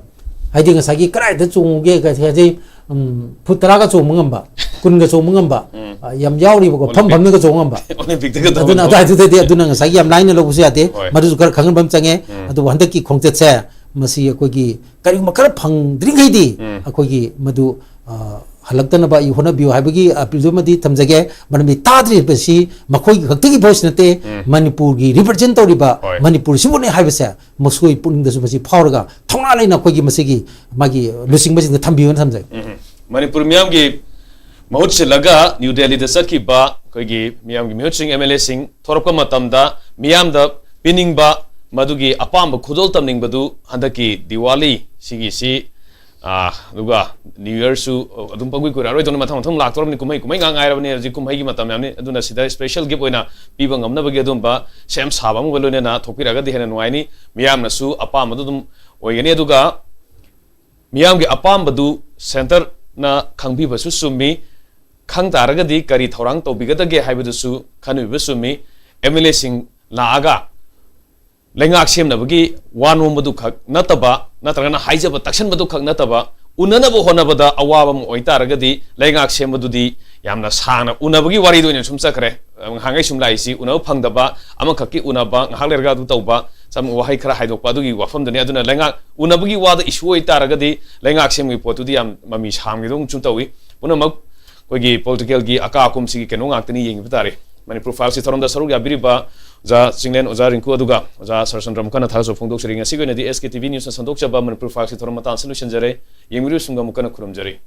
ꯍꯥꯏꯗꯤ ꯉꯁꯥꯏꯒꯤ ꯀꯗꯥꯏꯗ ꯆꯣꯡꯉꯨꯒꯦ, ꯀꯩ ꯍꯥꯏꯗꯤ, ꯎꯝ, foot ꯇꯔꯥꯒ ꯆꯣꯡꯕ ꯉꯝꯕ, ꯀꯨꯟꯒ ꯆꯣꯡꯕ ꯉꯝꯕ, ꯎꯝ꯫ ꯑ, ꯌꯥꯝ ꯌꯥꯎꯔꯤꯕꯀꯣ, ꯐꯝ Olympic꯫ ꯐꯝꯅꯒ ꯆꯣꯡꯕ ꯉꯝꯕ꯫ Olympic ꯇꯒ ꯑꯗꯨꯅ ꯇꯧꯕ꯫ ꯑꯗꯨꯋꯥꯏꯗꯨꯗꯗꯤ ꯑꯗꯨꯅ ꯉꯁꯥꯏꯒꯤ ꯌꯥꯝ ꯂꯥꯏꯅ ꯂꯧꯕꯁꯨ ꯌꯥꯗꯦ꯫ ꯍꯣꯏ꯫ ꯃꯗꯨꯁꯨ ꯈꯔ ꯈꯪꯍꯟꯕ ꯑꯃ ꯆꯪꯉꯦ꯫ ꯎꯝ꯫ ꯑꯗꯨꯕꯨ ꯍꯟꯗꯛꯀꯤ ꯈꯣꯡꯆꯠꯁꯦ, ꯃꯁꯤ ꯑꯩꯈꯣꯏꯒꯤ ꯀꯔꯤꯒꯨꯝꯕ ꯈꯔ ꯐꯪꯗ꯭ꯔꯤꯉꯩꯗꯤ ꯎꯝ꯫ ꯑꯩꯈꯣꯏꯒꯤ ꯃꯗꯨ, ꯑ, ꯍꯜꯂꯛꯇꯅꯕ ꯑꯩ ꯍꯣꯠꯅꯕꯤꯌꯨ ꯍꯥꯏꯕꯒꯤ appeal ꯗꯨꯃꯗꯤ ꯊꯝꯖꯒꯦ꯫ ꯃꯔꯝꯗꯤ ꯇꯥꯗ꯭ꯔꯤꯕꯁꯤ ꯃꯈꯣꯏꯒꯤ ꯈꯛꯇꯒꯤ voice ꯅꯠꯇꯦ, ꯎꯝ꯫ ꯃꯅꯤꯄꯨꯔꯒꯤ represent ꯇꯧꯔꯤꯕ ꯍꯣꯏ꯫ ꯃꯅꯤꯄꯨꯔꯁꯤꯕꯨꯅꯤ ꯍꯥꯏꯕꯁꯦ ꯃꯈꯣꯏ ꯄꯨꯛꯅꯤꯡꯗꯁꯨ ꯃꯁꯤ ꯐꯥꯎꯔꯒ ꯊꯧꯅꯥ ꯂꯩꯅ ꯑꯩꯈꯣꯏꯒꯤ ꯃꯁꯤꯒꯤ ꯃꯥꯒꯤ ꯂꯨꯆꯤꯡꯕꯁꯤꯡꯗ ꯊꯝꯕꯤꯌꯨꯅ ꯊꯝꯖꯒꯦ꯫ ꯎꯝ꯫ ꯃꯅꯤꯄꯨꯔ ꯃꯤꯌꯥꯝꯒꯤ ꯃꯍꯨꯠ ꯁꯤꯜꯂꯒ ꯅ꯭ꯌꯨ ꯗꯦꯜꯂꯤꯗ ꯆꯠꯈꯤꯕ ꯑꯩꯈꯣꯏꯒꯤ ꯃꯤꯌꯥꯝꯒꯤ ꯃꯤꯍꯨꯠꯁꯤꯡ, MLA ꯁꯤꯡ ꯊꯣꯔꯛꯄ ꯃꯇꯝꯗ ꯃꯤꯌꯥꯝꯗ ꯄꯤꯅꯤꯡꯕ ꯃꯗꯨꯒꯤ ꯑꯄꯥꯝꯕ ꯈꯨꯗꯣꯜ ꯇꯝꯅꯤꯡꯕꯗꯨ ꯍꯟꯗꯛꯀꯤ ꯗꯤꯋꯥꯂꯤ ꯁꯤꯒꯤꯁꯤ, ꯑꯥ, ꯑꯗꯨꯒ ꯅ꯭ꯌꯨ ꯌꯔꯁꯨ ꯑꯗꯨꯝ ꯄꯪꯀꯨꯏ ꯀꯨꯏꯔꯛꯑꯔꯣꯏꯗꯧꯅꯤ, ꯃꯊꯪ ꯃꯊꯪ ꯂꯥꯛꯇꯧꯔꯕꯅꯤ, ꯀꯨꯝꯍꯩ ꯀꯨꯝꯍꯩ ꯉꯥꯛ ꯉꯥꯏꯔꯕꯅꯤ꯫ ꯍꯧꯖꯤꯛ ꯀꯨꯝꯍꯩꯒꯤ ꯃꯇꯝ ꯌꯥꯝꯅꯤ, ꯑꯗꯨꯅ ꯁꯤꯗ ꯁ꯭ꯄꯦꯁꯦꯜ ꯒꯤꯐ ꯑꯣꯏꯅ ꯄꯤꯕ ꯉꯝꯅꯕꯒꯤ ꯑꯗꯨꯝꯕ ꯁꯦꯝ ꯁꯥꯕ ꯑꯃꯒ ꯂꯣꯏꯅꯅ ꯊꯣꯛꯄꯤꯔꯛꯑꯒꯗꯤ ꯍꯦꯟꯅ ꯅꯨꯡꯉꯥꯏꯅꯤ꯫ ꯃꯤꯌꯥꯝꯅꯁꯨ ꯑꯄꯥꯝꯕꯗꯨ ꯑꯗꯨꯝ ꯑꯣꯏꯒꯅꯤ꯫ ꯑꯗꯨꯒ ꯃꯤꯌꯥꯝꯒꯤ ꯑꯄꯥꯝꯕꯗꯨ ꯁꯦꯟꯇꯔꯅ ꯈꯪꯕꯤꯕꯁꯨ ꯆꯨꯝꯃꯤ꯫ ꯈꯪ ꯇꯥꯔꯒꯗꯤ ꯀꯔꯤ ꯊꯧꯔꯥꯡ ꯇꯧꯕꯤꯒꯗꯒꯦ ꯍꯥꯏꯕꯗꯨꯁꯨ ꯈꯟꯕꯤꯕ ꯆꯨꯝꯃꯤ꯫ ꯑꯦꯝ ꯑꯦꯜ ꯑꯦꯁꯤꯡ ꯂꯥꯛꯑꯒ ꯂꯩꯉꯥꯛ ꯁꯦꯝꯅꯕꯒꯤ ꯋꯥ ꯅꯣꯝꯕꯗꯨ ꯈꯛ ꯅꯠꯇꯕ, ꯅꯠꯇ꯭ꯔꯒꯅ ꯍꯥꯏꯖꯕ ꯇꯛꯁꯟꯕꯗꯨ ꯈꯛ ꯅꯠꯇꯕ, ꯎꯅꯅꯕ ꯍꯣꯠꯅꯕꯗ ꯑꯋꯥꯕ ꯑꯃ ꯑꯣꯏꯇꯥꯔꯒꯗꯤ ꯂꯩꯉꯥꯛ ꯁꯦꯝꯕꯗꯨꯗꯤ ꯌꯥꯝꯅ ꯁꯥꯡꯅ ꯎꯅꯕꯒꯤ ꯋꯥꯔꯤꯗ ꯑꯣꯏꯅ ꯁꯨꯝ ꯆꯠꯈ꯭ꯔꯦ꯫ ꯉꯍꯥꯟꯈꯩ ꯁꯨꯝ ꯂꯥꯛꯏꯁꯤ ꯎꯅꯕ ꯐꯪꯗꯕ, ꯑꯃꯈꯛꯀꯤ ꯎꯅꯕ, ꯉꯥꯏꯍꯥꯛ ꯂꯩꯔꯒ ꯑꯗꯨ ꯇꯧꯕ, ꯁꯝ ꯋꯥꯍꯩ ꯈꯔ ꯍꯥꯏꯗꯣꯛꯄ, ꯑꯗꯨꯒꯤ ꯋꯥꯐꯝꯗꯨꯅꯤ꯫ ꯑꯗꯨꯅ ꯂꯩꯉꯥꯛ ꯎꯅꯕꯒꯤ ꯋꯥꯗ ꯏꯁꯨ ꯑꯣꯏꯇꯥꯔꯒꯗꯤ ꯂꯩꯉꯥꯛ ꯁꯦꯝꯕꯒꯤ ꯄꯣꯠꯇꯨꯗꯤ ꯌꯥꯝ ꯃꯃꯤ ꯁꯥꯡꯒꯗꯧꯅꯁꯨ ꯇꯧꯏ꯫ ꯄꯨꯝꯅꯃꯛ ꯑꯩꯈꯣꯏꯒꯤ ꯄꯣꯂꯤꯇꯤꯀꯦꯜꯒꯤ ꯑꯀꯥ ꯑꯀꯨꯝꯁꯤꯒꯤ ꯀꯩꯅꯣ ꯉꯥꯛꯇꯅꯤ ꯌꯦꯡꯕ ꯇꯥꯔꯦ꯫ ꯃꯅꯤꯄꯨꯔ ꯐꯥꯏꯜꯁꯀꯤ ꯊꯧꯔꯝꯗ ꯁꯔꯨꯛ ꯌꯥꯕꯤꯔꯤꯕ ꯑꯣꯖꯥ ꯆꯤꯡꯂꯦꯟ, ꯑꯣꯖꯥ ꯔꯤꯡꯀꯨ, ꯑꯗꯨꯒ ꯑꯣꯖꯥ ꯁꯔꯆꯟꯗ꯭ꯔ ꯑꯃꯨꯛ ꯍꯟꯅ ꯊꯥꯒꯠꯆꯕ ꯐꯣꯡꯗꯣꯛꯆꯔꯤ꯫ ꯉꯁꯤꯒꯤ ꯑꯣꯏꯅꯗꯤ ꯑꯦꯁ ꯀꯦ ꯇꯤ ꯚꯤ ꯅ꯭ꯌꯨꯁꯅ ꯁꯟꯗꯣꯛꯆꯕ ꯃꯅꯤꯄꯨꯔ ꯐꯥꯏꯜꯁꯀꯤ ꯊꯧꯔꯝ ꯃꯇꯥꯡ ꯑꯁꯤꯗ ꯂꯣꯏꯁꯤꯟꯖꯔꯦ꯫ ꯌꯦꯡꯕꯤꯔꯤꯕꯁꯤꯡꯗ ꯑꯃꯨꯛ ꯍꯟꯅ ꯈꯨꯔꯨꯝꯖꯔꯤ꯫